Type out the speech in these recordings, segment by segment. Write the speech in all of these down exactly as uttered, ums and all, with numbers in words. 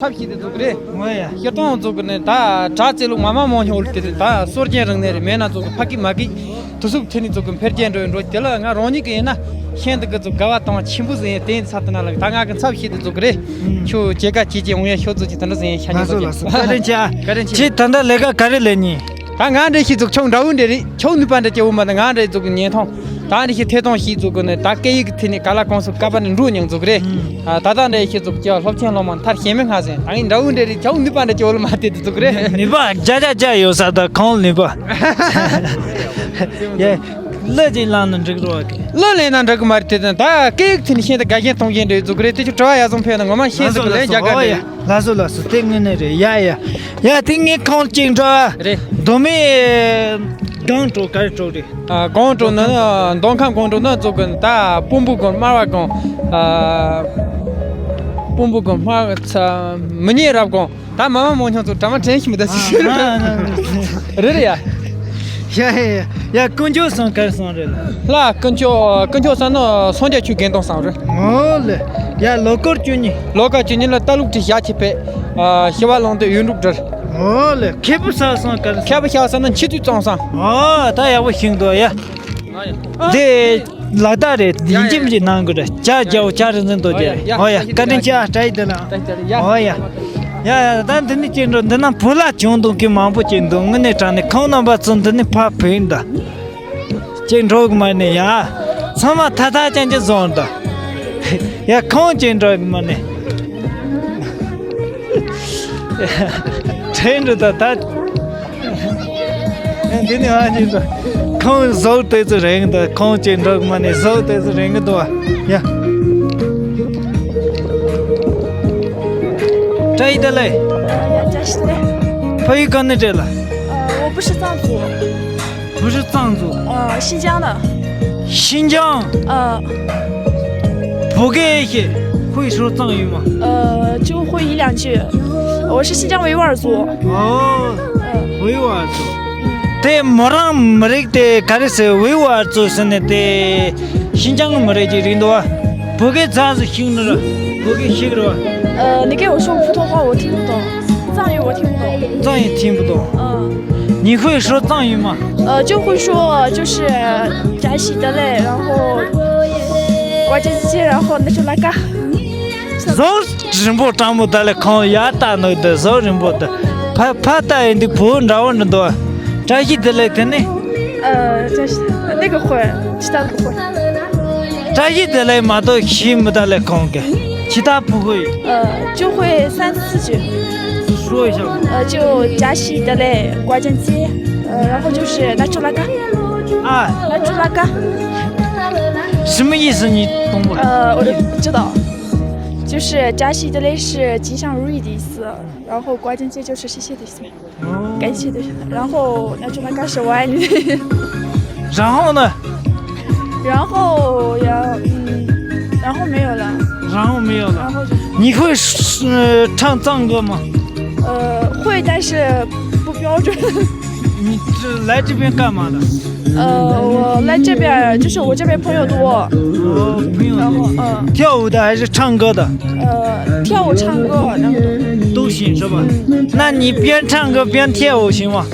ཐབས་ཤེས་དེ་ཚོ་གི་རེད། ངོ་ཡ། སྤྱིར་བཏང་ཚོ་གི་ནི་ད་དྲག་རྩེད་ལུགས་མ་མ་མང་ཉུང་ལ་དེ་དེ་ད་སྲོལ་རྒྱུན་རིག་གནས་རེད། མེད་ན་ཚོ་གི་ཕ་གི་མ་གི་དུས་སུབ་ཐེ་ནི་ཚོ་གི་འཕེལ་རྒྱས་འགྲོ་འགྲོ་དེ་ལ་ང་རང་ཉིད་ཀྱི་ཡིན་ན་ཤིན་ཏུ་གི་ཚོ་དགའ་བ་དང་ཆེན་པོ་ཟིན་ཡ་དེ་ཡིན་ས་དེ་ན་ལ་ད་ང་གི་ཚབ་ཤེས་དེ་ཚོ་གི་རེད། ཁྱོད་སྐྱེ་ཀ་སྐྱེ་ཀྱི་འོང་ཡ་ཤོད་ཚོ་ཅི་ད་འདྲ་ཟིན་ཡ་ཤ་ཉེ་ལགས་སོ་ལགས་སོ། བཀའ་དྲིན་ཆེ་ཨ། བཀའ་དྲིན་ཆེ། ཁྱེད་ད་ལྟ་ལས་ཀ་ག་རེ་ལས་ཉིན། ད་ང་འདྲ་ཤི་ཚོ་ཁྱོད་འདྲ་བོ་འདྲ་རེད། ཁྱོད་ནུས་པ་འདྲ་སྐྱེ་བོ་མ་ད་ང་འདྲ་ཚོ་གི་ཉན་ཐོང་། ད་འདྲ་ཤི་ཐེ་ཐོང་ཤི་ཚོ་གི་ནི་ད་སྐད་ཡིག་ཐེ་ནི་ག་ལ་གོང་སུ་ཀ་པ་ནི་འགྲོ་མྱང་ཚོ་གི་རེད། ཨ་ད་ད་འདྲ་ཤི་ཚོ་གི་སློབ་ཆེན་སློབ་མ་མཐར་ཞེ་མི་སྔ་ཟིན་ད་ཡིན་འདྲ་བོ་འདྲ་རེད། ཁྱོད་ནུས་པ་འདྲ་སྐྱེ་བོ་ལ་མ་དེ་དེ་ཚོ་གི་རེད། ནུས་པ་བརྒྱ་ཆ་བརྒྱ་ཡོད་ས་ད་ཁོང་ནུས་པ། ཡེ། གླུ་ཅིག་བླངས་ན་འགྲིག་རོགས་གི། གླུ་ལེན་ན་འགྲིག་གི་མ་རེད། དེ་ད་སྐད་ཡིག་ཐེ་ནི་ཤེས་ད་དགའ་ཞེན་གཏོང་ཞེན་འདྲ་ཚོ་གི་རེད། དེ་ཚོ་དྲི་བ་ཡ་བཟང་ཕེབས་ན་ངོ་མ་ཤེས་ཟིག་གི་ལན་རྒྱག་ག་འདྲ། ལགས་སོ་ལགས་སོ། དེ་དངོས་གནས་རེད། ཡ་ཡ། ཡ་དེ་ངས་ཁོང་ཅིག་འགྲོ་ཨ། རེད། མདོ་སྨད་སྒང་དྲུག་ག་རེ་དྲུག་རེད། ཨ་སྒང་དྲུག་ནི་མདོ་ཁམས་སྒང་དྲུག་ནི་ཚོ་གི་ད་སྤུན་པོ་སྒང་སྨྲ་བ་སྒང་། ཨ་སྤུན་པོ་སྒང་སྨྲ་བ་ཚ་མི་ཉེ་རབ་སྒང་། ད་མ་མ་མང་ཆུང་ཚོ་གྲ་མ་དྲན་ཤི་མི་ད་སི་ཤི་རེད་རེད་ཡ། ཡ་ཡ་ཡ། ཡ་དཀོན་མཆོག་གསུམ་ག་རེ་གསུམ་རེད་ལ། ལ་དཀོན་མཆོག་དཀོན་མཆོག་གསུམ་ནི་སངས་རྒྱས་ཆོས་དགེ་འདུན་གསུམ་རེད། ཨོ་ལེ། ཡ་ལོ་སྐོར་བཅུ་གཉིས། ལོ་སྐོར་བཅུ་གཉིས་ལ་ལྟ་ལུགས་ཁྲི་ཞག་ཆེ་བས། ཨ་ཤི་བ་ལང་དུ་ཡུལ་འགྲུབ་འབྲེལ། ཨོ་ལེ། མཁས་པའི་ས་གསུམ་ག་རེ། མཁས་པའི་ས་གསུམ་ནི་འཆི་དུས་གཙང་གསུམ། ཨོ་ད་ཡག་པོ་ཤིང་འདུག་ཡ། དེ་ལག་བརྡ་རེད། ཡིན་གཅིག་མིན་གཅིག་གནང་དགོས་རེད། ཇ་རྒྱལ་བོ་ཇ་རིན་ཆེན་རྡོ་རྗེ། ཨོ་ཡ། བཀའ་དྲིན་ཆེ་ཨ། བཀྲ་ཤིས་བདེ་ལེགས། ཨོ་ཡ། ཡ་ཡ། ད་འདི་ནི་ཅིག་འགྲོ། འདི་ན་བུ་ལ་བྱུང་འདུག་གི་མང་པོ་ཅིག་འདུག་དངོས་གནས་དྲང་གནས་ཁོང་རྣམ་པ་ཚོ་འདི་ནི་ཕ་བུ་ཡིན་ད། ཅིག་འགྲོ་གི་མ་ནི་ཡ། ཚང་མ་ཐ་ཐ་ཅན་ཅན་བཟོ་འདུག་ཡ་ཁོང་ཅིག་འགྲོ་གི་མ་ནི། ཁྲེན་འགྲོ་ད་ད། འདི་ནི་ཨ་ཅེ་ད། ཁོང་ཟོག་དེ་ཚོ་རེང་ད། ཁོང་ཅེ་འགྲོ་གི་མ་ནི་ཟོག་དེ་ཚོ་རེང་གི་འདུག་ཨ། ཡ། བཀྲ་ཤིས་བདེ་ལེགས། བཀྲ་ཤིས་བདེ་ལེགས། ཕ་ཡུལ་ག་ནས་བྲོས་ལ། 呃，我不是藏族。 不是藏族。 呃，新疆的。 新疆。 呃。 不给写，会说藏语吗？ 呃，就会一两句。我是新疆维吾尔族。 哦，维吾尔族。 དེ་མོ་རང་མི་རིགས་དེ་ག་རེ་ཟེར། 维吾尔族 ཟེར་ནས་དེ་新疆 གི་མི་རིགས་ཀྱི་རིགས་འདུག་བ། བོད་སྐད་ཚ་ཟེར་ཤིང་ནི་ར། བོད་སྐད་ཤིག་ར་བ། 呃，你给我说普通话，我听不懂，藏语我听不懂。藏语听不懂。嗯。你会说藏语吗？呃，就会说，就是扎西德勒，然后瓜唧唧，然后那就拉嘎。 ཟོག་རིང་པོ་སྤྲང་མོ་ད་ལས་ཁོང་ཡར་ལྟ་ནོ་དེ་ཟོག་རིང་པོ་དེ། ཕ་ཕ་ལྟ་ཡིན་དུས་བུ་འདྲ་བོ་འདྲ་འདུག་བཀྲ་ཤིས་བདེ་ལེགས་དེ་ནི། 呃，扎西，那个会，其他的不会。 བཀྲ་ཤིས་བདེ་ལེགས་མ་གཏོགས་ཤེས་མི་ད་ལས་ཁོང་གི། ཁྱི་ད་བུ་གུ་ཡིན། 呃，就会三四句。 说一下吧。 呃，就扎西德勒，瓜唧唧，呃，然后就是那就拉嘎。 啊。 那就拉嘎。 什么意思？你懂不？ 呃，我也不知道。 就是扎西德勒是吉祥如意的意思，然后瓜唧唧就是谢谢的意思，感谢的意思。然后那就那个是我爱你。 然后呢？ 然后呀，嗯，然后没有了。 然后没有了。 然后就 你会，呃，唱藏歌吗？ 呃，会，但是不标准。 你这来这边干嘛的？ 呃，我来这边儿，就是我这边朋友多。 哦，朋友多。 然后，嗯。 跳舞的还是唱歌的？ 呃，跳舞、唱歌，然后。 都行是吧？ 嗯。 那你边唱歌边跳舞行吗？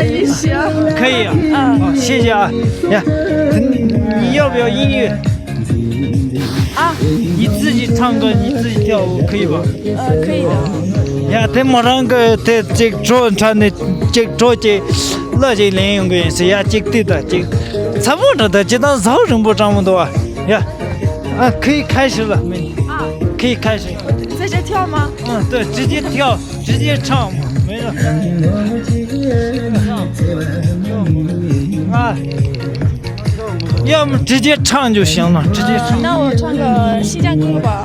也行。 可以啊。 嗯。 好，谢谢啊。呀，你要不要音乐？ 啊。 你自己唱歌，你自己跳舞，可以吧？ 呃，可以的。 ཡ་དེ་མོ་རང་གི་དེ་གཅིག་བྲོ་འཁྲབ་ནས་གཅིག་བྲོ་གཅིག་གླུ་གཅིག་ལེན་ཡོང་གི་ཡིན་ཟེར། ཡ་གཅིག་ལྟོས་དང་གཅིག་ཚ་པོ་འདྲ་དང་ཅི་དང་ཟོག་རིང་པོ་སྤྲང་མོ་འདུག་བ། ཡ། ཨ། 可以开始了，美女。 啊。 可以开始。 在这跳吗？ 嗯，对，直接跳，直接唱嘛，没事。 啊，要么直接唱就行了，直接唱。 那我唱个新疆歌吧。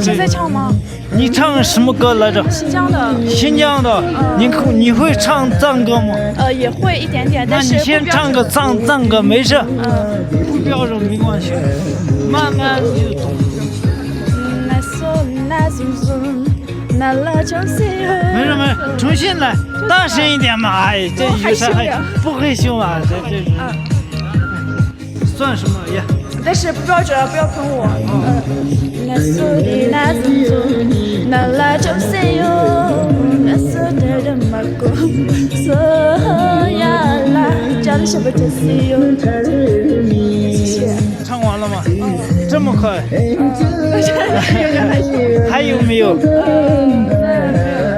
是在唱吗？ 你唱什么歌来着？ 新疆的。 新疆的。 嗯。 你会，你会唱藏歌吗？ 呃，也会一点点，但是不标准。 那你先唱个藏，藏歌，没事。 嗯。 不标准没关系，慢慢就懂。 嗯，那说，那怎么说？ 那拉长线。 没事没事，重新来，大声一点嘛！哎，这有啥害？ 不害羞啊，这这。 啊。 算什么呀？但是不要这样，不要喷我。嗯。谢谢。唱完了吗？这么快？还有没有？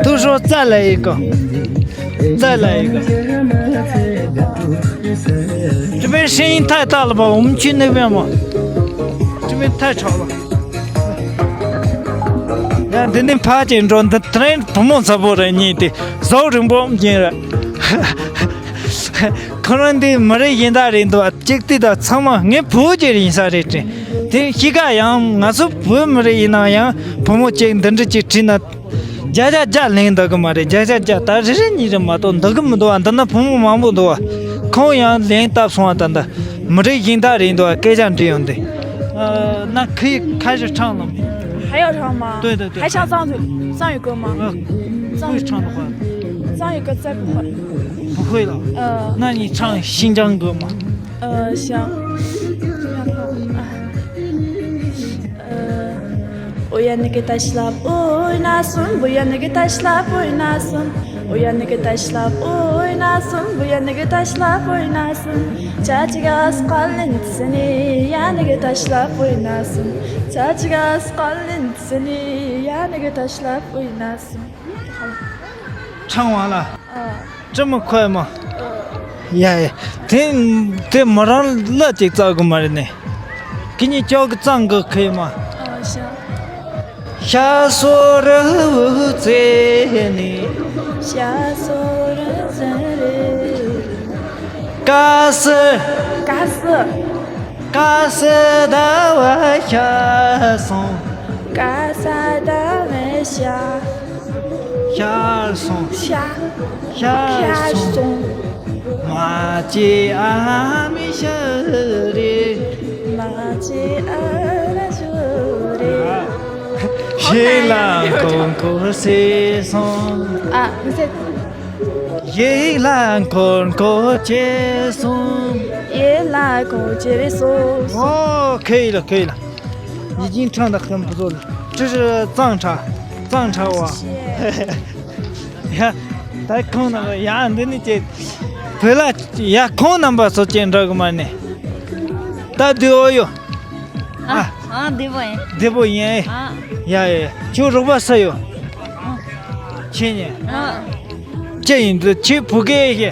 都说再来一个。 再来一个。这边声音太大了吧？我们去那边吧。这边太吵了。ཡ། འདི་ནས་ཕར་ཅིག་འགྲོ། འདི་དེ་རིང་བུ་མོ་ཚ་པོ་རེད། གཉིས་དེ་ཟོག་རིང་པོ་ཡིན་རེད། ཁོ་རང་འདི་མི་རིགས་གཞན་དག་རེད་འདུག་གཅིག་དེ་དང་ཚང་མ་ངའི་བུ་གཅིག་ཡིན་ས་རེད་དྲན། དེ་གཤིས་ཀ་ཡང་ང་ཚོ་བོད་མི་རིགས་ཡིན་ན་ཡང་བུ་མོ་གཅིག་འདི་འདྲ་གཅིག་ཁྲིད་ན། བརྒྱ་ཆ་བརྒྱ་ལན་འདེབས་གི་མ་རེད། བརྒྱ་ཆ་བརྒྱ། ད་རེ་རེ་གཉིས་རེ་མ་གཏོགས་འདེབས་གི་མི་འདུག་བ། འདི་ན་བུ་མོ་མང་པོ་འདུག་བ། ཁོང་ཡང་ལན་བཏབ་སོང་བ། ད་འདི་མི་རིགས་གཞན་དག་རེད་འདུག་བ། སྐད་ཆ་འདྲི་ཡོང་དུས། 呃，那可以开始唱了吗？还要唱吗？对对对。还唱藏语，藏语歌吗？呃，藏语唱的话。藏语歌再不会。不会了。呃。那你唱新疆歌吗？呃，行。 唱完了。 这么快吗？ཡ་ཡ། དེ་དེ་མོ་རང་གླུ་ཅིག་བརྩི་གི་མ་རེད་ནས། ཁྱེད་གཉིས་ཅག་གི་བརྩི་གི་ཁེལ་མ། ཤ་སོ་རི་བོ་རྩེ་ནས། ཤ་སོ་རི་ཟེར་རེད། ཀ་སི། ཀ་སི། ཀ་སི་ཟླ་བ་ཤར་སོང་། ཀ་ས་ཟླ་བ་ཤར། ཤར་སོང་། ཤར། ཤར་སོང་། ཤར་སོང་། མ་བྱེད་ཨ་མི་ཤི་རེད། མ་བྱེད་ཨ་མི་ཤི་རེད། ཞིག་ལ་འཁོར་འཁོར་བྱས་སོང་། ཨ། མི་ཟེར། ཡིད་ལ་འཁོར་འཁོར་བྱས་སོང་། ཡིད་ལ་འཁོར་བྱས་སོང་། ཨོ། ཁེ་ལ་ཁེ་ལ། 已经唱得很不错了。这是藏茶，藏茶哇。ཡ། ད་ཁོང་རྣམ་པ། ཡ། འདི་ནི་ཅེ། བོད་ལ། ཡ། ཁོང་རྣམ་པ་ཚོ་ཅེ་འདྲ་གི་མ་ནི། ད་དུ་ཨོ་ཡོ། ཨ། ཨ། བདེ་པོ་ཡིན། བདེ་པོ་ཡིན། ཨ། ཡ་ཡ་ཡ། ཁྱོད་རོགས་པ་སུ་ཡོད། ཨ། ཁྱེད་ཉིད། ཨ། ཅི་ཡིན་འདི། ཁྱེད་བོད་སྐད་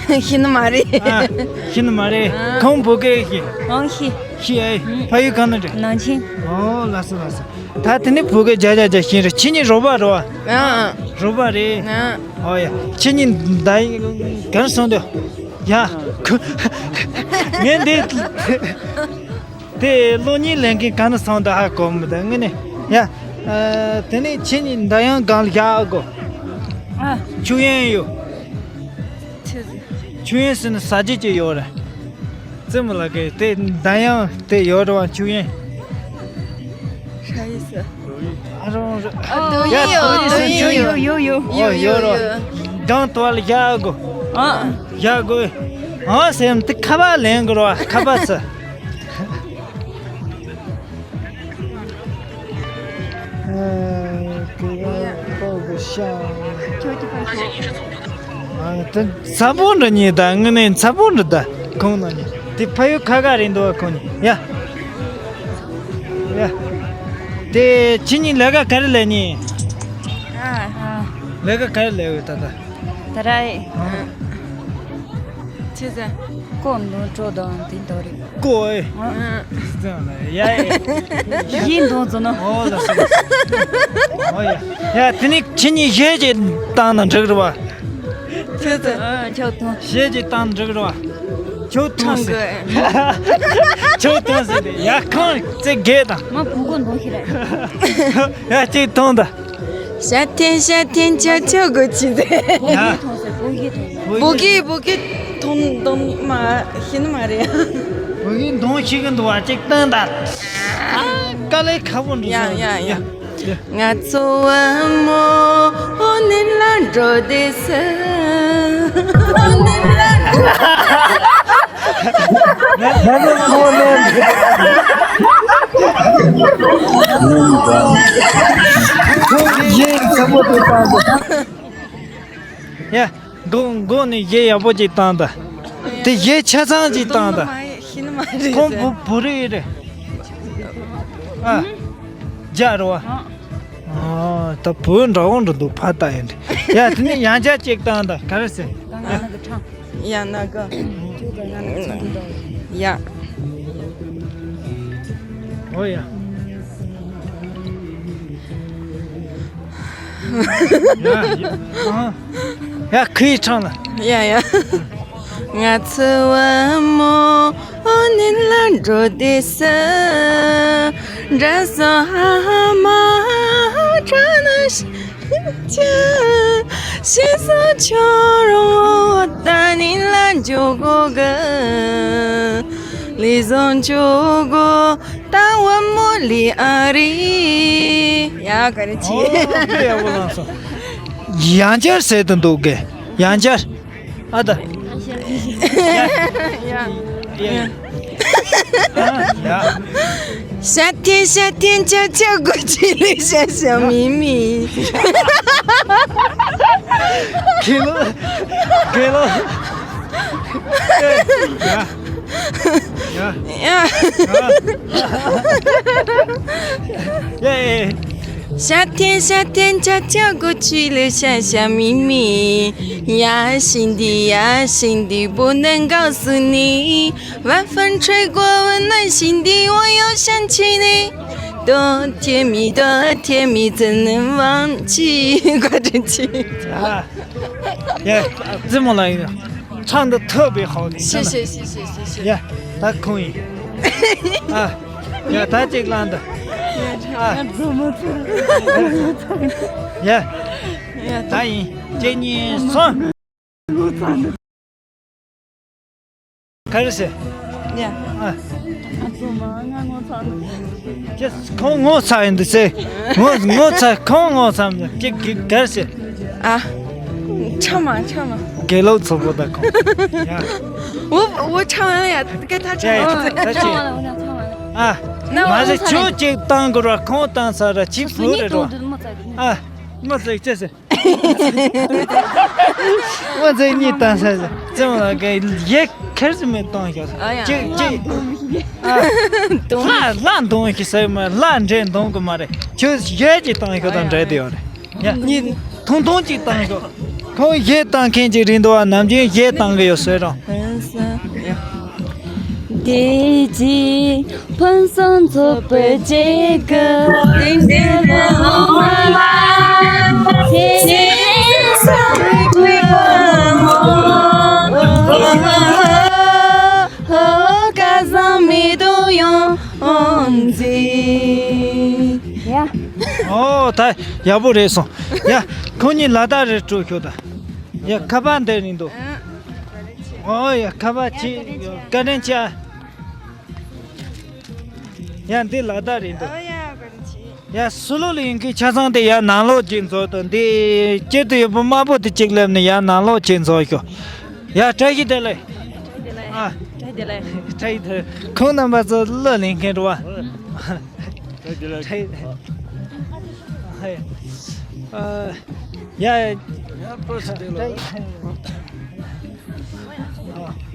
ཤེས། ཤེས་ནི་མ་རེད། ཨ། ཤེས་ནི་མ་རེད། ཨ། ཁོང་བོད་སྐད་ཤེས། ཨང་། ཤེས། ཤེས་ཨེ། ཨ། ཕ་ཡུལ་གང་ན་འདྲ། ནང་ཆེན། ཨོ། ལགས་སོ་ལགས་སོ། ད་དེ་ནི་བོད་སྐད་བརྒྱ་ཆ་བརྒྱ་ཤེས་རེད། ཁྱེད་གཉིས་རོགས་པ་རེད་བ། ཨ། རོགས་པ་རེད། ཨ། ཨོ་ཡ། ཁྱེད་གཉིས་ད་གར་སོང་དུས། ཡ། ཁུ། ངས་འདི། དེ་གློག་བརྙན་ལེན་མཁན་ག་ནས་སོང་འདུག་ཧ་གོ་མི་འདུག་ངས་ནི། ཡ། ཨ། དེ་ནས་ཁྱེད་གཉིས་མདའ་ཡང་སྒང་ལ་བཞག་གོ། ཨ། ཆུ་ཡན་ཡོད། ཆུ་ཡན་ཟེར་ན་ཟ་རྒྱུ་ཅིག་ཡོད་རེད། རྩེད་མོ་ལ་གི་དེ་མདའ་ཡང་དེ་ཡོད་རེད་བ། ཆུ་ཡན། ཧྲ་ཡི་སི། ཨ་རོང་རེད། ཨ། དོ་ཡི་ཡོད། དོ་ཡི་ཡོད། ཡོད་ཡོད་ཡོད། ཨོ། ཡོད་རེད། སྒང་དུ་བ་ལ་བཞག་གོ། ཨ། བཞག་གོ། ཨ་ཟེར་ནས་དེ་ཁ་པར་ལེན་དགོས་རེད་བ། ཁ་པར་ཟེར། ཨ། དེ་ཚ་པོ་འདྲ་ཉིད་ད། ངི་ནས་ཚ་པོ་འདྲ་ད། ཁོང་ན་ཉི་དེ་ཕ་ཡུལ་ཁ་ཁ་རེད་འདུག་ཁོང་ཉི། ཡ། ཡ། དེ་ཁྱེད་གཉིས་ལས་ཀ་ག་རེ་ལས་ནི། ཨ། ལས་ཀ་ག་རེ་ལས་ཡོད་ད་ད། ད་ར་ཨེ། ཨ། ཆི་ཟེར། ཀོ་འདོན་སྤྲོ་དང་དེ་འདྲ་རེད། ཀོ་ཨེ། ཨ། ཟེར་ན་ཡ་ཨེ། ཡིན་འདོན་ཟེར་ན། ཨོ་ལགས་སོ་ལགས་སོ། ཨོ་ཡ། ཡ། དེ་ནི་ཁྱེད་གཉིས་གཞས་ཅིག་བཏང་ན་འགྲིག་རེད་བ། ཆི་ཟེར། ཨ། ཁྱོད་ཐོང་། གཞས་ཅིག་བཏང་ན་འགྲིག་རེད་བ། ཁྱོད་ཐོང་ཟེར། ཁྱོད་ཐོང་ཟེར་ཏེ། ཡ། ཁོང་ཚེ་གས་དང་། མ་བུ་གོ་འདོན་ཤི་རེད། ཡ། ཅིག་ཐོང་ད། ཤ་ཐེན་ཤ་ཐེན་ཆོ་ཆོ་གོ་ཆི་ཟེར། ཡ། བོད་སྐད་བོད་སྐད་ཐོང་འདོན་མ་ཤེས་ནི་མ་རེད། བོད་སྐད་འདོན་ཤེས་གི་འདུག་བ། ཅིག་བཏང་ད། ཨ། དཀའ་ལས་ཁག་པོ་འདུག་ཡ་ཡ་ཡ། ཡ། ང་ཚོ་བུ་མོ་ཨོ་ནི་ལ་འགྲོ་དེ་སི། ཨོ་ནི་ལ་འགྲོ། ང་ཚོ་ཁོང་ལན། ཁོང་གི་ཡིན་ཚ་མོ་དེ་བཏང་འདུག་ཡ། མགོ་མགོ་ནས་གཞས་ཡག་པོ་ཅིག་བཏང་ད། དེ་གཞས་ཆ་ཚང་ཅིག་བཏང་ད། ཤེས་ནི་མ་རེད། ཁོང་བུ་བུ་རིགས་རེད། ཨ། རྒྱ་རེད་བ། ཨ། ད་བུ་འདྲ་བོ་འདྲ་འདུག་ཕ་ལྟ་ཡིན་འདྲ། ཡ་དེ་ནས་ཡང་བསྐྱར་ཅིག་བཏང་ད་ག་རེ་ཟེར། ཡང་ན་ག་ཡ། ཨོ་ཡ། ཡ་ཡ། ཨ། ཡ་ཁོས་ཁྲང་ལ། ཡ་ཡ། ང་ཚོ་བུ་མོ་ནི་ལ་འགྲོ་དེ་ས། འདྲ་སོ་ཧ་ཧ་མ་དྲ་ན་ཤི་ཆ། ཤི་སོ་ཆོ་རོ་ད་ནི་ལ་འཇོ་གོ་ག་ལི་ཟོན་ཆོ་གོ་ད་བུ་མོ་ལི་ཨ་རི། ཡ་ག་རེ་ཆི། ཨོ་དཔེ་ཡག་པོ་བླངས་སོང་། ཡང་བསྐྱར་ཟེར་དུ་འདུག་གས། ཡང་བསྐྱར། ཨ་ད། ཡ། ཡ། ཡ། ཡ། ཤ་ཐེན་ཤ་ཐེན་ཆ་ཆ་གོ་ཆི་ལི་ཤ་ཤ་མི་མི། གེ་ལོ། གེ་ལོ། ཡ། ཡ། ཡ། ཡ། ཡ། ཤ་ཐེན་ཤ་ཐེན་ཆ་ཆ་གོ་ཆི་ལི་ཤ་ཤ་མི་མི། ཡ་ཤིན་ཏི་ཡ་ཤིན་ཏི་བོ་ནན་གའོ་སུ་ནི། 晚饭吃过，我耐心地我要想起你，多甜蜜，多甜蜜，怎能忘记？我真气。啊，耶，这么来一个，唱得特别好听，真的。谢谢，谢谢，谢谢。耶，他可以。啊，耶，他这个浪的。啊，怎么唱？耶，他赢，给你算。 ག་རེ་ཟེར། ཡ། ཨ། ཨ་ཙི་མ་ང་ངོ་ཚ་ནི། ཅེས་ཁོང་ངོ་ཚ་ཡིན་འདུག་ཟེར། ངོ་ངོ་ཚ་ཁོང་ངོ་ཚ་མི་ཅིག་གི་ག་རེ་ཟེར། ཨ། ཆ་མ་ཆ་མ། དགེ་ལོག་ཚོ་པོ་ད་ཁོང་། ཡ། 我我唱完了呀，该他唱了。 ཡ་ཡ་ད་ཅི། 唱完了，我想唱完了。 ཨ། 那我 མ་ཟེར་ཁྱོད་ཅིག་བཏང་དགོས་ར་ཁོང་བཏང་ས་ར་ཅིག་བུ་རེད་ར། ཨ། མ་ཟེར་ཅེས་ཟེར། 我在你当上是这么个也开始没当下，这这啊， ལ་ལ་འདོན་ཤི་ཟེར་མ་ལ་འདྲེ་འདོན་གི་མ་རེད། ཁྱོད་གཞས་ཅིག་བཏང་ཤོག་དང་འདྲེ་དེ་ཡོད་རེད། ཡ། གཉིས་ཐུང་ཐུང་ཅིག་བཏང་ཤོག་ཁོང་གཞས་བཏང་མཁན་ཅིག་རེད་འདུག་བ། ནམ་རྒྱུན་གཞས་བཏང་གི་ཡོད་ཟེར་རོ། དེ་རྗེས་ཕུན་སུམ་ཚོགས་པའི་རྗེས་ཀྱི་དེང་དུས་ལ་འོང་བ། ཚེ་སྲོག་གི་བུ་མོ། ཧོ་ཀ་ཟང་མི་དུ་ཡོང་འཛིན། ཡ། ཨོ་ད་ཡག་པོ་རེད་སོང་། ཡ། ཁོང་གཉིས་ལ་དྭགས་རེད་སྤྲོ་ཤོག་ད། ཡ་ཁ་པར་འདིར་ཡིན་འདུག་ཨོ་ཡ་ཁ་པར་ཅིག་བཀའ་དྲིན་ཆེ། ཡ་འདི་ལ་དྭགས་རེད་འདུག་ཨོ་ཡ་བཀའ་དྲིན་ཆེ། ཡ་སུ་ལོ་ལ་ཡིན་གི་ཆ་ཚང་དེ་ཡ་ནང་ལོགས་ཅིག་འཛུལ་དང་འདི་སྐྱིད་དུ་ཡོད་པོ་དམར་པོ་དེ་གཅིག་སླེབས་ནས་ཡ་ནང་ལོགས་ཅིག་འཛུལ་ཤོག་ཡ་བཀྲ་ཤིས་བདེ་ལེགས། ཨ། བཀྲ་ཤིས་བདེ་ལེགས། བཀྲ་ཤིས་བདེ་ལེགས། ཁོང་རྣམ་པ་ཚོ་གླུ་ལེན་མཁན་རེད་བ། ཨ། ཡ། ཡ།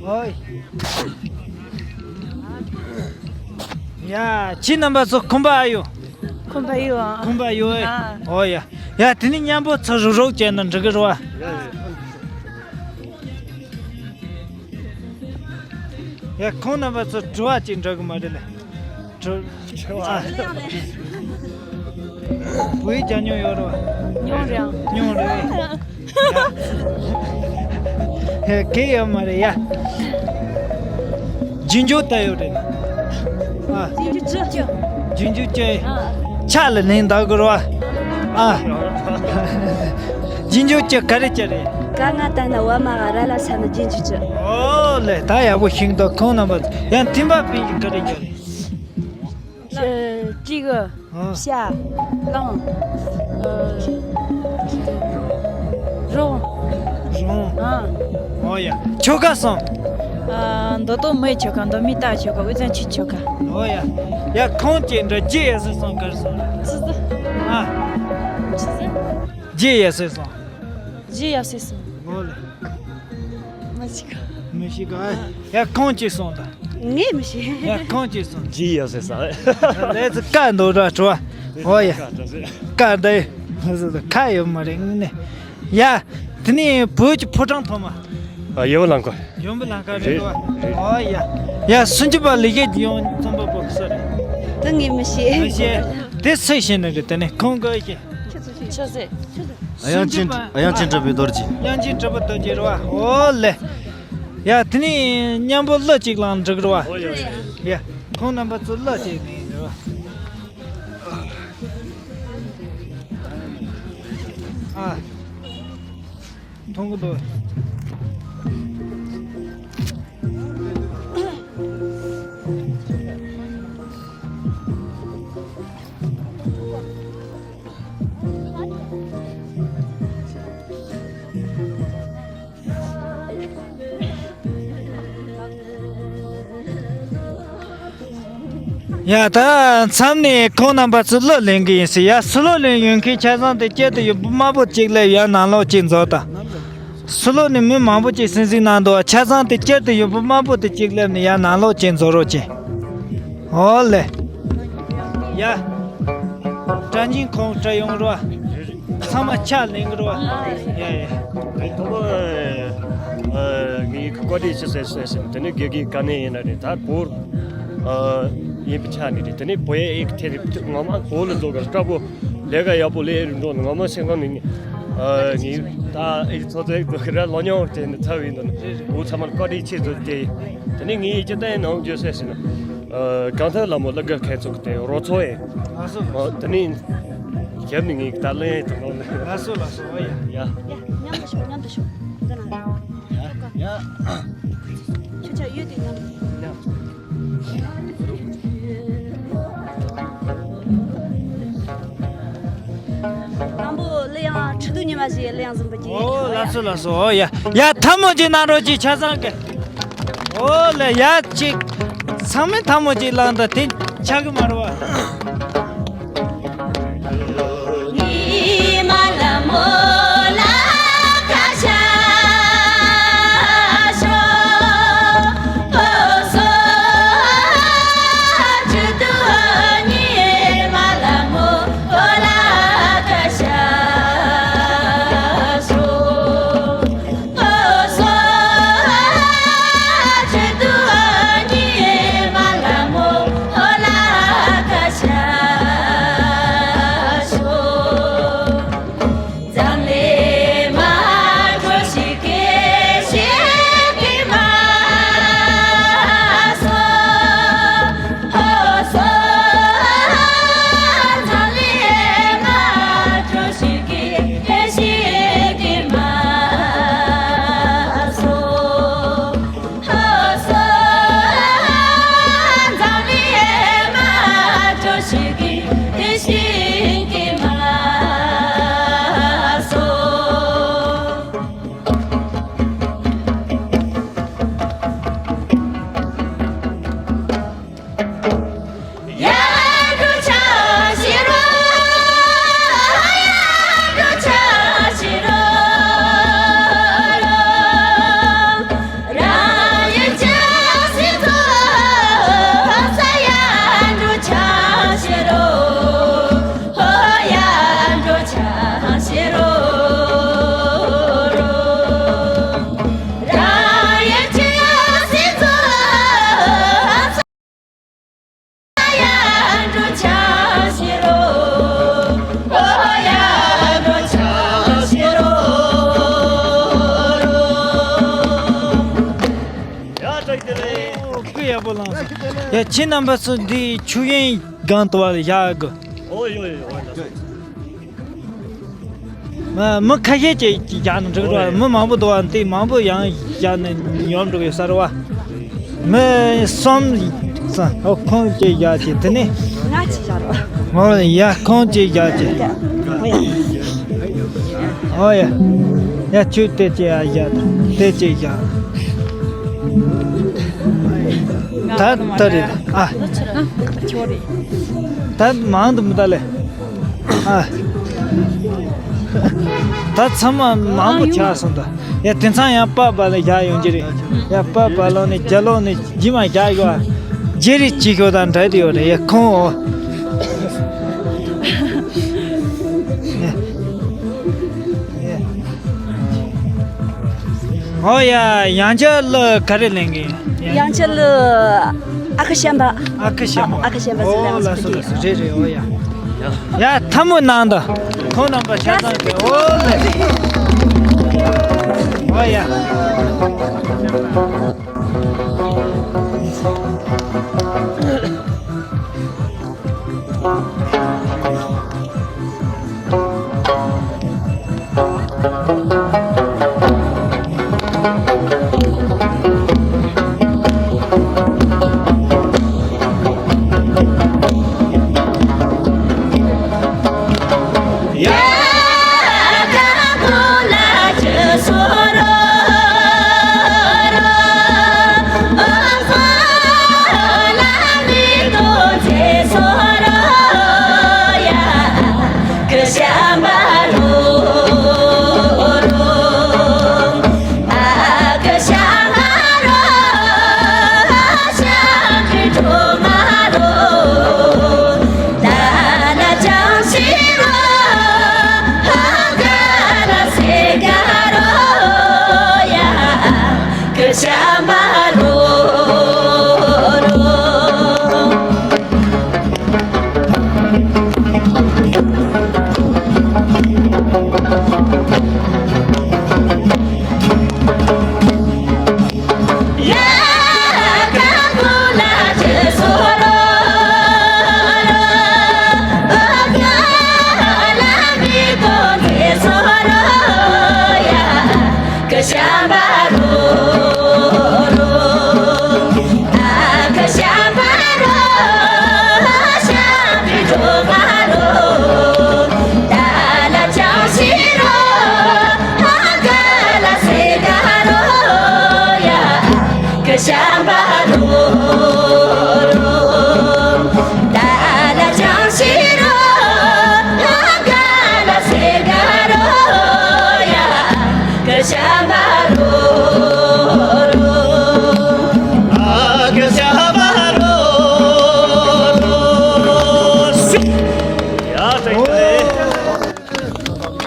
ཨོའི། ཡ། ཁྱེད་རྣམ་པ་ཚོ་ཁོམ་པ་ཨ་ཡོད། ཁོམ་པ་ཡོད་ཨ། ཁོམ་པ་ཡོད་ཨེ། ཨ། ཨོ་ཡ། ཡ་དེ་ནི་མཉམ་པོ་ཚོ་རུག་རུག་བྱས་ན་འགྲིག་གི་རེད་བ། ཡ་ཁོང་རྣམ་པ་ཚོ་དྲི་བ་ཅིག་འདྲི་གི་མ་རེད་ལེ། དྲི་དྲི་བ། བོད་ཡིག་སྦྱང་མྱོང་ཡོད་རེད་བ། མྱོང་རེད་ཨང་། མྱོང་རེད། ཡ། ཧེ་གེ་ཡོད་མ་རེད་ཡ། རྗེས་འཇུག་ལྟ་ཡོད་རེད། ཨ། རྗེས་འཇུག་ཅི། རྗེས་འཇུག་ཅི། ཨ། ཕྱག་ལ་ལེན་བདག་གི་རེད་བ། ཨ། རྗེས་འཇུག་ཅི་ག་རེ་ཅི་རེད། ག་ང་ལྟར་ན་བ་མ་ག་ར་ལ་ས་ན་རྗེས་འཇུག་ཅི། ཨོ་ལེ་ད་ཡག་པོ་ཤིང་ཏོག་ཁོང་རྣམ་པ་ཡང་ཐིམ་པ་པིན་གྱི་ག་རེ་ཅི་རེད། ཅི་གི། ཨ། ཤ། གླང་། ཨ། རོང་། རོང་། ཨ། ཨོ་ཡ། ཁྱོ་ག་སོང་། ཨ། མདོ་སྟོད་མི་ཆོ་ག་མདོ་སྨད་རྟ་ཆོ་ག་དབུས་གཙང་ཆུ་ཆོ་ག་ཨོ་ཡ། ཡ་ཁོང་ཅི་འདྲ་རྗེ་ཡ་སེ་སོང་གར་སོང་། ཆི་ཟེར། ཨ། ཆི་ཟེར། རྗེ་ཡ་སེ་སོང་། རྗེ་ཡ་སེ་སོང་། ཨོ་ལེ། མི་ཤི་ག་མི་ཤི་ག་ཨ། ཡ་ཁོང་ཅི་སོང་ད། ངས་མི་ཤེས། ཡ་ཁོང་ཅི་སོང་། རྗེ་ཡ་སེ་སོང་། ལས་ཚེ་ཀ་འདོ་ར་བྲོ། ཨོ་ཡ། ཀ་འདི། ཁ་ཡོད་མ་རེད་ངས་ནི། ཡ། དེ་ནས་བོད་ཀྱི་ཕོ་བྲང་ཐོག་མ། ཨ། ཡོན་པོ་ལང་ཀ་ཡོན་པོ་ལང་ཀ་རེད་རེད། ཨོ་ཡ། ཡ་སུམ་ཅུ་པ་ལི་ཡེ་ཡོང་རྩོམ་པ་པོ་གི་སུ་རེད། ད་ངས་མི་ཤེས། མི་ཤེས། དེ་སུས་ཤེས་ནི་རེད། དེ་ནས་ཁོང་གི་ཤེས། ཆི་ཟེར། དབྱངས་ཅན། དབྱངས་ཅན་གྲུབ་པའི་རྡོ་རྗེ། དབྱངས་ཅན་གྲུབ་པའི་རྡོ་རྗེ་རེད་བ། ཨོ་ལེ། ཡ་དེ་ནས་མཉམ་པོ་གླུ་གཅིག་བླངས་འགྲིག་རེད་བ། ཡ་ཁོང་རྣམ་པ་ཚོ་གླུ་གཅིག་ལེན་རེད་བ། ཨ། མཐོང་གི་འདུག་ཡ་ད་མཚམས་ནས་ཁོང་རྣམ་པ་ཚོ་གླུ་ལེན་གི་ཡིན་ཟེར། ཡ་སོ་ལོ་ལེན་ཡོང་མཁན་ཆ་ཚང་དེ་སྐྱིད་དུ་ཡོད་པོ་དམར་པོ་གཅིག་སླེབས། ཡ་ནང་ལོགས་གཅིག་འཛུལ་དང་། སོ་ལོ་ནས་མི་མང་པོ་ཅིག་སིང་སིང་གནང་འདུག་ཆ་ཚང་དེ་སྐྱིད་དུ་ཡོད་པོ་དམར་པོ་དེ་གཅིག་སླེབས་ནས་ཡ་ནང་ལོགས་གཅིག་འཛུལ་རོགས་གྱིས། ཨོ་ལེ། ཡ། སྒྲ་སྙན་ཁོང་སྒྲ་ཡོང་རོགས། ཚང་མ་ཕྱག་ལེན་གི་རོགས། ཡ་ཡ། ཐོག་མ། ངའི་བཀའ་དྲིན་ཆེ་ཟེར་ཟེར་ཟེར། དེ་ནས་དགེ་རྒན་ག་ནས་ཡིན་ན་རེད། ད་བོད་ཡིན་པའི་ཆ་ནས་རེད། དེ་ནས་བོད་ཡིག་དེ་ངོ་མ་བོད་ལ་འགྲོ་གི་སྐྲ་པོ་ལས་ཀ་ཡག་པོ་ལས་རིགས་འགྲོ་ནི་ངོ་མ་སེམས་ཁམས་ནས་ངའི་ད་ཨེ་ཚོ་ཚོ་ཡིག་འགྲོ་གི་ར་ལོ་ཉོ་བྱས་ནས་ཚ་བའི་འདུག་ནི་འུ་ཚང་མར་བཀའ་དྲིན་ཆེ་ཟེར་དེ། དེ་ནས་ངའི་སྤྱི་བཏང་ནང་བརྗོད་ཟེར་ཟེར་ན། གང་ཐད་ལ་མོ་ལ་དགའ་མཁན་ཚོ་གི་དེ་རོ་ཚོ་ཡིན། ལགས་སོ་ལགས་སོ། དེ་ནས་ཞབས་ནས་ངའི་ད་ལན་དང་ལོ་ལ། ལགས་སོ་ལགས་སོ། ཨོ་ཡ། ཡ། ཡ། མཉམ་དུ་ཤོག་མཉམ་དུ་ཤོག་འདི་ན། ཡ། ཡ། ཁྱོད་ཆ་ཡོད་དེ་མཉམ་དུ། ཡ། དང་པོ་གླུ་དབྱངས་ཁྲི་གདུགས་ཉི་མ་ཞེས་གླུ་དབྱངས་འཛིན་པ་གྱིས། ཨོ་ལགས་སོ་ལགས་སོ། ཨོ་ཡ། ཡ་ཐལ་མོ་སྦྱར་གནང་རོགས་གྱིས་ཆ་ཚང་གི། ཨོ་ལེ་ཡ་གཅིག་ཚང་མས་ཐལ་མོ་གཅིག་བླངས་དང་དེ་ཆག་གི་མ་རེད་བ། ཡ་ཁྱེད་རྣམ་པ་ཚོ་འདི་ཆུ་ཡན་སྒང་དུ་བ་ལ་བཞག་གི། ཨོ་ཡོ་ཡོ་ཡོ། མི་ཁ་ཤས་ཀྱིས་བཞག་ན་འགྲིག་རེད་བ། མི་མང་པོ་འདུག་བ། དེ་མང་པོ་ཡང་བཞག་ན་ཉོབ་འགྲོ་གི་ས་རེད་བ། མི་གསུམ་ཙམ་ཨོ་ཁོང་གིས་བཞག་ཅིག་དེ་ནས་ང་གཅིག་བཞག་རེད་བ། ཨོ་ཡ་ཁོང་གཅིག་བཞག་ཅིག་ཨོ་ཡ། ཡ་ཁྱོད་དེ་གཅིག་ཡ་བཞག་དང་དེ་གཅིག་བཞག་ད་ད་རེད་ཨ། ད་མང་དུ་མི་ད་ལེ། ཨ། ད་ཚང་མ་མང་པོ་ཆགས་སོང་ད། ཡ་དེང་སང་ཡང་པ་པ་ལ་བཞག་ཡོང་གི་རེད། ཡ་པ་པ་ལོ་ནས་རྒྱ་ལོ་ནས་རྗེས་མ་བཞག་ཡོད་ཨ། རྗེ་རིགས་གཅིག་ཤོག་དང་འདྲ་དེ་ཡོད་རེད་ཡ་ཁོང་འོ། ཨོ་ཡ། ཡང་ཆ་ལ་ག་རེ་ལེན་གི་ཡང་ཆ་ལ་ཨ་ཁུ་བྱམས་པ། ཨ་ཁུ་བྱམས་པ། ཨ་ཁུ་བྱམས་པ་ཟེར་ལ་ཨོ་ལ་སོ་ལ་སོ་རེད་རེད་ཨོ་ཡ། ཡ་ཐལ་མོ་གནང་དང་། ཁོང་རྣམ་པ་ཆ་ཚང་གི་ཨོ་ལེ། ཨོ་ཡ།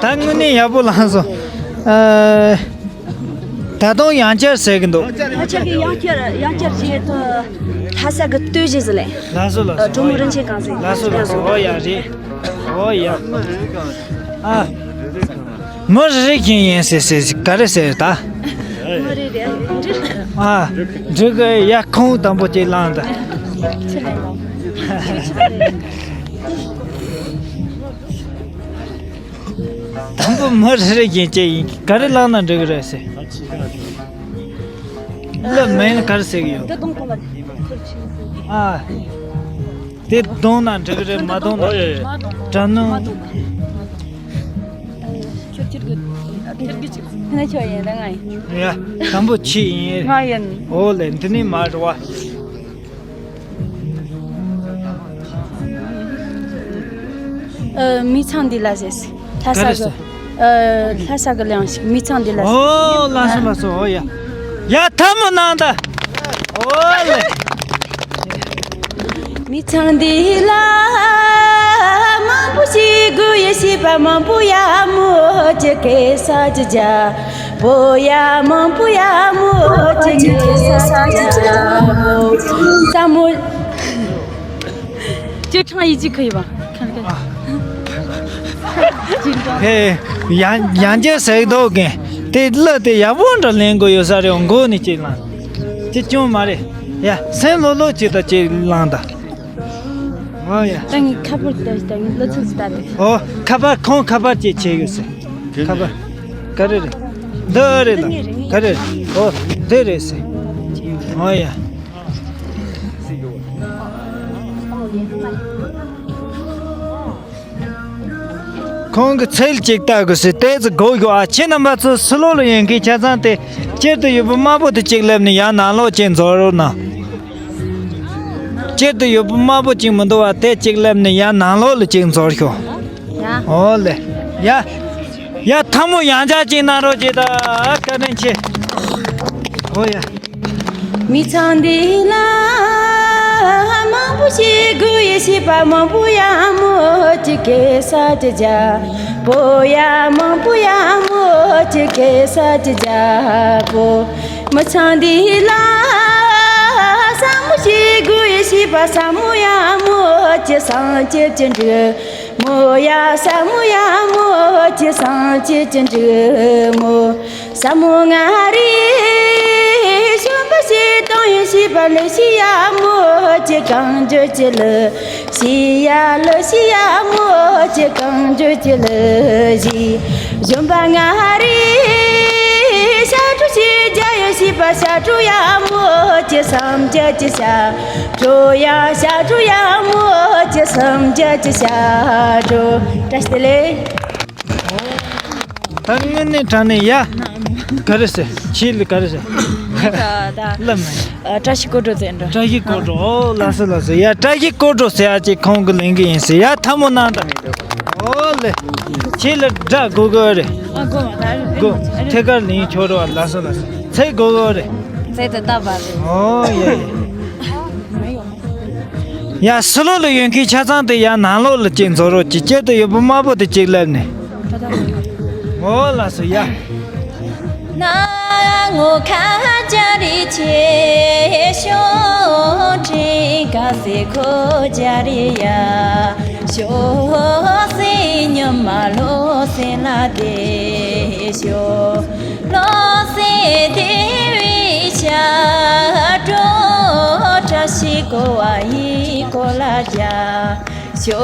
ད་དངོས་གནས་ཡག་པོ་ལངས་སོང་། ཨ། ད་དུང་ཡང་བསྐྱར་ཟེར་གི་འདུག་ང་ཅག་གི་ཡང་བསྐྱར་ཡང་བསྐྱར་བྱེད་དུ་ལྷ་ས་གི་སྟོད་གཞས་ཟེར་ལེ། ལགས་སོ་ལགས་སོ། ཀྲོང་མོ་རིན་ཆེན་གངས་ཟེར། ལགས་སོ་ལགས་སོ། ཨོ་ཡ་རེད། ཨོ་ཡ། ཨ། མི་རེ་རེ་བཞིན་ཡིན་ཟེར་ཟེར་ག་རེ་ཟེར་ད། མི་རེ་རེ་འགྲིག་ཨ། འགྲིག་གི་ཡ་ཁོང་དང་པོ་ཅིག་ལངས་ད། དང་པོ་མི་རེ་རེ་བཞིན་བྱས་ཡིན་ག་རེ་བླངས་ན་འགྲིག་གི་རེད་ཟེར། ལབ་མེད་ན་ག་རེ་ཟེར་གི་ཡོད། འདི་གཏོང་གོ་ལ་ཁུར་ཆེ། ཨ། དེ་གཏོང་ན་འགྲིག་གི་རེད་མ་གཏོང་ན་ཨོ་ཡ་ཡ། དྲ་ནང་། ཁྱོད་ཁྱེར་གི་ཁྱེར་གི་ཅིག་ཁྱེད་ཁྱོད་ཡིན་ད་ང་ཡིན། ཡ། དང་པོ་ཁྱེད་ཡིན། ང་ཡིན། ཨོ་ལེ་འདི་ནི་མ་རེད་བ། ཨ། མི་ཚང་འདི་ལ་ཟེར། ལྷ་ས་གི། ག་རེ་ཟེར། ཨ། ལྷ་ས་གི་གླེང་ཞིག་མི་ཚང་འདི་ལ་ཟེར། ཨོ་ལགས་སོ་ལགས་སོ། ཨོ་ཡ། ཡ་ཐལ་མོ་གནང་ད། ཨོ་ལེ། མི་ཚང་འདི་ལ་མང་པོ་ཞིག་དགོས་ཡ། ཤེས་པ་མང་པོ་ཡ་མོ་ཅི་གེ་ས་ཅི་ཇ། པོ་ཡ་མང་པོ་ཡ་མོ་ཅི་ཉེ་ས་ཅི་ཅ་མོ། ཅི་ཁྲང་ཡི་ཅི་ཁ་ཡི་བ། ཧེ། ཡང་ཡང་རྒྱལ་ཟེར་མདོག་གིན་དེ་གླུ་དེ་ཡག་པོ་འདྲ་ལེན་དགོས་ཡོད་ས་རེད། མགོ་ནས་ཅིག་ལ་དེ་ཅུང་མ་རེད། ཡ་སེམས་ལྷོད་ལྷོད་ཅིག་དང་ཅིག་ལངས་དང་། ཨོ་ཡ། ད་ངས་ཁ་པར་ལྟ་ཞིག་ད་ངས་ལོ་ཚིགས་ལྟ་དེ། ཨོ། ཁ་པར་ཁོང་ཁ་པར་ཅིག་བྱས་ཡོད་ཟེར། ཁ་པར། ག་རེ་རེད། འདི་རེད་ལ། ག་རེ་རེད། ཨོ། འདི་རེད་ཟེར། ཨོ་ཡ། ཁོང་གི་ཚིག་ཅིག་ལྟ་དགོས་ཟེར་ཏོག་ཙམ་སྒུག་ཤོག་ཨ། ཁྱེད་རྣམ་པ་ཚོ་ཕྱི་ལོགས་ལ་ཡོད་མཁན་ཆ་ཚང་དེ་སྤྱིར་དུ་ཡོད་པ་དམར་པོ་དེ་གཅིག་སླེབས་ནས་ཡར་ནང་ལོགས་ཅིག་འཛུལ་རོགས་གནང་། དཀྱིལ་དུ་ཡོད་པ་དམར་པོ་གཅིག་མི་འདུག་བ། དེ་གཅིག་སླེབས་ནས་ཡར་ནང་ལོགས་ལ་གཅིག་འཛུལ་ཤོག་ཡ། ཨོ་ལེ། ཡ། ཡ་ཐལ་མོ་ཡང་བསྐྱར་གཅིག་གནང་རོགས་གྱིས་ད། བཀའ་དྲིན་ཆེ། ཨོ་ཡ། མི་ཚང་འདི་ལ་མང་པོ་ཞིག་དགོས་ཡོད་ཤེས་པ། མང་པོ་ཡང་མོ་ཅི་གེ་ས་ཅི་བྱ་པོ་ཡ། མང་པོ་ཡང་མོ་ཅི་གེ་ས་ཅི་བྱ་པོ། མི་ཚང་འདི་ལ་ས་མོ་ཞིག་དགོས་ཡོད་ཤེས་པ། ས་མོ་ཡ་མོ་ཅི་སང་ཅི་ཅི་འགྲིག་མོ་ཡ། ས་མོ་ཡ་མོ་ཅི་སང་ཅི་ཅི་འགྲིག་མོ། ས་མོ་ང་རེ་ཞོན་པ་ཞིག་གཏོང་ཡོད་ཤེས་པ། ལུ་ཤི་ཡ་མོ་ཅི་གང་འགྱུར་གྱི་ལུ་ཤི་ཡ། ལུ་ཤི་ཡ་མོ་ཅི་གང་འགྱུར་གྱི་ལུ་ཤི། གཞོན་པ་ང་རེ་ཞབས་བྲོ་ཞིག་རྒྱག་ཡོད་ཤེས་པ། ཞབས་བྲོ་ཡ་མོ་ཅི་བསམ་རྒྱག་གི་ཞབས་བྲོ་ཡ། ཞབས་བྲོ་ཡ་མོ་ཅི་བསམ་རྒྱག་གི་ཞབས་བྲོ། བཀྲ་ཤིས་བདེ་ལེགས། ད་དངོས་གནས་དྲང་གནས་ཡ། ག་རེ་ཟེར། ཁྱེད་ལ་ག་རེ་ཟེར། ད་ལབ་མ་ཡིན། ཨ། བཀྲ་ཤིས་སྐོར་བྲོ་ཟེར་འགྲོ། བཀྲ་ཤིས་སྐོར་བྲོ། ཨོ་ལགས་སོ་ལགས་སོ། ཡ་བཀྲ་ཤིས་སྐོར་བྲོ་ཟེར་ཡ་ཅིག་ཁོང་གི་ལེན་གི་ཡིན་ཟེར། ཡ་ཐལ་མོ་གནང་དང་། ཨོ་ལེ། ཁྱེད་ལ་སྒྲ་དགོས་དགོས་རེད། ཨ་དགོས་མ་ད་རེད། དགོས། ཐད་ཀར་ལེན་ཆོག་རོགས། ལགས་སོ་ལགས་སོ། ཚེ་དགོས་དགོས་རེད། ཚེ་དེ་ལྟ་བ་རེད། ཨོ་ཡ་ཡ། ཡ་ཕྱི་ལོགས་ལ་ཡོད་མཁན་ཆ་ཚང་དེ་ཡ་ནང་ལོགས་ལ་གཅིག་འཛུལ་རོགས་གྱིས། དཀྱིལ་དུ་ཡོད་པ་དམར་པོ་དེ་གཅིག་སླེབས་ནས། ཨོ་ལགས་སོ་ཡ། ན་མོ་ཁ་ཅ་རི་ཆེ་ཤོ་ཁྲི་ཀ་སེ་ཁོ་ཅ་རི་ཡ་ཤོ་སེ་ཉི་མ་ལོ་སེ་ལ་དེ་ཤོ། ལོ་སེ་དེ་བའི་ཞབས་བྲོ་བཀྲ་ཤིས་བསྐོར་བ་ཡི་སྐོར་ལ་རྒྱ་ཤོ།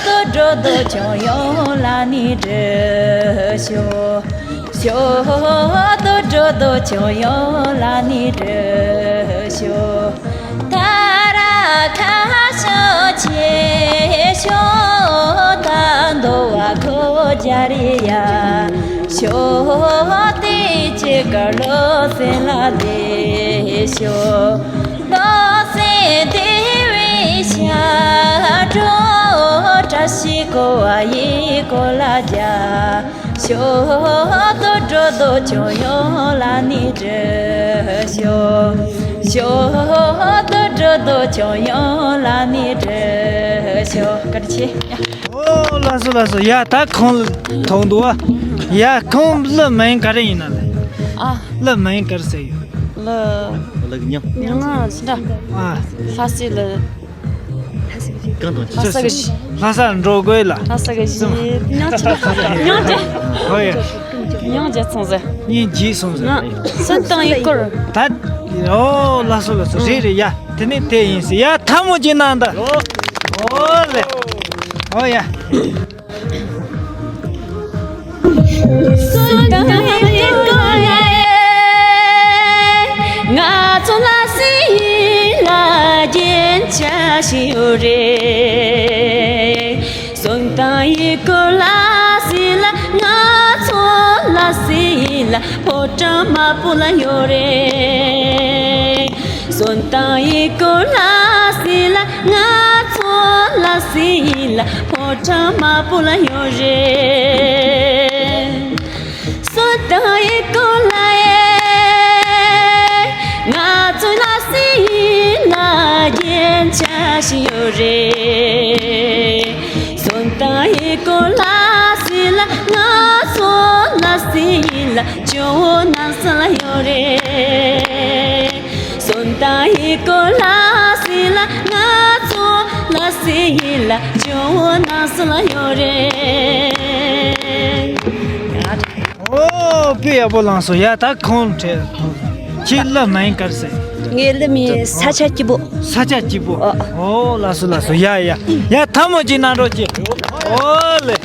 དུད་འགྲོ་དུད་ཆུང་ཡོངས་ལ་ནི་འདྲི་ཤོ། ཤོ་དུད་འགྲོ་དུད་ཆུང་ཡོངས་ལ་ནི་འདྲི་ཤོ། ད་ར་ཁ་ཤོ་ཆེ་ཤོ་ད་འདོ་བ་ཁོ་རྒྱ་རི་ཡ་ཤོ། དེ་ཅི་ག་ལོ་སེ་ལ་དེ་ཤོ། ལོ་སེ་དེ་བའི་ཞབས་བྲོ་བཀྲ་ཤིས་བསྐོར་བ་ཡི་སྐོར་ལ་རྒྱ་ཤོ། དུད་འགྲོ་དུད་ཆུང་ཡོངས་ལ་ནི་འདྲི་ཤོ། ཤོ་དུད་འགྲོ་དུད་ཆུང་ཡོངས་ལ་ནི་འདྲི་ཤོ། བཀའ་དྲིན་ཆེ། ཨོ་ལགས་སོ་ལགས་སོ། ཡ་ད་ཁོང་ལ་ཐོགས་འདུག་བ། ཡ་ཁོང་གླུ་མིང་ག་རེ་ཡིན་ན་ལེ། ཨ། གླུ་མིང་ག་རེ་ཟེར་ཡོད། གླུ། གླུ་གི་མིང་། མིང་ང་ཟིན་འདྲ། ཨ། ལྷ་སའི་གླུ། གང་དང་ལྷ་ས་གི་གཞས། ལྷ་ས་འགྲོ་དགོས་ལ། ལྷ་ས་གི་གཞས། མིང་ཅི། མིང་ཅི། ཧོ་ཡ། མིང་ཅི་སོང་ཟེར། ངས་བརྗེད་སོང་ཟེར། ང་སོན་དང་ཡི་སྐོར། ད། ཨོ་ལགས་སོ་ལགས་སོ། རེད་རེད་ཡ། དེ་ནས་དེ་ཡིན་ཟེར་ཡ། ཐལ་མོ་གཅིག་གནང་དང་། ཨོ་ལེ། ཨོ་ཡ། སོན་དང་ཡི་སྐོར་ལ་ཡ། ང་ཚོ་ལྷ་སའི་ལ་རྒྱན་ཆ་ཞིག་ཡོད་རེད། སོན་དང་ཡི་སྐོར་ལ་སི་ལ་ང་ཚོ་ལ་སི་ལ་ཕོ་བྲང་དམར་པོ་ལ་ཡོད་རེད། སོན་དང་ཡི་སྐོར་ལ་སི་ལ་ང་ཚོ་ལ་སི་ལ་ཕོ་བྲང་དམར་པོ་ལ་ཡོད་རེད། སོན་དང་ཡི་སྐོར་ལ་ཡ། ང་ཚོ་ལ་སི་ལ་རྒྱན་ཆ་ཞིག་ཡོད་རེད། སོན་དང་ཡི་སྐོར་ལ་སི་ལ་ང་ཚོ་ལ་སི་ལ་ཇོ་བོ་རྣམ་གསུམ་ལ་ཡོད་རེད། སོན་དང་ཡི་སྐོར་ལ་སི་ལ་ང་ཚོ་ལ་སི་ལ་ཇོ་བོ་རྣམ་གསུམ་ལ་ཡོད་རེད། ཨོ་དཔེ་ཡག་པོ་བླངས་སོང་ཡ། ད་ཁོང་ཁྲེལ། ཁྱེད་གླུ་མིང་ག་རེ་ཟེར། ངའི་གླུ་མིང་ས་ཆ་སྐྱིད་པོ། ས་ཆ་སྐྱིད་པོ། ཨོ། ཨོ་ལགས་སོ་ལགས་སོ། ཡ་ཡ་ཡ། ཐལ་མོ་གཅིག་གནང་རོགས་གྱིས། ཨོ་ལེ།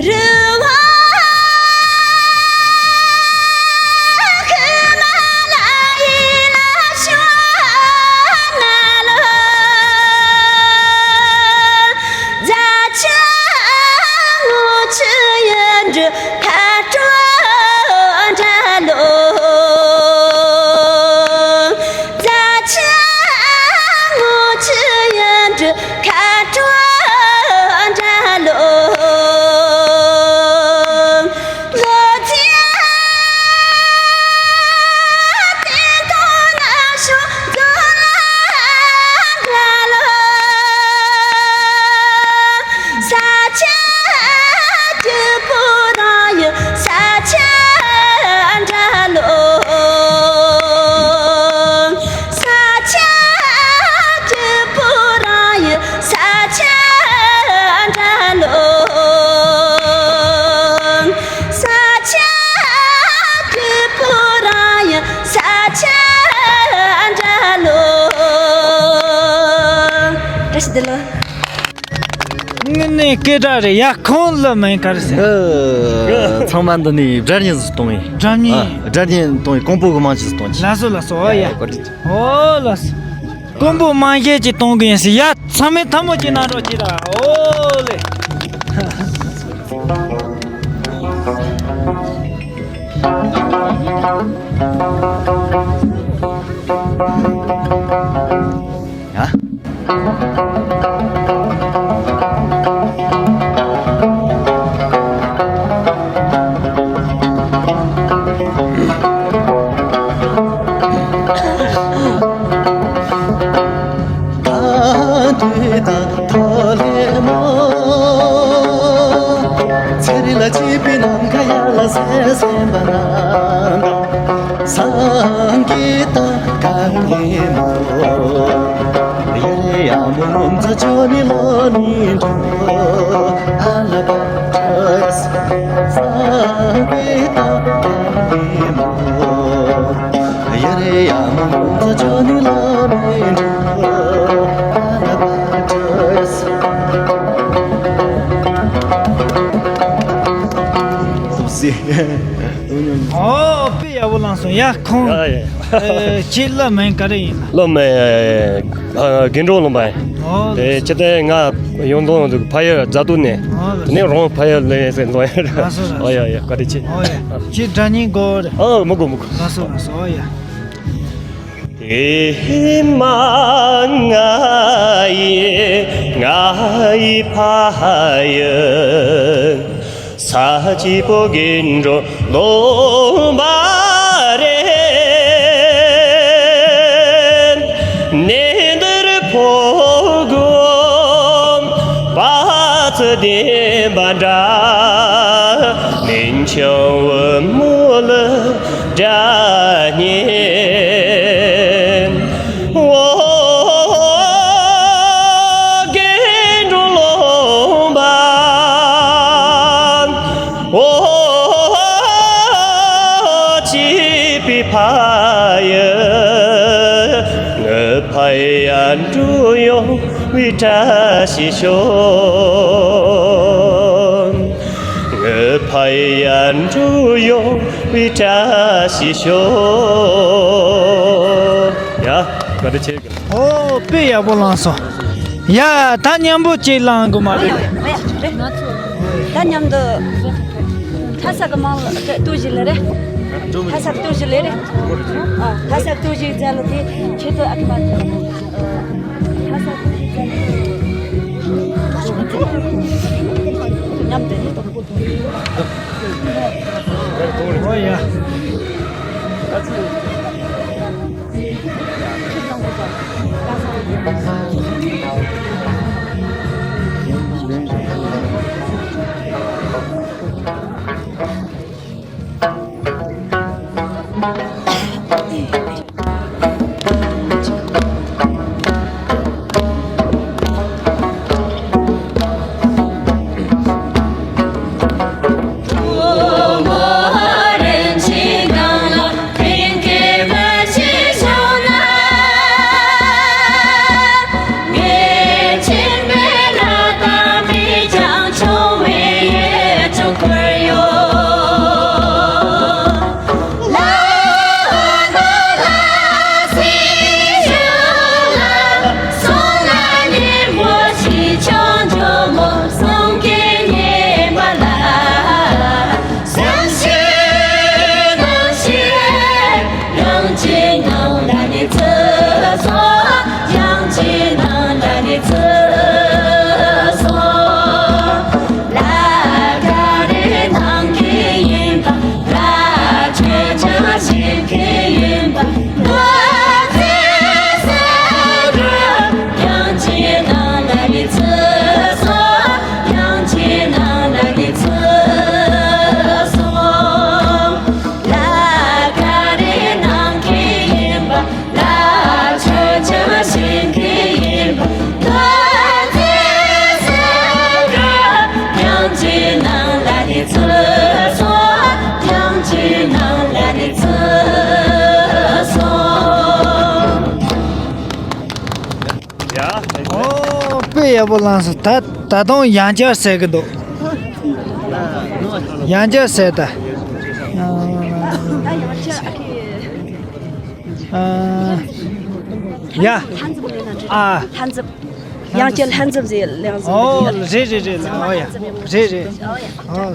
རི་བོ་ཧི་མ་ལ་ཡི་ལ་ཤོ་ན་ལོ། རྫ་ཆུ་ངོ་ཆུ་ཡི་འབྲུ་ཕ་སྤྲོ་འདྲ་ལོ། དེ་ལ། དངོས་གནས་སྐད་གྲགས་རེད་ཡ། ཁོང་ལ་མིང་ག་རེ་ཟེར། ཨ། ཚང་མ་འདི་ནས་སྒྲ་སྙན་ཟིག་གཏོང་ཡིན། སྒྲ་སྙན། ཨ། སྒྲ་སྙན་གཏོང་ཡིན། ཀོང་པོ་གི་མིང་ཅིག་གཏོང་གྱིས། ལགས་སོ་ལགས་སོ། ཨོ་ཡ། ཡ་བཀའ་དྲིན་ཆེ། ཨོ་ལགས་སོ། ཀོང་པོ་མིང་གཞས་ཅིག་གཏོང་གི་ཡིན་ཟེར་ཡ། ཚང་མས་ཐལ་མོ་ཅིག་གནང་རོགས་གྱིས་ར། ཨོ་ལེ། ཡ། ད་དུས་ད་ཐོ་ལེ་མོ། ཚེ་རིང་ལ་སྐྱིད་པའི་ནམ་མཁའ་ཡར་ལ་གསལ་གསལ་འབར་འབར། སངས་རྒྱས་དང་གང་ཉིད་མོ། ཡ་རེ་ཡ་མོ་ངོ་མཚར་ཅོ་ནི་ལོ་ནི་འགྲོ། ཨ་ལ་པ་ཏྲ་ཡ་སི། སངས་རྒྱས་དང་གང་ཉིད་མོ། ཡ་རེ་ཡ་མོ་ངོ་མཚར་ཅོ་ནི་ལོ་ནི་འགྲོ། ཨ་ལ་པ་ཏྲ་ཡ་སི། ཨོ། དཔེ་ཡག་པོ་བླངས་སོང་ཡ། ཁོང་། ཡ་ཡ། ཨེ། ཁྱེད་བླ་མིང་ག་རེ་ཡིན་ན། བླ་མ། ཨ། དགེ་འགྲོ་ལུང་པ་ཡིན། ཨོ། དེ་ཕྱི་ལྟར་ང་ཡོང་དོན་དུ་ཕ་ཡུལ་རྫ་སྟོད་ནས། ཨོ། དེ་ནས་རང་ཕ་ཡུལ་ལ་ཡིན་ཟེར་ལོ་ཡ། ལགས་སོ་ལགས་སོ། ཨོ་ཡ་ཡ། བཀའ་དྲིན་ཆེ། ཨོ་ཡ། ཁྱེད་སྒྲ་སྙན་དགོས་རེད། ཨོ། མི་དགོས་མི་དགོས། ལགས་སོ་ལགས་སོ། ཨོ་ཡ། ཨེ་མ་ང་ཡི་ང་ཡི་ཕ་ཡུལ། ས་སྐྱིད་པོ་དགེ་འགྲོ་ལུང་པ་རེད། གནས་འདིར་ཕོ་རྒོད་དཔའ་རྩལ་ལྡན་པ་འདྲ། གླིང་ཆེན་བུ་མོ་ལ་སྒྲ་སྙན། ཨོ། དགེ་འགྲོ་ལུང་པ། ཨོ། སྐྱིད་པའི་ཕ་ཡུལ། ངའི་ཕ་ཡུལ་འགྲོ་ཡོང་བའི་བཀྲ་ཤིས་ཤོག། ངའི་ཕ་ཡུལ་འགྲོ་ཡོང་བའི་བཀྲ་ཤིས་ཤོག། ཡ། བཀའ་དྲིན་ཆེ། ཨོ། དཔེ་ཡག་པོ་བླངས་སོང་། ཡ། ད་མཉམ་པོ་ཅིག་བླངས་དགོས་མ་རེད། ད་མཉམ་དུ་ལྷ་ས་གི་མིང་ལ་ལྟོས་ཤིག་ལེ་རེད། ལྷ་ས་གི་ལྟོས་ཤིག་ལེ་རེད། ཨ། ལྷ་ས་གི་ལྟོས་ཤིག་མཛད་ལ་དེ་ཆེད་དུ་ཨ་ཁུ་མ། ལྷ་ས་གི་ལྟོས་ཤིག་མཛད་ལ་མཉམ་དུ་ཨོ་ཡ། དཔེ་ཡག་པོ་བླངས་སོང་། ད་ད་དུང་ཡང་བསྐྱར་ཟེར་གི་འདུག་ཡང་བསྐྱར་ཟེར་ད། ཡ། ཨ། ལྷན་འཛོམས། ཡང་བསྐྱར་ལྷན་འཛོམས་ཟེར་ལེང་ཟེར། ཨོ། རེད་རེད་རེད། ཨོ་ཡ། རེད་རེད། ཨོ།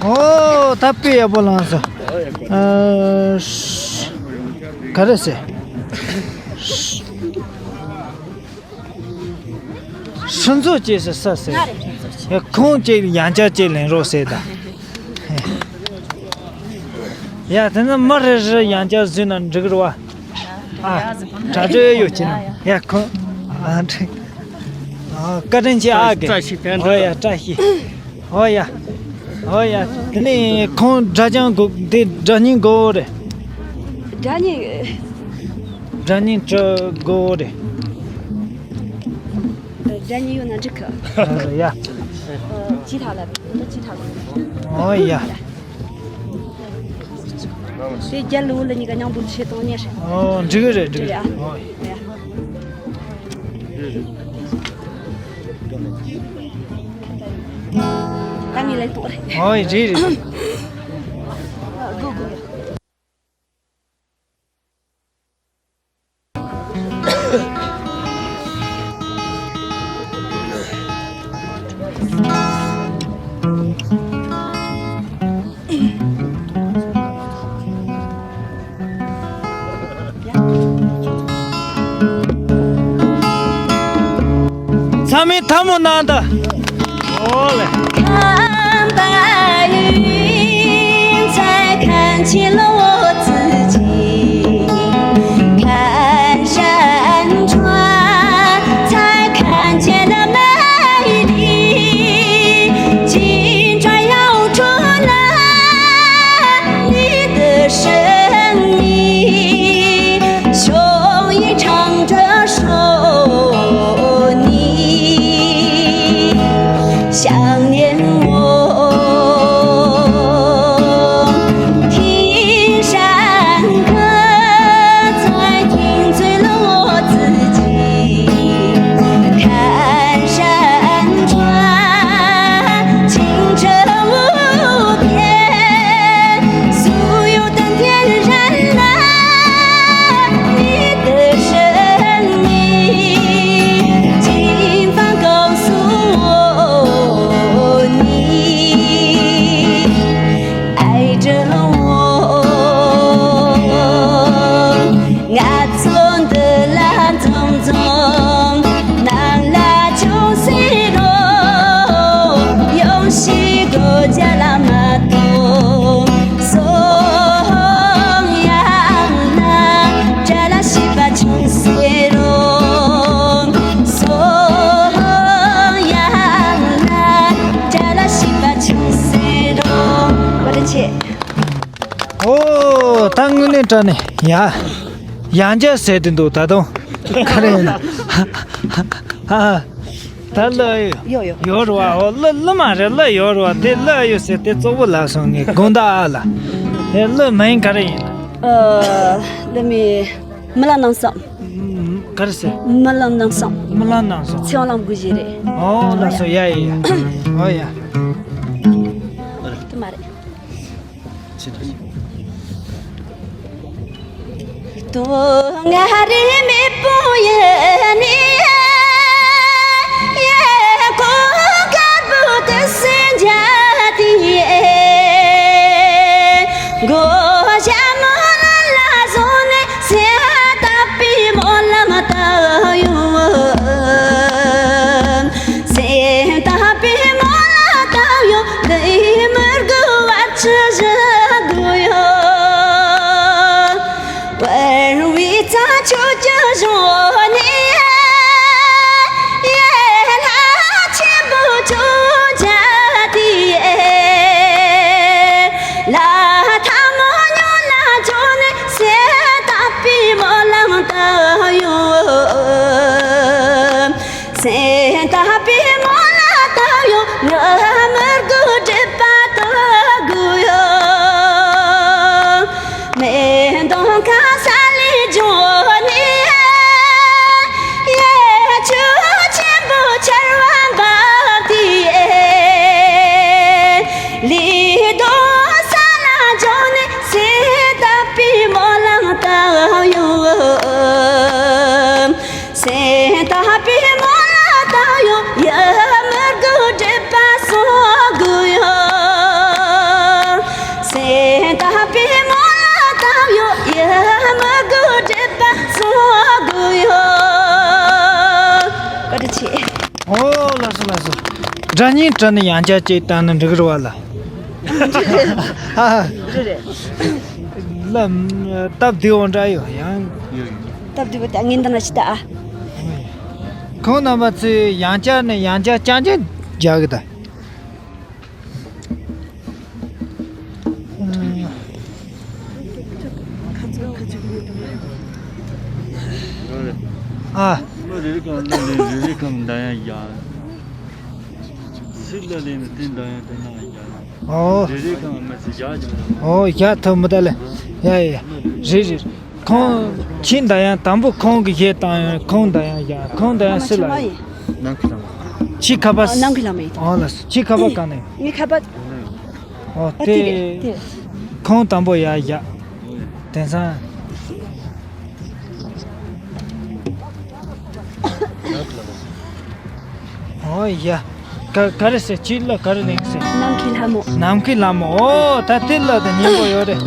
ཨོ། ད་དཔེ་ཡག་པོ་བླངས་སོང་། ཨ། ག་རེ་ཟེར། ཧྲིན་ཚོ་ཅེས་སུ་ས་ཟེར། ཡ། ཁོང་ཅིག་ཡང་བསྐྱར་ཅིག་ལེན་རོགས་ཟེར་ད། ཡ། དེ་ནི་མི་རེ་རེ་ཡང་བསྐྱར་བཟོས་ན་འགྲིག་རེད་བ། ཨ། དྲ་གྲོགས་ཡོད་ཀྱི་ན། ཡ། ཁོང་། ཨ། འགྲིག་ཨ། བཀའ་དྲིན་ཆེ། ཨ། གི། བཀྲ་ཤིས་བདེ་ལེགས། ཨོ་ཡ། བཀྲ་ཤིས། ཨོ་ཡ། ཨོ་ཡ། དེ་ནས་ཁོང་སྒྲ་སྦྱང་དགོས། འདི་སྒྲ་སྙན་དགོས་རེད། སྒྲ་སྙན། སྒྲ་སྙན་བྲི་དགོས་རེད། སྒྲ་སྙན་ཡོད་ན་འགྲིག་གི། ཡ། ཅི་ཐ་ལ། འདི་ཅི་ཐ་ལ། ཨོ་ཡ། དེ་རྒྱལ་ལོ་ལ་གཉིས་ཀ་མཉམ་པོ་བྱེད་གཏོང་ཉེ་ཧྲེ། ཨོ། འགྲིག་གི་རེད། འགྲིག་གི་རེད། ཨོ་ཡ། ད་ངས་ལེན་གཏོང་རེད། ཨོ་ཡ། རེད་རེད། དགོས་དགོས། ཚང་མས་ཐལ་མོ་གནང་དང་། ཨོ་ལེ། 想念我。 爱着我。ང་ཚོ་འདི་ལ་འཛོམས་འཛོམས། ནང་ལ་ཅུང་ཟད་རོ། ཡོང་ཞིག་གོ་རྒྱ་ལ་མ་གཏོགས། སོང་ཡང་ན་གྲྭ་ལ་བྱིས་པ་ཅུང་ཟད་རོ། སོང་ཡང་ན་གྲྭ་ལ་བྱིས་པ་ཅུང་ཟད་རོ། བཀའ་དྲིན་ཆེ། ཨོ། ད་དངོས་གནས་དྲང་གནས། ཡ། ཡང་བསྐྱར་ཟེར་དུ་འདུག་ད་དུང་། ག་རེ་ཡིན་ན། ཧ་ཧ། ད་གླུ་ཡོད། ཡོད་ཡོད། ཡོད་རེད་བ། ཨོ་གླུ་གླུ་མ་རེད། གླུ་ཡོད་རེད་བ། དེ་གླུ་ཡོད་ཟེར་དེ་གཙོ་བོ་ལབ་སོང་ངས། དགོང་དག་ཨ་ལ། དེ་གླུ་མིང་ག་རེ་ཡིན་ལ། ཨ། གླུ་མིང་རྨི་ལམ་ནམ་སོང་། ཨམ། ག་རེ་ཟེར། རྨི་ལམ་ནམ་སོང་། རྨི་ལམ་ནམ་སོང་། ཚེ་དབང་ལགས་སྒོ་བཞི་རེད། ཨོ་ལགས་སོ། ཡ་ཡ་ཡ། ཨོ་ཡ། དེ་མ་རེད། སྟོད་མངའ་རིས་མེས་པོ་ཡིན་ནི། ཡེ་གོ་དཀར་པོ་དེ་སེམས་རྒྱ་དེ། མགོ་ཞྭ་མོ་ལ་ལ་བཟུང་ནས་སེམས་དག་པའི་སྨོན་ལམ་བཏབ་ཡོང་། སེམས་དག་པའི་སྨོན་ལམ་བཏབ་ཡོང་། འདི་མི་དགོས་བར་ཆད་བཞག་དགོས་ཡོད། བར་བའི་རྩྭ་མཆོག་གི་གཞུང་ནས། ཡེ་ལྷ་ཆེན་པོ་ཁྱོད་མཇལ་ཏེ། ལ་ཐ་མོ་ཉོ་ན་འཇོག་ནས་སེམས་དག་པའི་སྨོན་ལམ་བཏབ་ཡོང་། སེམས་དག་པའི་སྨོན་ལམ་བཏབ་ཡོང་། ང་མི་དགོས་སྒྲིབ་པ་དག་དགོས་ཡོད། མེ་དོང་ཁ་ས་ལས་འབྱུང་ནས། ཡེ་ཆུ་ཆེན་པོ་ཆར་བ་འབབ་སྟེ། ལས་དོན་ས་ལ་འབྱུང་ནས་སེམས་དག་པའི་སྨོན་ལམ་བཏབ་ཡོང་། སེམས་དག་པའི་སྨོན་ལམ་བཏབ་ཡོང་། ཡ་མི་དགོས་སྒྲིབ་པ་སོགས་དགོས་ཡོད། སེམས་དག་པའི་སྨོན་ལམ་བཏབ་ཡོང་། ཡ་མི་དགོས་སྒྲིབ་པ་སོགས་དགོས་ཡོད། བཀའ་དྲིན་ཆེ། ཨོ་ལགས་སོ་ལགས་སོ། སྒྲ་སྙན་བྲིས་ནས་ཡང་བསྐྱར་ཅིག་བཏང་ན་འགྲིག་རེད་བ་ལ། ཨ། རེད་རེད། ལ་སྟབས་བདེ་བོ་འདྲ་ཡོད་ཡང་། སྟབས་བདེ་བོ་ད་ངན་ད་ན་ཅི་ད་ཨ། ཁོང་རྣམ་པ་ཚོས་ཡང་བསྐྱར་ནས་ཡང་བསྐྱར་རྐྱང་རྐྱང་རྒྱག་གི་ད། ཨ། མི་རེ་རེ་གང་ལ་ལས་རེ་རེ་གང་འདྲ་ཡང་ཡང་། སྲིད་ལ་ལས་ནི་དེ་འདྲ་ཡང་དེ་ན་ཡང་། ཨོ། རེ་རེ་གང་མི་སྲིད་ཡག་ཅིག་མི་འདུག་ཨོ་ཡག་ཐུབ་མི་ད་ལེ། ཡ་ཡ་ཡ། རེད་རེད། ཁོང་ཁྱི་འདྲ་ཡང་དང་པོ་ཁོང་གི་གཞས་བཏང་ཡང་ཁོང་འདྲ་ཡང་ཡང་ཁོང་འདྲ་ཡང་སྲིད་ལ་ཡིན། ནམ་མཁའི་ལྷ་མོ། ཁྱི་ཁ་པ། ཨ། ནམ་མཁའི་ལྷ་མོ་ཡིན། ཨོ་ལ་ཁྱི་ཁ་པ་གང་ནས། ངའི་ཁ་པ། ཨོ་ཨ་དེ་དེ་རེད་དེ། ཁོང་དང་པོ་ཡ་ཡ། དེང་སང་། ཨོ་ཡ། ག་ག་རེ་ཟེར་ཁྱི་ལ་ག་རེ་ལེན་ཟེར། ནམ་མཁའི་ལྷ་མོ། ནམ་མཁའི་ལྷ་མོ། ཨོ་ད་དེ་ལ་དེ་སྙན་པོ་ཡོད་རེད།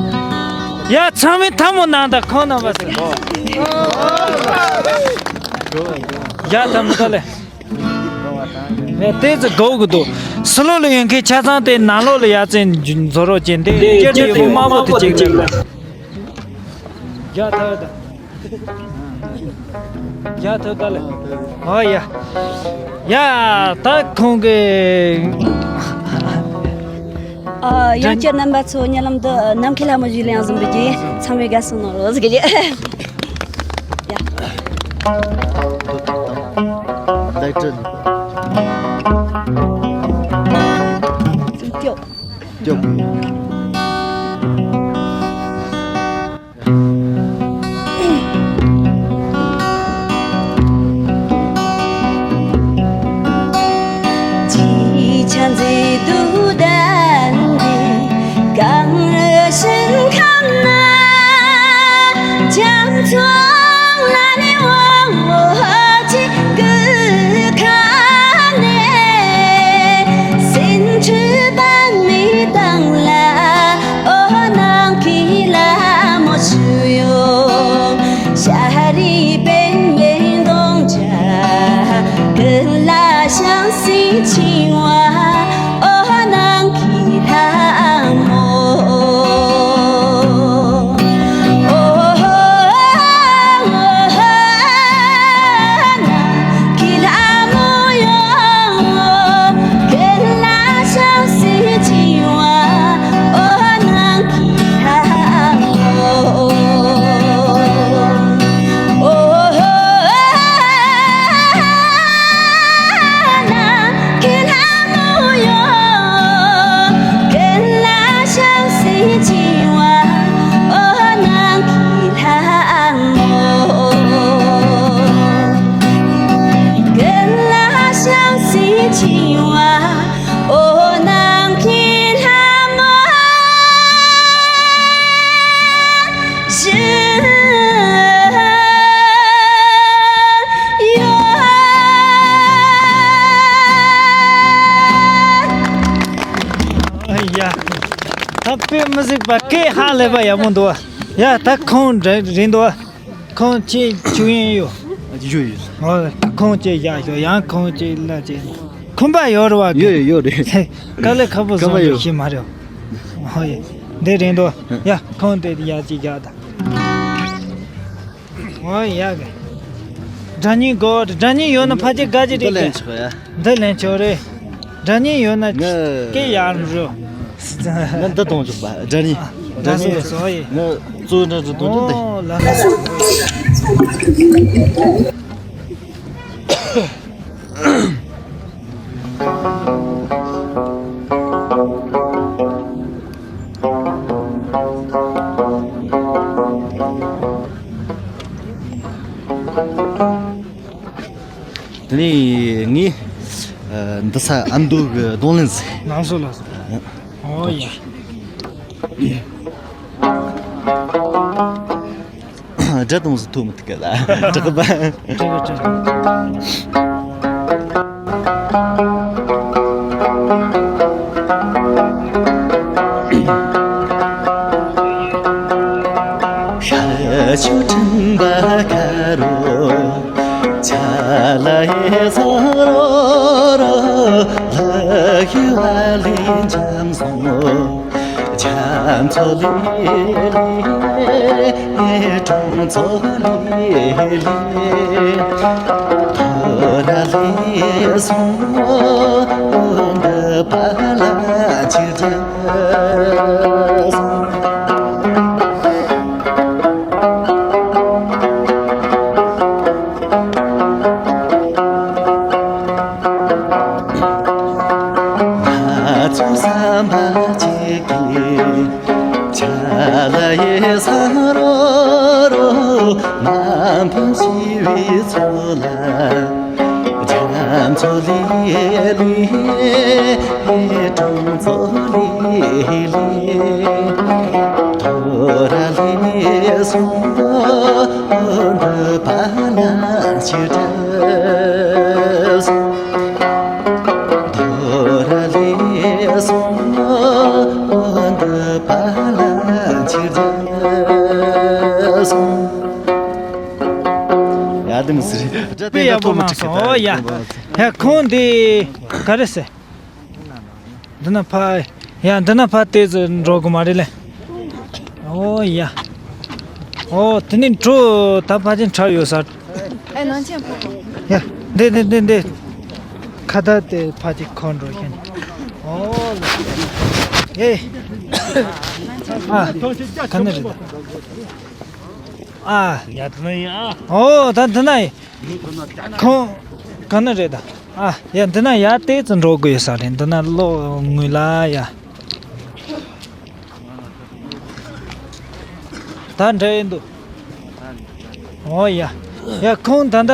ཡ་ཚང་མས་ཐལ་མོ་གནང་དང་ཁོང་རྣམ་པ་ཟེར། ཡ་ཐལ་མོ་ད་ལེ། ངས་ཏོག་ཙམ་དགོས་ཀྱི་འདུག་སི་ལོ་ལ་ཡོད་མཁན་ཆ་ཚང་དེ་ནང་ལོགས་ལ་ཡར་བཙན་འཛུལ་རོགས་བྱེད། འདི་སྐད་དེ་ཡོད་པ་དམར་པོ་དེ་གཅིག་ལ། རྒྱ་ཐར་ད། རྒྱ་ཐར་ད་ལེ། ཨོ་ཡ། ཡ་ད་ཁོང་གི། ཨ། ཡང་བསྐྱར་རྣམ་པ་ཚོ་ཉེ་ལམ་དུ་ནམ་མཁའི་ལྷ་མོ་ཞིག་ལ་ཡང་འཛོམས་པའི་རྗེས་ཚང་མས་དགའ་བསུ་གནང་རོགས་ཟེར་གྱི། ཡ། ལེགས་གྲུབ། སྐྱོ། སྐྱོ། ད་དཔེ་མི་སྲིད་པ་སྐད་ཧ་ལས་པ་ཡག་མོ་འདུག་ཨ། ཡ་ད་ཁོང་རེད་འདུག་ཨ། ཁོང་ཅིག་བཅུག་ཡིན་ཡོད། ཡོད་ཡོད། ཨོ། ཁོང་ཅིག་བཞག་ཤོག་ཡང་ཁོང་ཅིག་ལ་ཅིག་ཁོམ་པ་ཡོད་རེད་བ། ཡོད་ཡོད་རེད། དཀའ་ལས་ཁག་པོ་ཁོམ་པ་བཟོ་ཡོད། འདུག་ཤེས་མ་རེད། ཨོ་ཡ། འདི་རེད་འདུག་ཡ་ཁོང་དེ་ཡ་ཅིག་བཞག་ད། ཨོ་ཡ་གི། སྒྲ་སྙན་དགོས། སྒྲ་སྙན་ཡོད་ན་ཕལ་ཆེར་དགའ་གི་རེད། འདི་ལེན་ཆོག་ཡ། འདི་ལེན་ཆོག་རེད། སྒྲ་སྙན་ཡོད་ན་ངས་སྐད་ཡར་རོ། ང་འདི་གཏོང་ཆོག་པ། སྒྲ་སྙན། ཨ། སྒྲ་སྙན། ལགས་སོ་ལགས་སོ་ཡེ། ང་གཙོ་བོ་འདྲ་འདྲ་གཏོང་ཆོག་སྟེ། ཨོ་ལགས་སོ། དེ་ནས་ངས་ཨ་འདི་ས་ཨ་མདོ་གི་རྡུང་ལེན་ཟེར། ལགས་སོ་ལགས་སོ། ཨོ་ཡ། སྒྲ་དུང་སུ་ཐོག་མི་ཐུག་ག་ལ་དྲག་པ། དྲག་གི་དྲག་གི། ཤར་ཕྱོགས་སྤྲིན་པ་དཀར་རོ། ཆ་ལ་ཡེ་ས་རོ་རོ། ལ་ཡུ་བ་ལི་འཇམ་སོང་། འཇམ་ཚོ་ལི་ལི། གྲོང་ཚོ་ལི་ལི། ཐོ་ར་ལི་སོང་། འདི་པ་ལ་ཅི་རེད། ང་ཚོ་བསམ་པ་གཅིག་གིས། ཆ་ལ་ཡེ་ས་རོ་རོ། མ་ཕམ་ཞི་བའི་ཚོགས་ལ། རྒྱ་མཚོ་ལི་ལི། གྲོང་ཚོ་ལི་ལི། ཐོ་ར་ལི་སོང་། འདི་པ་ན་ཅི་འདྲ་སོང་། ཐོ་ར་ལི་སོང་། འདི་པ་ན་ཅི་འདྲ་སོང་། ཡ་དེ་མི་སྲིད་རེད། དཔེ་ཡག་པོ་གནང་སོང་། ཨོ་ཡ། ཡ་ཁོང་འདི་ག་རེ་ཟེར། འདི་ན་ཕ། ཡ་འདི་ན་ཕ་དེ་ཚོ་འགྲོ་དགོས་མ་རེད་ལེ། ཨོ་ཡ། ཨོ་དེ་ནི་འགྲོ་ད་ཕ་ཆེན་ཁྲ་ཡོད་ས། ཨེ་ནང་ཆེན་ཕོ་བོ། ཡ་འདི་འདི་འདི་འདི། ཁ་བརྡ་དེ་ཕ་ཆེན་ཁོ་འགྲོ་ཤན། ཨོ་ལེ། ཨེ། ཨ་ག་ནས་རེད་ད། ཨ། ཡ་དེ་ན་ཡིན་ཨ། ཨོ་ད་འདི་ན་ཡིན། ཁོང་ག་ནས་རེད་ད། ཨ་ཡ་འདི་ན་ཡ་ཏོག་ཙམ་འགྲོ་དགོས་ཡོད་ས་རེད། འདི་ན་ལོག་ངོས་ལ་ཡ། ད་འདྲ་ཡིན་འདུག་ཨོ་ཡ། ཡ་ཁོང་ད་ལྟ་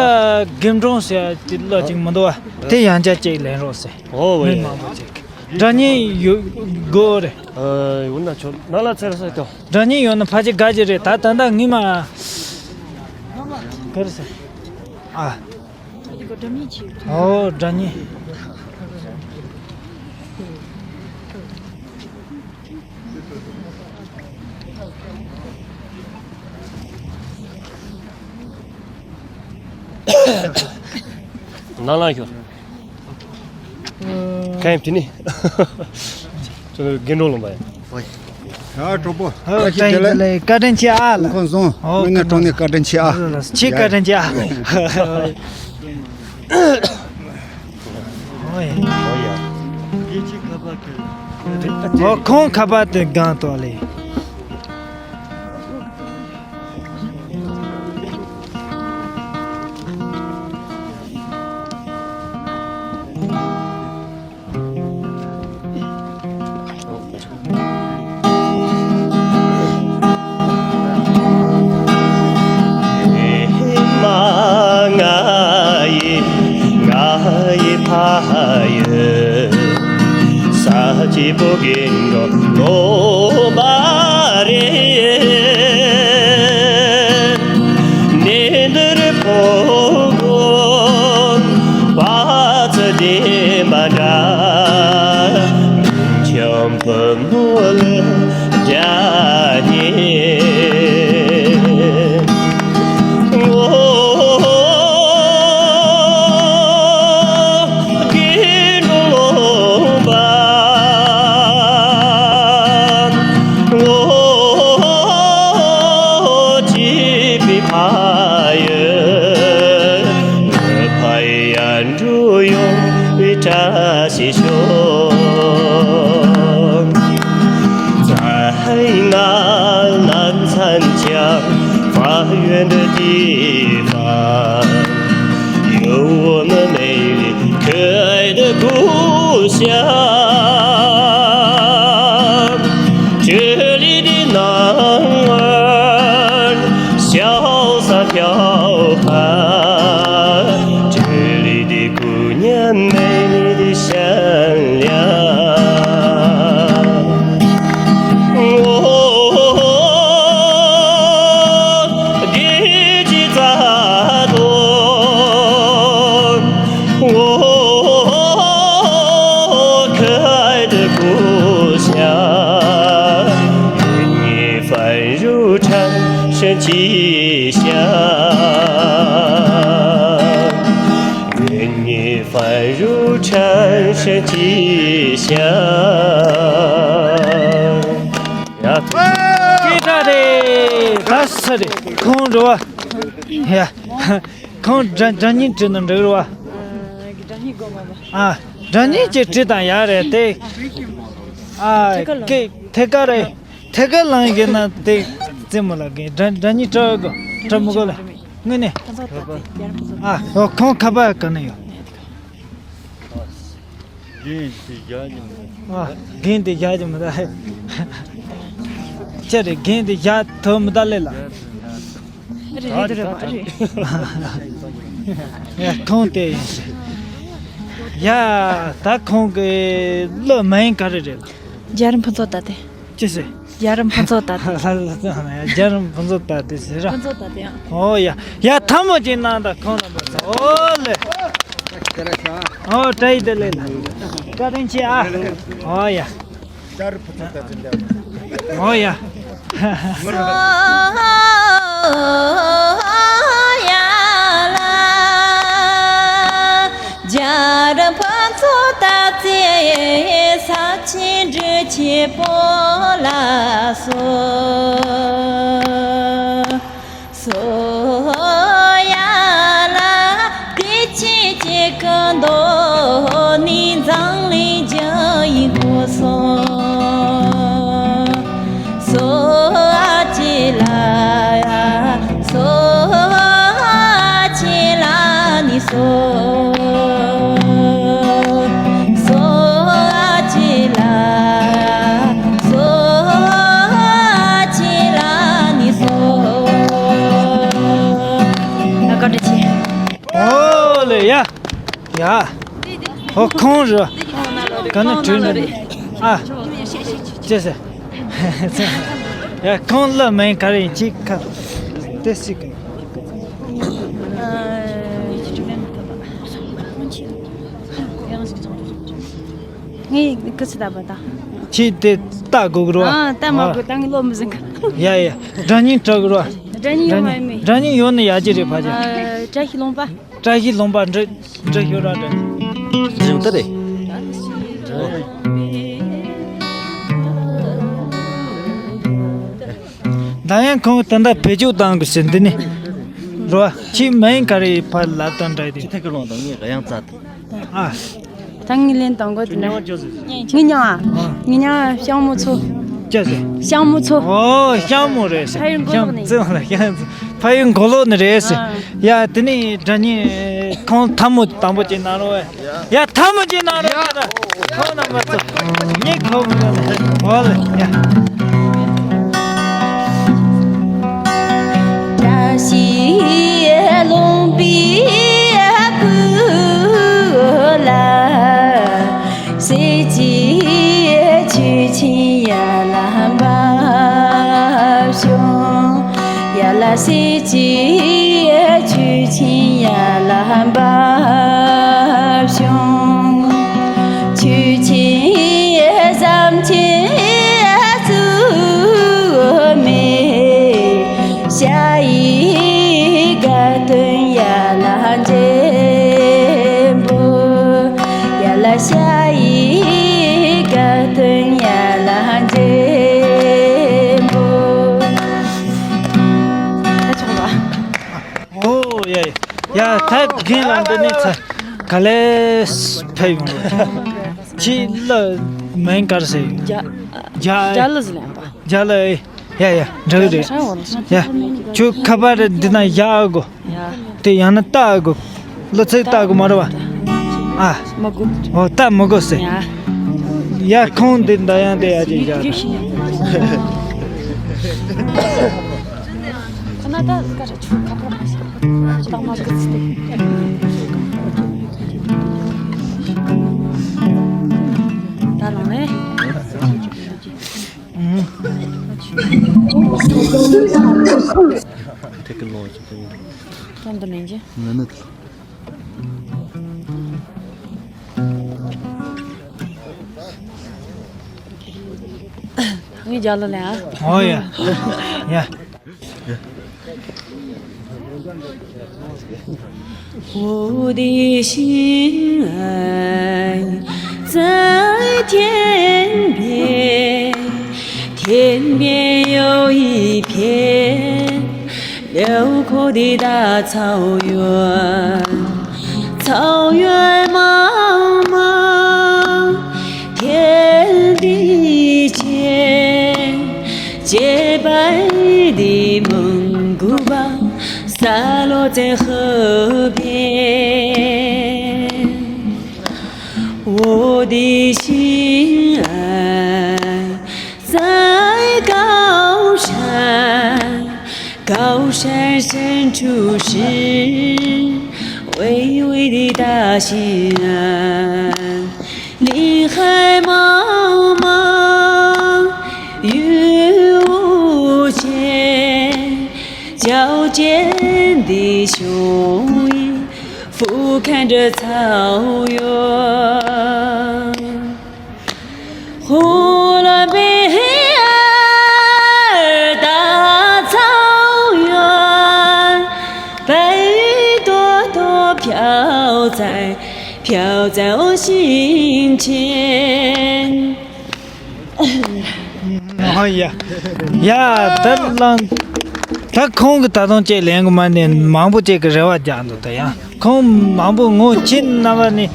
དགེ་འབྲོང་ཟེར་ཡ་ཅིག་ལོ་ཅིག་མི་འདུག་བ། དེ་ཡང་བསྐྱར་ཅིག་ལེན་རོགས་ཟེར། ཨོ་མི་ཡ། མང་པོ་ཅིག་སྒྲ་སྙན་ཡོད་དགོས་རེད། ཨ་ཡོད་ན་ཆོག་ནང་ལ་ཚེར་ས་ཏོ། སྒྲ་སྙན་ཡོད་ན་ཕལ་ཆེར་དགའ་གི་རེད། ད་ད་ལྟ་ངས་མ། ག་རེ་ཟེར། ཨ། ཨོ་སྒྲ་སྙན། ནང་ལ་ཤོག་ཁ་ཡིན་དེ་ནི། ཁྱོད་དགེ་འགྲོ་ལོངས་པ་ཡ། ཨོ་ཡ། ཡ་གྲོགས་པོ། ཨོ་བཀྲ་ཤིས་བདེ་ལེགས། བཀའ་དྲིན་ཆེ་ཨ་ལ། ཁོང་སོང་། ཨོ་མི་ངན་གྲོང་ནས་བཀའ་དྲིན་ཆེ་ཨ། ཁོང་སོང་། ཆེ་བཀའ་དྲིན་ཆེ་ཨ། ཨོ་ཡ། ཨོ་ཡ། ཨོ་ཁོང་ཁ་པར་དེ་སྒང་ཏོག་ལེ། 吉祥，愿你繁荣昌盛吉祥。ཡ། སྐད་གྲགས་རེད། ད་ས་རེད། ཁོང་འགྲོ་བ། ཡ། ཁོང་སྒྲ་སྒྲ་སྙན་བྲིས་ན་འགྲིག་རེད་བ། སྒྲ་སྙན་དགོས་མ་པ། ཨ། སྒྲ་སྙན་ཅིག་བྲིས་དང་ཡ་རེད་དེ། ཨ། ཐད་ཀར་ལ། ཀེ་ཐད་ཀར་རེད། ཐད་ཀར་ལངས་གི་ན་དེ་རྩེད་མོ་ལ་གི་སྒྲ་སྒྲ་སྙན་སྒྲ་གོ་སྒྲ་མི་གོ་ལ། དངོས་གནས། ཨ། ཨོ་ཁོང་ཁ་པར་ག་ནས་ཡོད། རྒན་དེ་བཞག་གི་མི་འདུག་ཨ། རྒན་དེ་བཞག་གི་མི་འདུག་ཅི་རེད། རྒན་དེ་བཞག་ཐུབ་མི་འདུག་ལེ་ལ། རེད་རེད་རེད་རེད། ཡ་ཁོང་དེ་ཡིན། ཡ་ད་ཁོང་གི་བློ་མ་ཡིན་ག་རེ་རེད་ལ། རྒྱལ་རིམ་ཕུན་ཚོགས་ད་དེ། ཅི་ཟེར། རྒྱལ་རིམ་ཕུན་ཚོགས་ད་དེ། ལ་ལ་ཙང་ཡ་རྒྱལ་རིམ་ཕུན་ཚོགས་ད་དེ་ཟེར་ར། ཕུན་ཚོགས་ད་དེ་ཡང་། ཨོ་ཡ། ཡ་ཐལ་མོ་ཅིག་གནང་དང་ཁོང་རྣམ་པ་ཚོ། ཨོ་ལེ། ཨོ་བཀྲ་ཤིས་བདེ་ལེགས་ལ། བཀའ་དྲིན་ཆེ་ཨ། ཨོ་ཡ། རྒྱལ་རིམ་ཕུན་ཚོགས་ད་དེ་འདྲ། ཨོ་ཡ། སོ་ཡ་ལ། རྒྱལ་རིམ་ཕུན་ཚོགས་ད་ཚེ་ས་ཆེན་འབྲི་ཆེན་པོ་ལ་སོ། སོ་ཡ་ལ་བདེ་ཆེན་གཅིག་གི་མདོ་ནས་འཛམ་གླིང་རྒྱུ་ཡི་སྒོ་སོང་། སོ་ཨ་ཅེ་ལ་ཡ། སོ་ཨ་ཅེ་ལ་ནི་སོ། སོ་ཨ་ཅེ་ལ། སོ་ཨ་ཅེ་ལ་ནི་སོ། ཨ་བཀའ་དྲིན་ཆེ། ཨོ་ལེ་ཡ། ཡ། ཨོ་ཁོང་རེད། ག་ནས་བྲིས་ནས། ཨ། ཅེས་ཟེར། ཡ་ཁོང་ལ་མིང་ག་རེ་ཡིན་ཅིག་ཁ། དེ་སྲིད་གི། ངས་ཁུ་ཚུར་བཏབ་པ་དང་། ཁྱེད་དེ་ལྟ་དགོས་གི་རེད་བ། ཨ་ལྟ་མ་དགོས། ད་ངས་ཀློག་མི་ཟིན་གི། ཡ་ཡ། སྒྲ་སྙན་སྒྲོག་གི་རེད་བ། སྒྲ་སྙན་ཡོད་མ་ཡིན་མེད། སྒྲ་སྙན་ཡོད་ན་ཡག་གི་རེད་ཕ་ཆེ། ཨ་བཀྲ་ཤིས་ལུང་པ། བཀྲ་ཤིས་ལུང་པ་འདྲི་འདྲི་ཤོད་ར་འདྲི། བཞིན་དུ་རེད། ད་ཡང་ཁོང་ད་ལྟ་བེད་སྤྱོད་བཏང་དགོས་ཟེར་འདི་ནི། རོ། ཁྱེད་མིང་ག་རེ་ཕར་ལབ་དང་འདྲ་དེ། ཁྱེད་ཐད་ཀར་ལོང་དང་ངས་ག་ཡང་རྩ་དང་། ཨ། ད་ངས་ལན་དང་གོ་དེ་ན། ངས་མྱང་ཨ། ངས་མྱང་ཨ་ཤང་མོ་ཚོ། ཅི་ཟེར། ཤང་མོ་ཚོ། ཨོ་ཤང་མོ་རེད་ཟེར། ཕ་ཡུལ་མགོ་ལོག་ནས། ཤང་ཙི་ལ་ཤང་ཙི། ཕ་ཡུལ་མགོ་ལོག་ནས་རེད་ཟེར། ཨ། ཡ་དེ་ནས་སྒྲ་སྙན་ཁོང་ཐལ་མོ་དང་པོ་ཅིག་གནང་རོགས། ཡ་ཐལ་མོ་ཅིག་གནང་རོགས། ཁོང་རྣམ་པ་ཚོ་ངས་ཁོ་མོ་ལ་ཨོ་ལེ་ཡ། བཀྲ་ཤིས་ལུང་པའི་སྐུ་ལ། གསེར་གྱི་ཆུ་ཆེན་ཡར་ལ་འབབ་བྱུང་། ཡར་ལ་གསེར་གྱི་ཆུ་ཆེན་ཡར་ལ་འབབ་བྱུང་། ཆུ་ཆེན་ཟམ་ཆེན་བཙུགས་མེད། ཤ་ཡི་དགའ་སྟོན་ཡར་ལ་འགྲེམས་པོ། ཡར་ལ་ཤ་ཡི་དགའ་སྟོན་ཡར་ལ་འགྲེམས་པོ། ད་ཆོག་ལ། ཨོ་ཡ་ཡ། ཡ་ད་རྒན་ལགས་འདི་ནས་ཚ་ག་ལེ་ཕེབས་ཡོང་། ཁྱེད་ལ་མིང་ག་རེ་ཟེར་ཡོད། རྒྱ། རྒྱ། རྒྱ་ལ་ཟེར་ལ་ཡང་པ། རྒྱ་ལ་ཨེ། ཡ་ཡ་འདྲ་གི་རེད། ཡ་ཁྱོད་ཁ་པར་འདི་ན་བཞག་དགོས། ཡ། དེ་ཡང་ན་ལྟ་དགོས། གླུ་ཚིག་ལྟ་དགོས་མ་རེད་བ། ཨ། མ་དགོས། ཨོ་ལྟ་མ་དགོས་ཟེར། ཡ། ཡ་ཁོང་འདི་འདྲ་ཡང་དེ་ཡ་ཅིག་བཞག་ཁོ་ན་ད་ག་རེ་ཆུ་ཁ་པར་མ་ཤེས། ད་མ་གི་ཚི་ད་ལོང་ནས། ཐད་ཀར་ལོང་ཅིག་ཏུ། ཀྱང་འདི་ནས་ཀྱི། ང་ནི། ངའི་རྒྱ་ལ་ལ་ཨ། ཨོ་ཡ། ཡ། 我的心爱在天边，天边有一片辽阔的大草原，草原茫茫，天地间，洁白的蒙古包洒落在河边。 我的心爱在高山，高山深处是微微的大兴安，林海茫茫云雾间，皎洁的雄鹰 俯瞰着草原。呼伦贝尔大草原，白云朵朵飘在，飘在我心间。 ཨ་ཡ། ཡ། ད་ལང་། ད་ཁོང་གི་ད་དུང་ཅིག་ལན་གི་མ་ནས་མང་པོ་ཅིག་གི་རེ་བ་རྒྱག་འདུག་ད་ཡང་ཁོང་མང་པོ་ངོ་ཁྱེད་རྣམ་པ་ནི་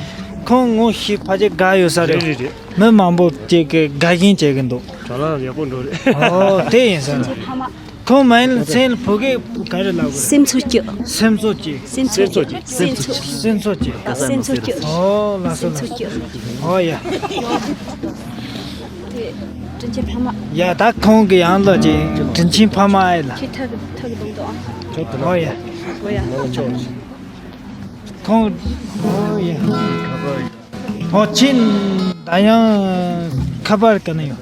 ཁོང་ངོ་ཤེས་ཕལ་ཆེར་དགའ་ཡོད་ས་རེད། རེད་རེད་རེད། མི་མང་པོ་ཅིག་གི་དགའ་བཞིན་བྱེད་གི་འདུག་དྲ་ལམ་ཡག་པོ་འགྲོ་རེད། ཨོ་དེ་ཡིན་ས་རེད། ཁོང་མ་ཡིན་ལ་མཚན་ལ་བོད་སྐད་ག་རེ་ལབ་དགོས། སེམས་ཚོར་སྐྱོ། སེམས་ཚོར་སྐྱོ། སེམས་ཚོར་སྐྱོ། སེམས་ཚོར་སྐྱོ། སེམས་ཚོར་སྐྱོ། སེམས་ཚོར་སྐྱོ། ཨོ་ལགས་སོ་ལགས་སོ། ཨོ་ཡ། དྲིན་ཆེན་ཕ་མ། ཡ་ད་ཁོང་གི་ཡང་ལ་ཅིག་དྲིན་ཆེན་ཕ་མ་ཨེ་ལ། ཁྱེད་ཐག་གི་ཐག་གི་སྡོང་དོ། ཨོ་ཡ། ཨོ་ཡ། ཁོང་། ཨོ་ཡ། ཨོ་ཆིན་ད་ཡང་ཁ་པར་ག་ནས་ཡོང་།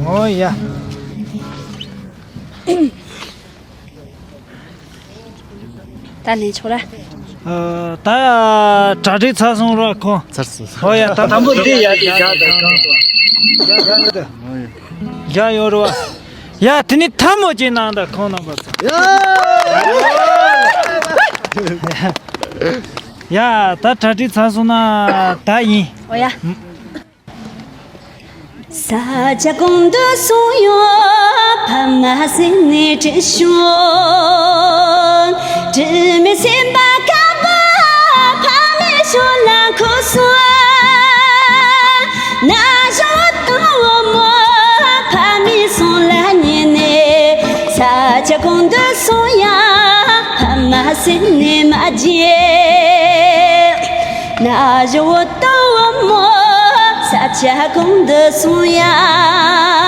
ཨོ་ཡ། ད་ལན་ཆོག་ར། ཨ། ད་གྲ་སྒྲིག་ཚར་སོང་ར་ཁོ། ཚར་སོང་། ཨོ་ཡ། ད་དང་པོ་འདི་ཡ་ཡ་ཡ་ཡ་ཡོད་ར་བ། ཡ་དེ་ནི་ཐལ་མོ་ཅིག་གནང་ད་ཁོང་རྣམ་པ་ཚོ། ཡ་ད་གྲ་སྒྲིག་ཚར་སོང་ན་ད་ཡིན། ཨོ་ཡ། ས་ཆ་གང་དུ་སོང་ཡོད་ཕ་མ་སེམས་ནས་དྲན་བྱུང་། དྲི་མེད་སེམས་པ་དཀར་པོ་ཕ་མའི་ཕྱོགས་ལ་འཁོར་སོང་། ན་གཞོན་དང་བུ་མོ་ཕ་མའི་གསུང་ལ་ཉན་ནས། ས་ཆ་གང་དུ་སོང་ཡང་ཕ་མ་སེམས་ནས་མ་བརྗེད། ན་གཞོན་དང་བུ་མོ་ས་ཆ་གང་དུ་སོང་ཡང་།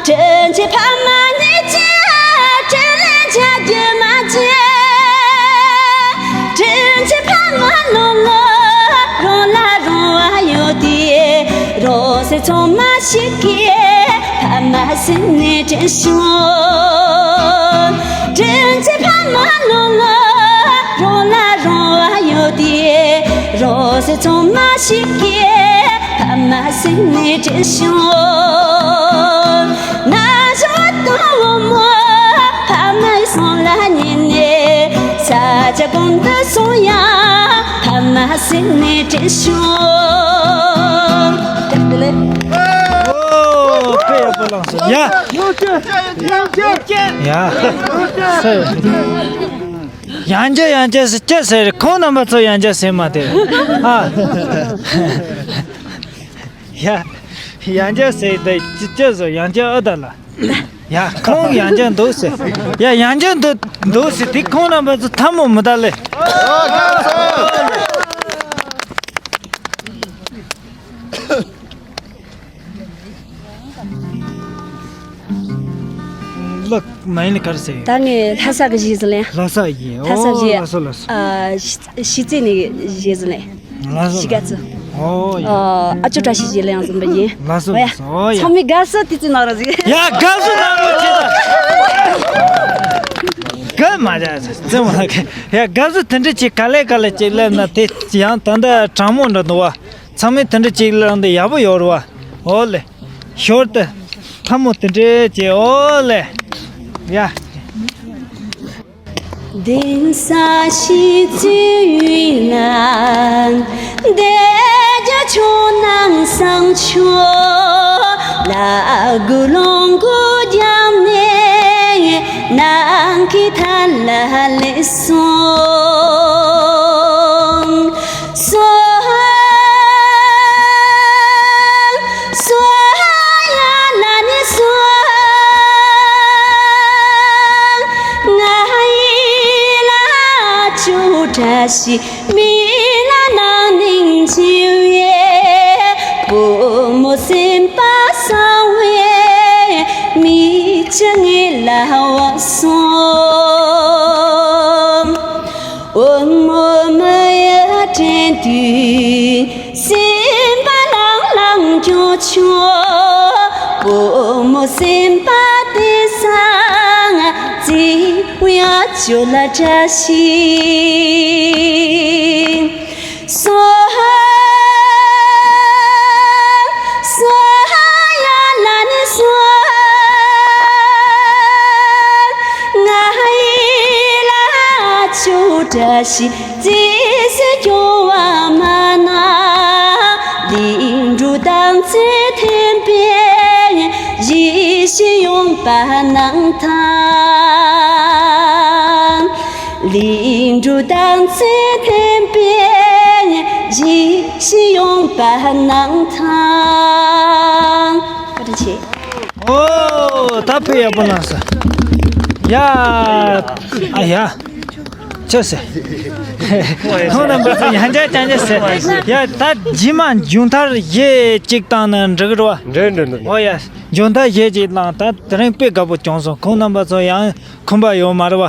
དྲིན་ཆེན་ཕ་མ་ཉིད་ཀྱི་དྲིན་ལན་འཇལ་རྒྱུ་མ་བརྗེད། དྲིན་ཆེན་ཕ་མ་ནོར་ལུག་རང་ལ་རང་བ་ཡོད་དེ། རོགས་ཟེར་ཚང་མ་ཞིག་གིས་ཕ་མ་སེམས་ནས་དྲན་བྱུང་། དྲིན་ཆེན་ཕ་མ་ནོར་ལུག་རང་ལ་རང་བ་ཡོད་དེ། རོགས་ཟེར་ཚང་མ་ཞིག་གིས་ཕ་མ་སེམས་ནས་དྲན་བྱུང་། ན་གཞོན་དང་བུ་མོ་ཕ་མའི་གསུང་ལ་ཉན་ནས། ས་ཆ་གང་དུ་སོང་ཡང་ཕ་མ་སེམས་ནས་དྲན་བྱུང་། ཨོ་དཔེ་ཡག་པོ་བླངས་སོང་། ཡ། ཡ། ཡ། ཡང་བསྐྱར་ཡང་བསྐྱར་ཟེར་ཅི་ཟེར། ཁོང་རྣམ་པ་ཚོ་ཡང་བསྐྱར་ཟེར་མ་དེ། ཨ། ཡ། ཡང་བསྐྱར་ཟེར་དེ་ཅི་ཅི་ཟེར། ཡང་བསྐྱར་ཨ་ད་ལ། ཡ། ཁོང་ཡང་བསྐྱར་འདུག་ཟེར། ཡ། ཡང་བསྐྱར་འདུག་འདུག་ཟེར་དེ། ཁོང་རྣམ་པ་ཚོ་ཐལ་མོ་མི་ད་ལེ། ལགས། མ་ཡིན་ལ་ག་རེ་ཟེར་ཡོད། ད་ངས་ལྷ་ས་གི་གཞས་ཟིག་ལེན། ལྷ་ས་གཞས། ལྷ་ས་ཨོ་གཞས། ལགས་སོ་ལགས་སོ། ཨ། ཤི་ཤི་ཙི་ནས་གཞས་ཟིག་ལེན། ལགས་སོ་ཤི་ག་ཙི། ཨོ་ཡ། ཨ། ཨ་ཅོ་བཀྲ་ཤིས་གཞས་ལེན་ཟིན་པ་ཡིན། ལགས་སོ་ཨོ་ཡ། ལགས་སོ། ཨོ་ཡ། ཚང་མས་དགའ་བསུ་དེ་ཙི་གནང་རོགས་ཟིག་ཡ། དགའ་བསུ་གནང་རོགས་བྱེད་ད། དགའ་ མ་བྱ་ཙི་མ་གི་ཡ་དགའ་བསུ་དེ་འདྲ་ཅིག་ག་ལེ་ག་ལེ་ཅིག་སླེབས་ན་དེ་ཡང་ད་ལྟ་གྲང་མོ་འདྲ་འདུག་བ། ཚང་མས་དེ་འདྲ་ཅིག་སླེབས་ན་ཡག་པོ་ཡོད་རེད་བ། འོ་ལེ། ཞོར་དུ་ཐལ་མོ་དེ་འདྲ་ཅིག་འོ་ལེ། ཡ། གདན་ས་ཞིག་བཙུགས་ཡུན་ནང་བདེ་རྒྱ་མཆོག་ནང་བཟང་ཕྱོགས་ལ་དགུ་ལོང་དགུ་རྒྱབ་ནས་ནང་གི་ཐ་ལ་ལས་སོང་། སོ་ཧ་སོ་ཧ་ཡ་ལ་ནི་སོ་ང་ཡི་ལ་ཅུ་བཀྲ་ཤིས་མི་ལ་ནང་ནིང་ཅི་ཡེ་བུ་མོ་སེམས་པ་གསང་བའི་མི་ཅི་ངེ་ལ་བ་སོང་། འོ་མོ་མ་ཡ་དྲན་དུས་སེམས་པ་ལང་ལང་སྐྱོ་ཆོ། བུ་མོ་སེམས་པ་དེ་སང་ཙི་བུ་ཡ་ཅོ་ལ་བཀྲ་ཤིས། སོ་ཧ་སོ་ཧ་ཡ་ལ་ནི་སོ་ང་ཡི་ལ་ཅུ་བཀྲ་ཤིས་ཙི་སི་སྐྱོ་བ་མ་ན། ལིང་འབྲུ་དང་ཚེ་འཐེན་པའི་ཡིད་བཞིན་ཡོང་པ་ནང་ཐང་། ལིང་འབྲུ་དང་ཚེ་འཐེན་པའི་ཡིད་བཞིན་ཡོང་པ་ནང་ཐང་། བཀའ་དྲིན་ཆེ། ཨོ། ད་དཔེ་ཡག་པོ་གནང་སོང་། ཡ། ཨ་ཡ། ཆོས་ཟེར། ཁོང་རྣམ་པ་ཚོ་ཡང་བསྐྱར་ཅང་ཅང་ཟེར། ཡ་ད་རྗེས་མ་མཇུག་མཐར་གཞས་གཅིག་བཏང་ན་འགྲིག་གི་རེད་བ། འགྲིག་འགྲིག་འགྲིག་ཨོ་ཡ། མཇུག་མཐར་གཞས་གཅིག་བཏང་ད་དེ་རིང་དཔེ་དགའ་པོ་བྱུང་སོང་ཁོང་རྣམ་པ་ཚོ་ཡང་ཁོམ་པ་ཡོད་མ་རེད་བ།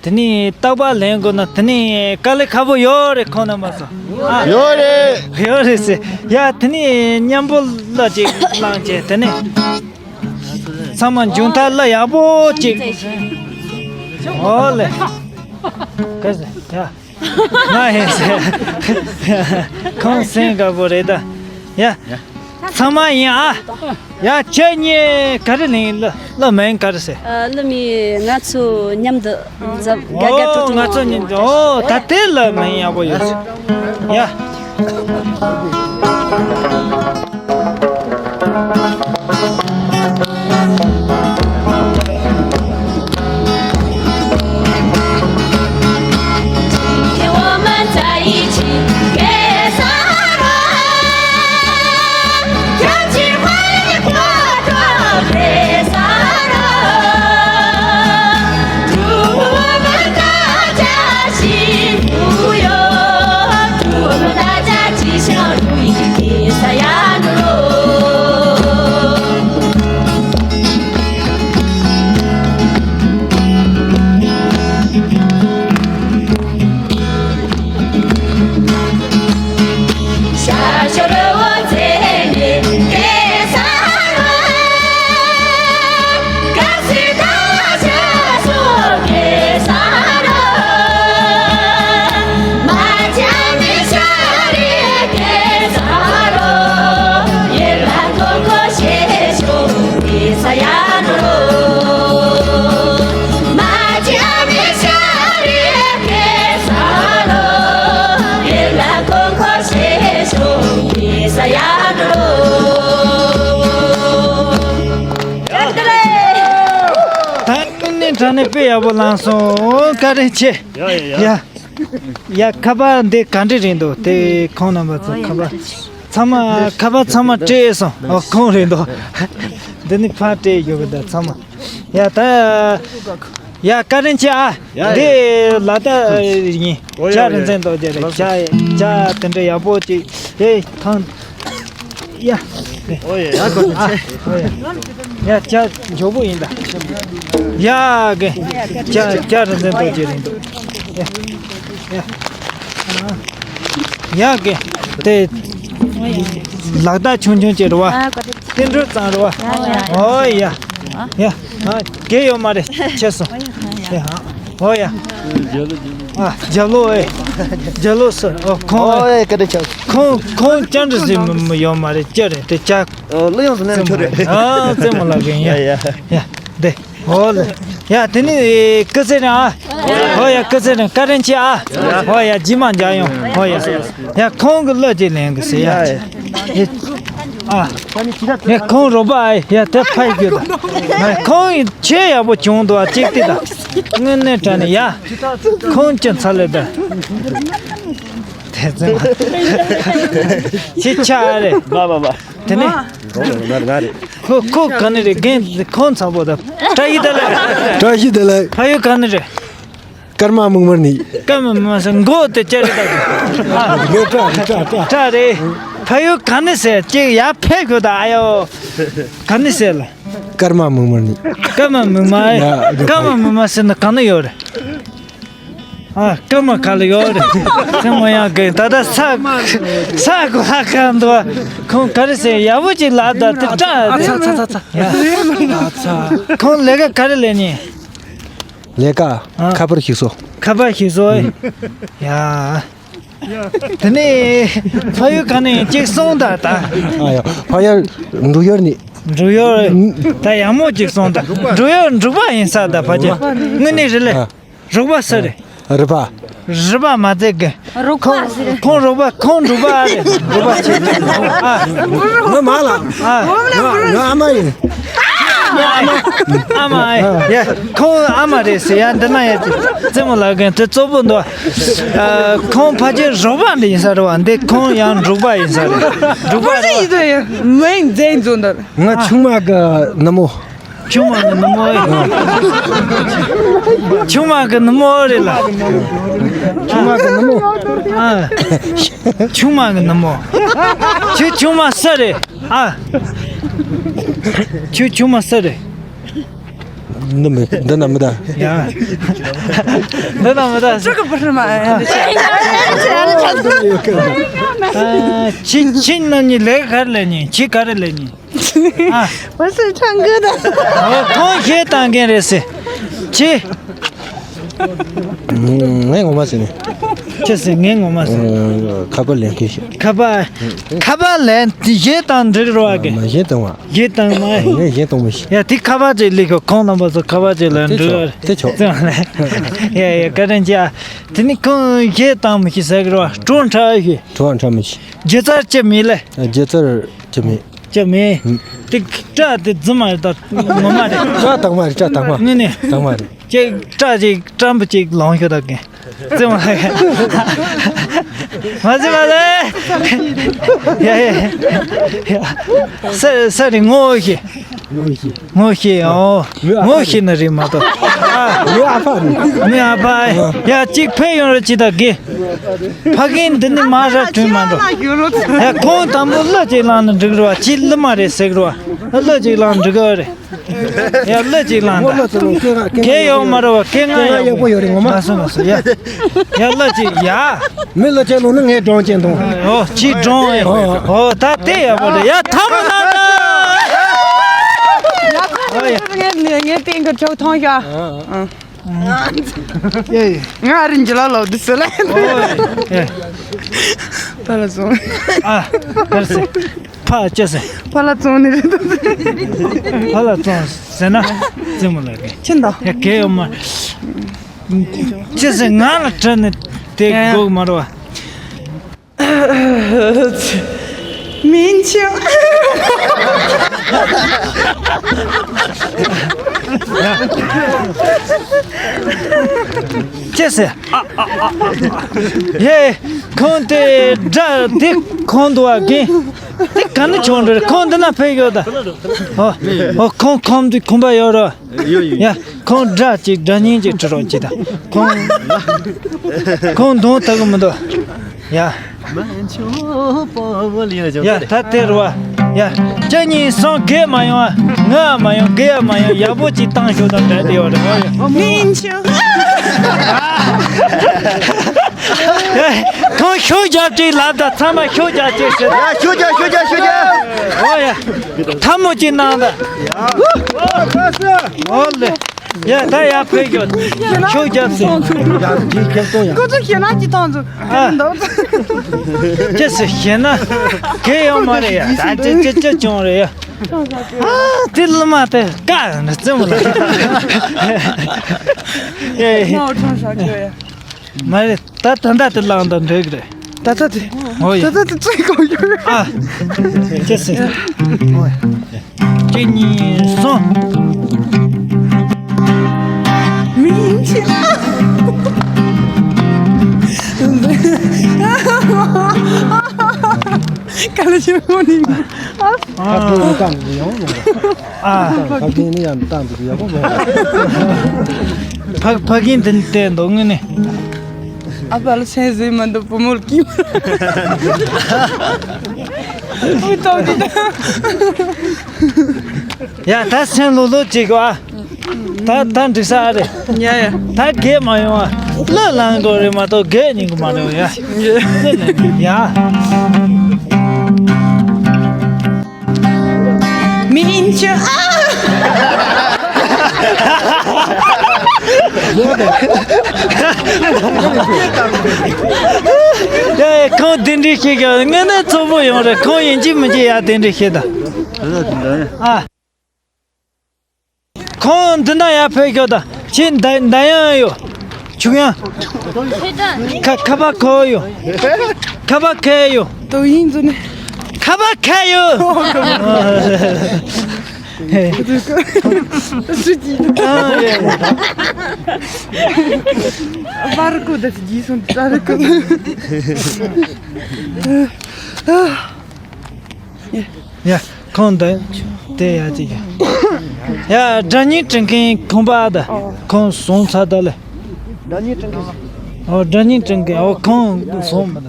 དེ་ནས་རྟག་པར་ལེན་དགོས་ན་དེ་ནས་དཀའ་ལས་ཁག་པོ་ཡོད་རེད་ཁོང་རྣམ་པ་ཚོ། ཨ། ཡོད་རེད། ཡོད་རེད་ཟེར། ཡ་དེ་ནས་མཉམ་པོ་གླུ་ཅིག་བླངས་བྱས་དེ་ནས། ཚང་མ་མཇུག་མཐར་གླུ་ཡག་པོ་ཅིག་ཨོ་ལེ། ག་ཟེར་ཡ། ང་ཡིན་ཟེར། ཁོང་སེམས་དགའ་པོ་རེད་ད། ཡ། ཚང་མ་ཡིན་ཨ། ཡ་ཁྱེད་གཉིས་ག་རེ་ལེན་གླུ་གླུ་མིང་ག་རེ་ཟེར། ཨ་གླུ་མིང་ང་ཚོ་མཉམ་དུ་འཛབ་དགའ་དགའ་སྤྲོ་སྤྲོ་ཨོ་ང་ཚོ་གཉིས་ཨོ་ད་དེ་གླུ་མིང་ཡག་པོ་ཡོད་ཟེར། ཡ། ད་ནི་དྲ་ནས་དཔེ་ཡག་པོ་བླངས་སོང་། བཀའ་དྲིན་ཆེ། ཡ་ཡ་ཡ། ཡ། ཡ་ཁ་པར་འདི་ག་འདྲ་རེད་འདུག་དེ་ཁོང་རྣམ་པ་ཚོ་ཁ་པར་ཚང་མ་ཁ་པར་ཚང་མ་སྤྲད་སོང་། ཨོ་ཁོང་རེད་འདུག་འདི་ནི་ཕར་སྤྲད་ཡོད་གི་ད་ཚང་མ། ཡ་ད། ཡ་བཀའ་དྲིན་ཆེ་ཨ། ཡ་ཡ། འདི་ལ་ད་ཡིན། ཨོ་ཡ་ཇ་ཨོ་ཡ། རིན་ཆེན་རྡོ་རྗེ་རེད། ཇ་ཇ་དེ་འདྲ་ཡག་པོ་ཅིག་ཨེ་ཐང་། ཡ། ཨོ་ཡ་ཡ། ཨོ་ཡ། ཡ་ཇ་མགྱོགས་པོ་ཡིན་ད། ཡ་གི་ཇ་ཇ་རིན་ཆེན་རྡོ་རྗེ་རེད་འདུག་ཡ་ཡ། ཡ་གི་དེ་ལག་བརྡ་ཆུང་ཆུང་ཅིག་རེད་བ། བསྟན་འགྲོ་ཙང་རེད་བ། ཨོ་ཡ་ཡ། ཨ་གི་ཡོད་མ་རེད་ཆེ་སོང་། ཡ་ཧ། ཨོ་ཡ། རྒྱ་ལོ་རྒྱ་ལོ། ཨ་རྒྱ་ལོ་ཨེ། རྒྱ་ལོ་སི། ཨོ་ཁོང་ཨོ་ཨེ་སྐད་ཆ་ཆག་ཁོང་ཁོང་ཅང་འདྲི་ཟིན་མི་ཡོད་མ་རེད། ཅི་རེད་དེ་ཅག་ཨོ་གླུ་ཡོངས་སུ་ལེན་ཆོག་རེད། ཨ་རྩེད་མོ་ལགས་ཡིན་ཡ། ཡ་ཡ། ཡ་དེ། ཨོ་ལེ། ཡ་དེ་ནི་སྐུ་ཚེ་རིང་ཨ། ཨོ་ཡ་སྐུ་ཚེ་རིང་བཀའ་དྲིན་ཆེ་ཨ། ཨོ་ཡ་རྗེས་མ་མཇལ་ཡོང་། ཨོ་ཡ། ཡ་ཁོང་གི་གླུ་ཅིག་ལེན་གི་ཟེར་ཡ། ཨ། ཡ་ཁོང་རོགས་པ་ཨ། ཡ་དེ་ཕ་ཡི་རྒྱུ་དང་། ཁོང་ཡི་ཆེ་ཡག་པོ་བྱུང་འདུག་ཨ། གཅིག་དེ་དང་། དངོས་གནས་དྲང་གནས་ཡ། ཁོང་ཅི་ཚ་ལེ་ད། དེ་ཚོ་ཁྱི་ཆ་རེད། མ་མ་མ། དེ་ནས། ང་ང་རེད། ཁོ་ཁོ་ག་ནས་རེད། རྒན་ཁོང་ཚ་པོ་ད། བཀྲ་ཤིས་བདེ་ལེགས། བཀྲ་ཤིས་བདེ་ལེགས། ཕ་ཡུལ་ག་ནས་རེད། ཀརྨ་མིག་དམར་ནས། ཀརྨ་མིག་དམར་ཟེར་མགོ་དེ་ཅི་རེད་ད། ངས་བཀྲ་རེད། བཀྲ་བཀྲ་བཀྲ་རེད། ཕ་ཡུལ་ག་ནས་ཟེར་ཅིག་ཡར་ཕེབས་ཤོག་ད། ཨ་ཡོ། ག་ནས་ཟེར་ལ། ཀརྨ་མིག་དམར་ནས། ཀརྨ་མིག་དམར། ཡ། ཀརྨ་མིག་དམར་ཟེར་ན་ག་ན་ཡོད་རེད། ཨ་སྐར་མ་ག་ལ་ཡོད་རེད། ཚེ་མོ་ཡང་གི་ད་ལྟ་ས་ས་གོ་ལ་ག་འདུག་ཁོང་ག་རེ་ཟེར་ཡག་པོ་ཅིག་ལབ་ད་དེ་ཨ་ཚ་ཚ་ཚ་ཚ། ཡ། ཨ་ཚ། ཁོང་ལས་ཀ་ག་རེ་ལས་ནི། ལས་ཀ་ཨ། ཁ་པར་ཞིག་བཟོ། ཁ་པར་ཞིག་བཟོ། ཡ། དེ་ནས་ཕ་ཡུལ་ག་ནས་ཅིག་སོང་ད་ད། ཨ་ཡ་ཕ་ཡུལ་འབྲུག་ཡུལ་ནས། འབྲུག་ཡུལ་ད་ཡག་མོ་ཅིག་སོང་ད། འབྲུག་ཡུལ་འབྲུག་པ་ཡིན་ས་ད་ཕ་ཅིག་དངོས་གནས་རེད་ལེ། ཨ། རོགས་པ་སུ་རེད། རི་པ། རི་པ་མ་ཚད་གི། རོགས་པ་ཟེར། ཁོང་རོགས་པ་ཁོང་འབྲུག་པ་རེད། འབྲུག་པ་ཆེ། ཨ། ང་མ་ལ། ཨ། ང་ང་ཨ་མ་ཡིན། ཨ་མ་ཨེ། ཡ་ཁོང་ཨ་མ་རེད་ཟེར་ཡ་འདི་ན་ཡ་ཅི། རྩེད་མོ་ལགས་རྒན་དེ་གཙོ་བོ་འདུག་ཨ། ཁོང་ཕ་ཆེ་རོགས་པ་འདི་ཡིན་ས་རེད་བ། འདི་ཁོང་ཡང་འབྲུག་པ་ཡིན་ས་རེད། འབྲུག་པ་རེད་བ། མིང་འཛིན་བཟོ་འདུག་ང་ཆུང་མ་གི་ནུ་མོ། ཆུང་མ་གི་ནུ་མོ་ཨེ། ཆུང་མ་གི་ནུ་མོ་རེད་ལ། ཆུང་མ་གི་ནུ་མོ། ཨ། ཆུང་མ་གི་ནུ་མོ། ཁྱོད་ཆུང་མ་སུ་རེད། ཨ། ཁྱོད་ཆུང་མ་སུ་རེད། འདི་མི་འདི་ན་མི་ད། ཡ། འདི་ན་མི་ད། ཅི་གི་བུ་ཧྲི་མ། ཨ། ཁྱེད་ཁྱེད་རྣམ་གཉིས་ལས་ག་རེ་ལས་ནི། ཁྱེད་ག་རེ་ལས་ནི། ཨ། 我是唱歌的。 ཨོ། ཁོང་གཞས་བཏང་མཁན་རེད་ཟེར། ཁྱེད། ངས་ངོ་མ་ཟེར་ནས། ཁྱེད་ཟེར་ངས་ངོ་མ་ཟེར། ཁ་པར་ལེན་མཁན་ཞིག་ཁ་པར། ཁ་པར་ལེན་གཞས་བཏང་འགྲིག་རོགས་གི། མ་གཞས་བཏང་བ། གཞས་བཏང་མ། ངས་གཞས་བཏང་མ་ཤེས། ཡ་དེ་ཁ་པར་ཅིག་ལེན་ཤོག་ཁོང་རྣམ་པ་ཚོ་ཁ་པར་ཅིག་ལེན་འགྲིག་རོགས། དེ་ཆོག་དེ་ཆོག་ཡ་ཡ་བཀའ་དྲིན་ཆེ། དེ་ནི་ཁོང་གཞས་བཏང་མ་ཤེས་ཟེར་གི་རོགས། བྲོ་འཁྲབ་ཤེས། བྲོ་འཁྲབ་མ་ཤེས། སྒྱུ་རྩལ་ཅི་མེད་ལེ། སྒྱུ་རྩལ་ཅི་མེད། ཅི་མེད། ཧུམ། དེ་སྐྲ་དེ་རྫུན་མ་རེད་ད། ངོ་མ་རེད། སྐྲ་དྭངས་མ་རེད། སྐྲ་དྭངས་མ། དངོས་གནས། དྭངས་མ་རེད། ཅིག་སྐྲ་ཅིག་སྐྲ་འབུ་ཅིག་ལོང་ཤོག་ད་གིན། རྫུན་མ་རེད། མ་རྫུན་མ་རེད། ཡ་ཡ་ཡ། ས་ས་རེད། ངོ་ཤེས། ངོ་ཤེས། ཨོ། ངོ་ཤེས་ན་རེད་མ་གཏོགས། ཨ། ངའི་ཨ་ཕ་རེད། ངའི་ཨ་ཕ། ཡ་གཅིག་ཕེབས་ཡོང་རོགས་གྱིས་ད་གིན། ཕ་རྒན་འདི་ནི་མ་ར་བྲོས་མ་འགྲོ། ཡ་ཁོང་དང་པོ་གླུ་གཅིག་བླངས་ན་འགྲིག་རོགས། ཁྱེད་གླུ་མ་རེད་ཟེར་རོགས། གླུ་གཅིག་བླངས་འགྲིག་གི་རེད། ཡ་གླུ་གཅིག་བླངས་ད། གལ་ཡོད་མ་རེད་བ། སྐད་ངན་ཡག་པོ་ཡོད་རེད་ངོ་མ། མ་སོང་མ་སོང་ཡ། ཡ་གླུ་གཅིག་ཡ། མི་གླུ་གཅིག་བླངས་ན་ངས་སྒྲུང་གཅིག་འཐུང་། ཨོ་ཁྱེད་སྒྲུང་ཨེ། ཨོ་ད་དེ་ཡག་པོ་རེད་ཡ། ཐལ་མོ་སྣ་ཁྲལ། ངས་ངས་སྟེང་གི་གྲོགས་མཐོང་ཤག་ཨ། ཨ། ཡེ། ང་རིན་གྱི་ལ་ལོ་དུ་སི་ལ། ཨོ་ཡེ། ཕ་ལ་སོང་། ཨ། ཕར་སེ། ཕ་ཅེ་སེ། ཕ་ལ་སོང་ནི་རེད་དུ་སི། ཕ་ལ་སོང་ཟེར་ན། རྩེད་མོ་ལ་རེད། ཁྱེད་འདོ། ཡ་གལ་ཡོད་མ། ཅེ་སེ་ང་ལ་དྲན་ནས་དེ་ཨེ། དགོས་མ་རེད་བ། 明天。 ཅེས་ཟེར། ཡེ། ཁོང་དེ་དགྲ་དེ་ཁོང་འདུག་བ་གིན། དེ་ག་ནས་བྱུང་འགྲོ་རེད། ཁོང་འདི་ན་ཕེབས་ཡོད་ད། ཨོ། ཨོ་ཁོང་ཁོང་འདི་ཁོམ་པ་ཡོད་རོ། ཡོད་ཡོད། ཡ། ཁོང་སྒྲ་གཅིག་སྒྲ་སྙན་གཅིག་འཁྲི་རོགས་གྱིས་དང་། ཁོང་། ཁོང་གདོང་ལྟ་གི་མི་འདུག་ཡ། ཡ་ད་དེ་རུ་བ། ཡ། ཁྱེད་གཉིས་སང་རྒས་མ་ཡོང་ཨ། ངུ་ཡ་མ་ཡོང་། རྒས་ཡ་མ་ཡོང་། ཡག་པོ་གཅིག་བཏང་ཤོག་དང་འབྲེལ་དེ་ཡོད་རེད། ཁོང་ཤུགས་རྒྱབ་གཅིག་ལབ་དང་། ཚང་མ་ཤུགས་རྒྱབ་གཅིག་ཟེར། ཡ་ཤུགས་རྒྱབ་ཤུགས་རྒྱབ་ཤུགས་རྒྱབ། ཨོ་ཡ། ཐལ་མོ་གཅིག་གནང་དང་། ཨོ་ལེ། ཡ་ད་ཡ་ཕེབས་ཤོག་ཤོག་རྒྱབ་སོང་། ཡ་དེའི་ཁེབས་གཏོང་ཡ། ཁོ་ཚོ་ཞེ་ན་ཅི་ཐང་ཚོ་ཨ། འདོག་ཅི་སེ་ཞེ་ན་གལ་ཡོད་མ་རེད་ཡ། ད་ཅི་ཅི་ཅི་བྱུང་རེད་ཡ། ཨ་དེ་ལ་མ་དེ་ཀ་ནི་རྩེ་མོ་ལ། ཡ་ཡ། མ་འོ་ཁྲང་ཤག་གི་ཡ། མ་རེད། ད་ད་ལྟ་དེ་ལངས་དང་འགྲིག་རེད། ད་ལྟ་དེ། ཨོ་ཡ། ད་ལྟ་དེ་བཙོས་གོ་ཡོད། ཨ། ཅི་སེ། ཨོ་ཡ། གཅིག་གཉིས་གསུམ། མིང་ཆེ། ག་ལ་ཆེ་མོ་ནི། ཨ། ཁ་ཐུག་བཀའ་འདི་ཡོང་ཡོང་། ཨ། ཕ་གིན་ནི་ཡང་བཏང་འདུག་ཡག་པོ་མེད། ཕ་ཕ་གིན་དེ་བལྟས་འདུག་ངས་ནི། ཨ་ཕ་ལ་སེམས་ཟེར་མ་འདུག་བུ་མོར་ཀིམ། ཨུ་ཏོག་ཏི་ཏ། ཡ་ད་སེམས་ལོ་ལོ་བྱེད་དགོས་ཨ། ད་ད་འགྲིག་ས་ཨ་རེད། ཡ་ཡ། ད་རྒས་མ་ཡོང་ཨ། གླུ་ལངས་དགོས་རེད་མ་གཏོགས་རྒས་ཉིན་གུ་མ་རེད་ཡ། ཡ། གླུ་ལངས་ཡ། མིན་ཅི་ཨ། ཡ་ཡ་ཁོང་གདན་འདྲེན་ཞིག་ག་ངས་ནས་གཙོ་བོ་ཡོང་རེད། ཁོང་ཡིན་གཅིག་མིན་གཅིག་ཡ་གདན་འདྲེན་ཞིག་དང་། ཨ། ཁོང་འདི་ན་ཡར་ཕེབས་ཤོག་དང་། ཁྱེད་འདི་འདི་ཡང་ཡོད། ཆུ་ཡང་། ཁ་ཁ་པར་ཁོ་ཡོད། ཁ་པར་ཁ་ཡོད། དོ་ཡིན་ཚོ་ནི། ཁ་པར་ཁ་ཡོད། སུ་གྱིས། ཨ་ཡ། པར་ཀོ་ད་ཅི་གྱིས་སོང་ད་རེ་ཀོ། ཡ། ཁོང་འདི་དེ་ཡ་ཅིག་ཡ། སྒྲ་སྙན་སྤྲིན་མཁན་ཁང་པ་ད་ཁོང་སོང་ཚར་ད་ལེ། སྒྲ་སྙན་སྤྲིན་མཁན། ཨོ་སྒྲ་སྙན་སྤྲིན་མཁན་ཨོ་ཁོང་སོང་མི་ད།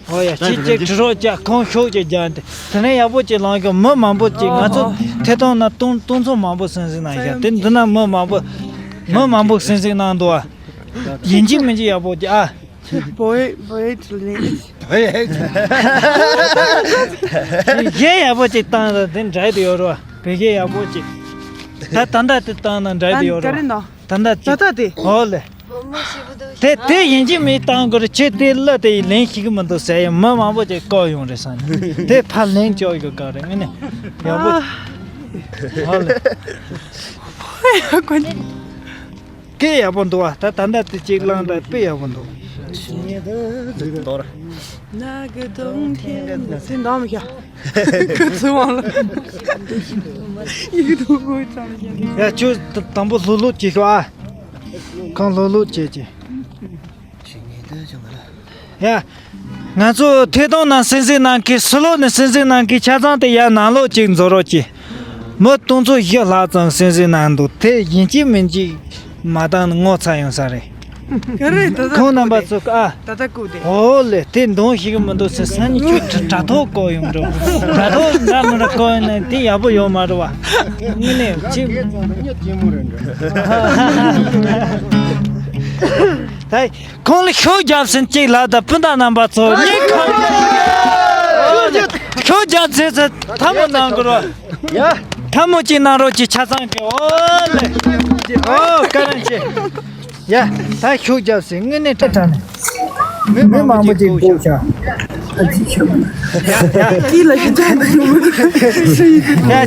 ཨོ་ཡ་ཁྱེད་ཀྱིས་དྲི་རོགས་རྒྱག་ཁོང་ཤོག་ཅིག་རྒྱག་དེ་དེ་ནས་ཡག་པོ་ཅིག་ལངས་ཀྱང་མི་མང་པོ་ཅིག་ང་ཚོ་ཐད་གཏོང་ན་སྟོང་སྟོང་ཚོ་མང་པོ་སེམས་སེམས་གནང་ཡ་དེ་འདི་ན་མི་མང་པོ་མི་མང་པོ་སེམས་སེམས་གནང་འདུག་ཨ། ཡིན་གཅིག་མིན་གཅིག་ཡག་པོ་ཅིག་ཨ། བོད་བོད་ལས། བོད་ཡིག་གཞས་ཡག་པོ་ཅིག་བཏང་ར་དེ་འདྲ་དེ་ཡོད་ར་བ། བོད་གཞས་ཡག་པོ་ཅིག་ད་ད་ལྟ་དེ་བཏང་ན་འདྲ་དེ་ཡོད་ར་བ། ད་ལྟ་ཅིག་ད་ལྟ་དེ། ཧོ་ལེ། དེ་དེ་ཡིན་གཅིག་མིན་བཏང་དགོས་རེད། ཁྱེད་དེ་གླུ་དེ་ལེན་ཤེས་ཀྱི་མི་འདུག་ཟེར་ཡ་མི་མང་པོ་ཅིག་བཀག་ཡོང་རེད་བསམ་ནས་དེ་ཕར་ལེན་ཆོག་ཡོད་ག་རེད་ངས་ནས་ཡག་པོ། ཧོ་ལེ། སྐད་ཡག་པོ་འདུག་བ། ད་ད་ལྟ་དེ་གཅིག་བླངས་ད་དཔེ་ཡག་པོ་འདུག་མདོར། ན་གི་དུང་ཐེན་དུ་འདམ་ཤ། ཁུ་ཚུ་ཝང་ལ། ཡིག་དུ་ཧུ་ཙམ་ཤ། ཡ་ཁྱོད་དང་པོ་ལྷུག་ལྷུག་བྱེད་ཤོག་ཨ། ཁང་ལྷུག་ལྷུག་བྱེད་ཀྱི། ཡ། ང་ཚོ་ཐད་གཏོང་ནང་གསན་གཟིགས་གནང་མཁན་ཟི་ལོག་ནས་གསན་གཟིགས་གནང་མཁན་ཆ་ཚང་དེ་ཡར་ནང་ལོགས་གཅིག་འཛུལ་རོགས་གྱིས། མི་སྟོང་ཚོ་བཞི་ལྷག་ཙམ་གསན་གཟིགས་གནང་འདུག་དེ་ཡིན་གཅིག་མིན་གཅིག་མ་བཏང་ན་ངོ་ཚ་ཡོང་ས་རེད། ག་རེ་ད་ད་ཁོང་རྣམ་པ་ཚོ་ཨ། ད་ད་ཀུ་དེ། ཨོ་ལེ་དེ་འདོན་ཤེས་ཀྱི་མི་འདུག་ཟེར་ས་ནི་ཁྱོད་དྲ་དྲ་ཐོག་བཀོད་ཡོང་འགྲོ། དྲ་ཐོག་འདྲ་མི་འདྲ་བཀོད་ཡོང་ན་དེ་ཡག་པོ་ཡོད་མ་རེད་བ། དངོས་གནས་ཅི། ད། ཁོང་ལ་ཤུགས་རྒྱབ་ཟིན་གཅིག་ལ་དང་སྤུན་ཟླ་རྣམ་པ་ཚོ་གཉིས་ཁ། ཤུགས་རྒྱབ་ཟིན་ཚེ་ཐལ་མོ་གནང་དགོས་རོགས། ཡ། ཐལ་མོ་གཅིག་གནང་རོགས་གྱིས་ཆ་ཚང་གི་ཨོ་ལེ། ཨོ་བཀའ་དྲིན་ཆེ། ཡ། ད་ཤུགས་རྒྱབ་ཟིན་དངོས་གནས་དྲ་དྲ་ནས། མི་མང་པོ་ཅིག་འདུག་ཤག་ཡ།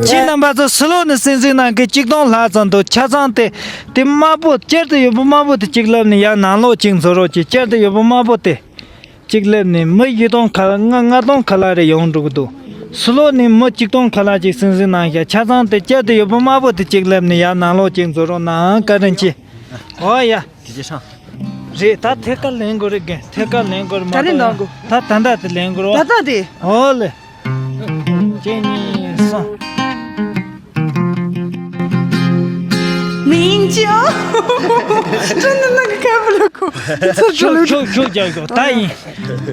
ཁྱེད་རྣམ་པ་ཚོ་ཟི་ལོག་ནས་གསན་གཟིགས་གནང་མཁན་གཅིག་སྟོང་ལྷག་ཙམ་འདུག་ཆ་ཚང་དེ། དེ་དམར་པོ་བསྐྱར་དུ་ཡོད་པ་དམར་པོ་དེ་གཅིག་ལབ་ནས་ཡར་ནང་ལོགས་གཅིག་འཛུལ་རོགས་གྱིས། བསྐྱར་དུ་ཡོད་པ་དམར་པོ་དེ་གཅིག་ལབ་ནས་མི་བཞི་སྟོང་ཁ་ལ་ལྔ་ལྔ་སྟོང་ཁ་ལ་རེ་ཡོང་འགྲོ་གི་འདུག་ཟི་ལོག་ནས་མི་གཅིག་སྟོང་ཁ་ལ་གཅིག་གསན་གཟིགས་གནང་ཤག་ཆ་ཚང་དེ་བསྐྱར་དུ་ཡོད་པ་དམར་པོ་དེ་གཅིག་ལབ་ནས་ཡར་ནང་ལོགས་གཅིག་འཛུལ་རོགས་གནང་། བཀའ་དྲིན་ཆེ། ཨོ་ཡ། དེ་རྗེས་ཤང་། རེད་ད་ཐད་ཀར་ལེན་དགོས་རེད་གན། ཐད་ཀར་ལེན་དགོས་རེད་མ་གཏོགས་ད་རེད་འདང་དགོས། ད་ད་ལྟ་དེ་ལེན་དགོས་རེད་བ། ད་ལྟ་དེ། ཨོ་ལེ། གཅིག་གཉིས་གསུམ། མིན་ཅོ། ཁྲོ་ནི་ནག་གི་ཁ་བུ་ལ་ཁོ། ཤུགས་ཤུགས་ཤུགས་རྒྱག་དགོས་ད་ཡིན།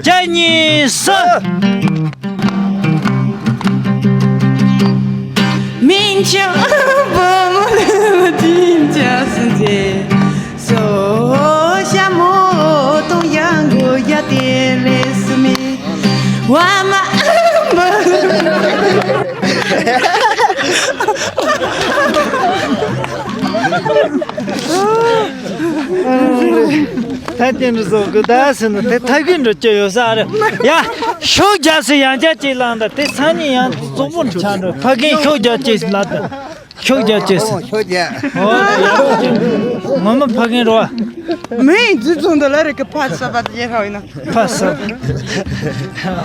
གཅིག་གཉིས་གསུམ། མིན་ཅོ། བུ་མོ་ལ་ཅི་འཇགས་སུ་མཛེས། སོ་ཤ་མོ་དང་ཡང་གོ་ཡ་དེ་ལས་སུ་མི། བ་མ་འབུ། ད་དེ་འདྲ་བཟོ་དགོས་ད་ཟེར་ན་དེ་ཐབས་ཀྱི་འགྲོ་སྐྱོ་ཡོད་ས་རེད། ཡ། ཤོག་རྒྱབ་སེ་ཡང་བསྐྱར་གཅིག་བླངས་ད་དེ་སང་ཉིན་ཡང་བཙོག་པོ་ཆགས་འགྲོ། ཕ་རྒན་ཤོག་རྒྱབ་ཅེས་ལབ་ད། ཤོག་རྒྱབ་ཅེས། ཨོ་ཤོག་རྒྱབ། ངོ་མ་ཕ་རྒན་རོ། མི་ཡིན་རྫུན་ཚོང་འདི་ལ་རེ་གི་ཕ་ས་པ་དེ་ཧ་ཡིན་ན། ཕ་ས།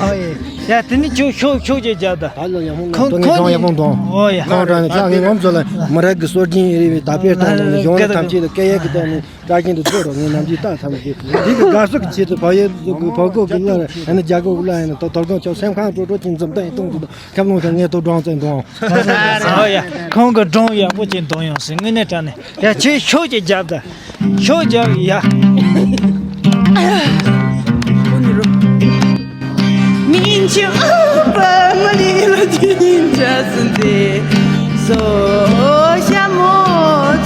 ཨོ་ཡ། ཡ་དེ་ནི་ཁྱོད་ཤོག་ཤོག་ཅེས་རྒྱབ་ད། ཧ་ལོ་ཡ་ཧོང་ཁོང་ཁོང་ཀྲང་ཡ་ཧོང་དོང་། ཨོ་ཡ། ཁོང་ཀྲང་ནི་ཚང་ངི་ངོམ་ཚོ་ལ་མི་རབས་ཀྱི་སྲོལ་རྒྱུན་རེ་བའི་དར་སྤེལ་གཏོང་དང་གཞུང་ལ་ཐམས་ཅད་ལ་སྐད་ཡིག་གི་ཐོག་ནས་དྲག་ཞན་དུ་འཚོ་རོགས་ངས་ནམ་རྒྱུན་བཏང་ཐམས་ཅད་འདི་གི་དགའ་སོགས་ཀྱི་ཆེད་དུ་བག་ཡོད་ཀྱི་བག་གོ་གི་བླ་ཡ་ན་དོ་དོར་གང་ཆོག་སེམས་ཁང་དྲོ་དྲོ་ཅིང་འཛུམ་མདངས་གཏོང་དུ་ཁྱབ་ལོང་ཁྱབ་ངས་དོ་སྒྲོང་བཙན་གཏོང་། ཨོ་ཡ། ཁོང་གི་སྒྲུང་ཡག་པོ་ཅིག་འདོན་ཡོང་ཟེར་དངོས་གནས་དྲང་གནས། ཡ་ཁྱེད་ཤོག་ཅིག་རྒྱབ་ད། ཤོག་རྒྱབ་ཡ། མིན་ཆུ་པ་མ་ལི་ལ་ཅིན་ཅ་སན་ཏེ། སོ་ཤ་མོ་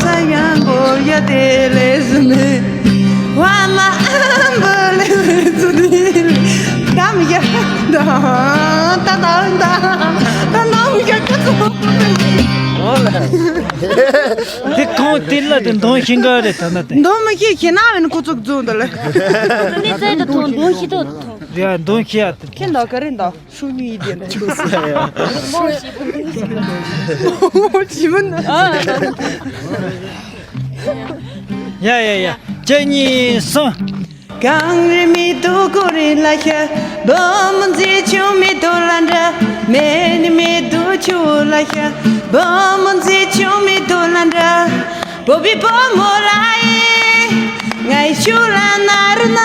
ཚ་ཡང་གོ་ཡ་དེ་ལེ་ཟི་མེ། ཝ་མ་ཨམ་བ་ལེ་ལེ་ཙུ་དི་ལེ། ད་མི་ཡ་ད་ད་ད་ད་ད་ད་མི་ཡ་ཀ་ཙུ། དེ་གང་དེ་ལ་དེ་འདོན་ཤེས་ག་རེད་ད་ན་དེ། འདོན་མི་ཤེས་ཤེས་ན་བས་ན་ཁོ་ཚོ་རྫོང་དུ་ལེ། ནི་ཚད་དུ་ཐོང་འདོན་ཤེས་དུ་ཐོང་། ཡ་འདོན་ཤེས་ཡ་དེ། ཁྱེད་ད་ག་རེ་འདའ། ཤུ་ཉུ་ཡི་དེ་ན། ཞིབ་མོ་ནི། ཡ་ཡ་ཡ། གཅིག་གཉིས་གསུམ། གངས་རི་མེ་ཏོག་ཀུ་རེ་ལ་ཤ། བུ་མོ་མཛེས་ཆུང་མེ་ཏོག་ལ་འདྲ། མེ་ནི་མེ་ཏོག་ཆུ་ལ་ཤ། བུ་མོ་མཛེས་ཆུང་མེ་ཏོག་ལ་འདྲ། བོད་པའི་བུ་མོ་ལ་ཡི། ངའི་ཤུ་ལ་ན་རུ་ན།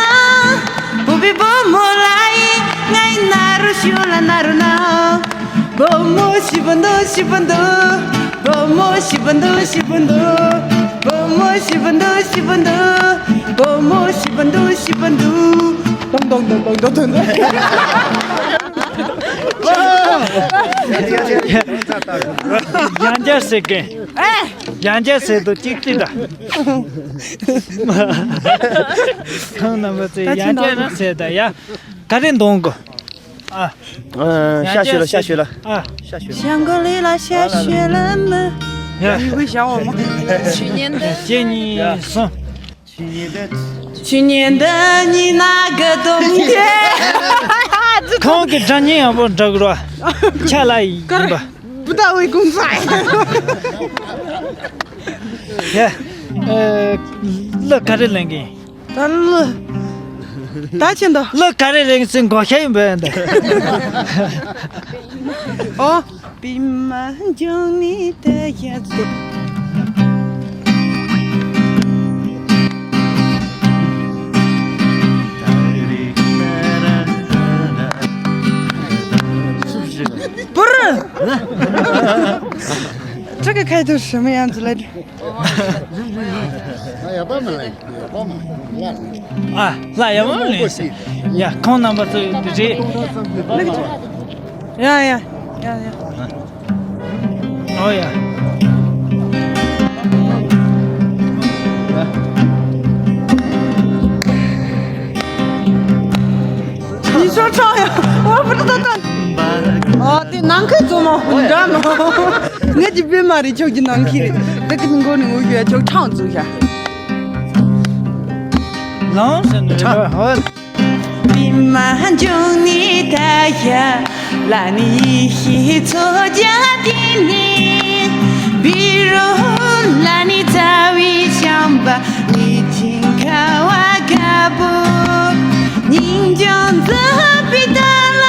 བོད་པའི་བུ་མོ་ལ་ཡི། ངའི་ན་རུ་ཤུ་ལ་ན་རུ་ན། བུ་མོ་ཤི་བུ་འདུ་ཤི་བུ་འདུ། བུ་མོ་ཤི་བུ་འདུ་ཤི་བུ་འདུ། བུ་མོ་ཤི་བུ་འདུ་ཤི་བུ་འདུ། བུ་མོ་ཤི་བུ་འདུ་ཤི་བུ་འདུ། ཏོང་ཏོང་ཏོང་ཏོང་ཏོང་ཏོང་། ཡང་བསྐྱར་ཟེར་གི། ཡང་བསྐྱར་ཟེར་དུ་གཅིག་ཏི་ད། ཁོང་རྣམ་པ་ཚོས་ཡང་བསྐྱར་ཟེར་ད་ཡ། ག་རེ་འདོན་དགོས། ཨ། ཤ་ཤོད་ལ་ཤ་ཤོད་ལ། ཨ། ཤ་ཤོད་ལ། ཞང་གོ་ལི་ལ་ཤ་ཤོད་ལ་མི། ཡ། ཡུ་གུ་ཞང་འོ་མ། ཆུ་ཉན་ད། གཅིག་གཉིས་གསུམ། ཆུ་ཉན་ད་ཉི་ན་ག་དོང་ཏེ། ཁོང་གི་སྒྲ་སྙན་ཡག་པོ་འདྲ་གི་རོ། ཆ་ལ་ཡིན་པ། བུ་ད་འོའི་ཀུན་ཚ། ཡ། ཨ། གླུ་ག་རེ་ལེན་གི་ཡིན། ད་གླུ། ད་ཕྱིན་ད། གླུ་ག་རེ་ལེན་གི་ཚེ་མགོ་ཤ་ཡིན་པས་འདི། ཨོ། པི་མ་འཇོང་ནི་ད་ཡ་ཙེ། པུར། ཁྲག་གི་ཁ་ཡི་དུ་ཧྲི་མི་ཡང་ཙི་ལ། ཨ། ལ་ཡ་མ་ལེ། ཡ་ཁོང་རྣམ་པ་ཚོ་དེ་རེད། ཡ་ཡ་ཡ་ཡ། ཨོ་ཡ། ཡིན་ཤོག་ཆོག་ཡ། ཨོ་བུ་ཏོ་ཏོ། ཨོ་དེ་ནང་ཁུལ་ཚོ་མོ་འདྲ་མོ། ངས་ཀྱི་པེ་མ་རེད་ཁྱོད་ཀྱི་ནང་ཁུལ་རེད། དེ་གི་མགོ་ནས་ངུ་ཡོད་ཁྱོད་ཁྲང་འཛུགས་ཤ། ལང་ཟེར་ནས་ཁྲང་། ཧོ། པི་མ་འཇོང་ནི་ད་ཤ། ལ་ནི་ཡི་ཤི་ཚོ་ཇ་དི་ནི། བི་རོ་ལ་ནི་ཚ་བི་ཤམ་བ། ལི་ཐིང་ཁ་བ་ག་པོ། ཉིན་ཅང་ཛ་པི་ད་ལ།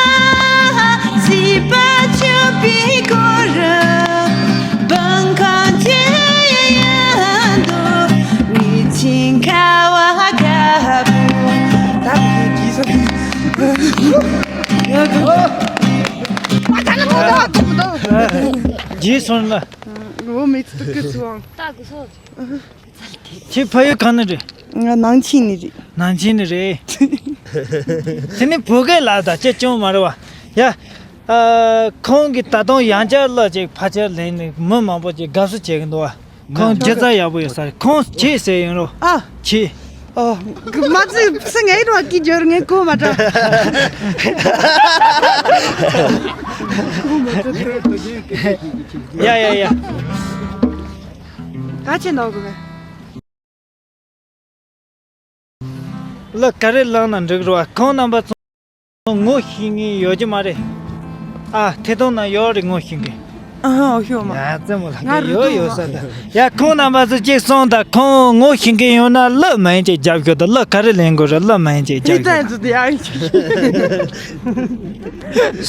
སི་པ་ཆུ་པི་ཀོ་ར། བང་ཁང་ཅེ་ཡ་ཡ་དོ། ལི་ཐིང་ཁ་བ་ག་པོ། ད་བི་ཀི་སོ། ཡ་དོ། རྗེས་སོང་ལ། འོ་མི་ཚུགས་ཀི་སོང་། ཁྱེད་ཕ་ཡུལ་གང་ནས་རེད། ང་ནང་ཆེན་ནས་རེད། ནང་ཆེན་ནས་རེད། དེ་ནི་བོད་སྐད་ལ་ད་ཅི་ཅུང་མ་རེད་བ། ཡ། ཨ། ཁོང་གིས་ད་དུང་ཡང་བསྐྱར་གླུ་ཅིག་ཕལ་ཆེར་ལེན་ནས་མི་མང་པོ་ཅིག་དགའ་བསུ་བྱེད་གི་འདུག་བ། ཁོང་སྒྱུ་རྩལ་ཡག་པོ་ཡོད་ས་རེད། ཁོང་ཆེད་ཟེར་ཡིན་རོ། ཨ། ཆེད། ཨོ། མ་ཚུད་སེ་ངའི་རོ་ཀི་འབྱོར་ངས་གོ་མ་དྲ། ཡ་ཡ་ཡ། ད་ཅི་འདོགས་དགོས་གི། གླུ་ག་རེ་བླངས་ན་འགྲིག་རེད་བ། ཁོང་རྣམ་པ་ཚོ་ངོ་ཤེས་མཁན་ཡོད་ཀྱི་མ་རེད། ཨ། ཐད་གཏོང་ན་ཡོད་རེད། ངོ་ཤེས་མཁན། ཨ་ཧ། འོ་ཤོད་མ། ང་རྩེད་མོ་ལྷ། ང་རུ་ཡོད་ཡོད་ས་ད། ཡ། ཁོང་རྣམ་པ་ཚོ་གཅིག་གསུངས་དང་། ཁོང་ངོ་ཤེས་མཁན་ཡོད་ན་གླུ་མིང་གཅིག་རྒྱབ་ཤོག་དང་། གླུ་ག་རེ་ལེན་དགོས་རེད། གླུ་མིང་གཅིག་རྒྱབ་ཤོག་དང་།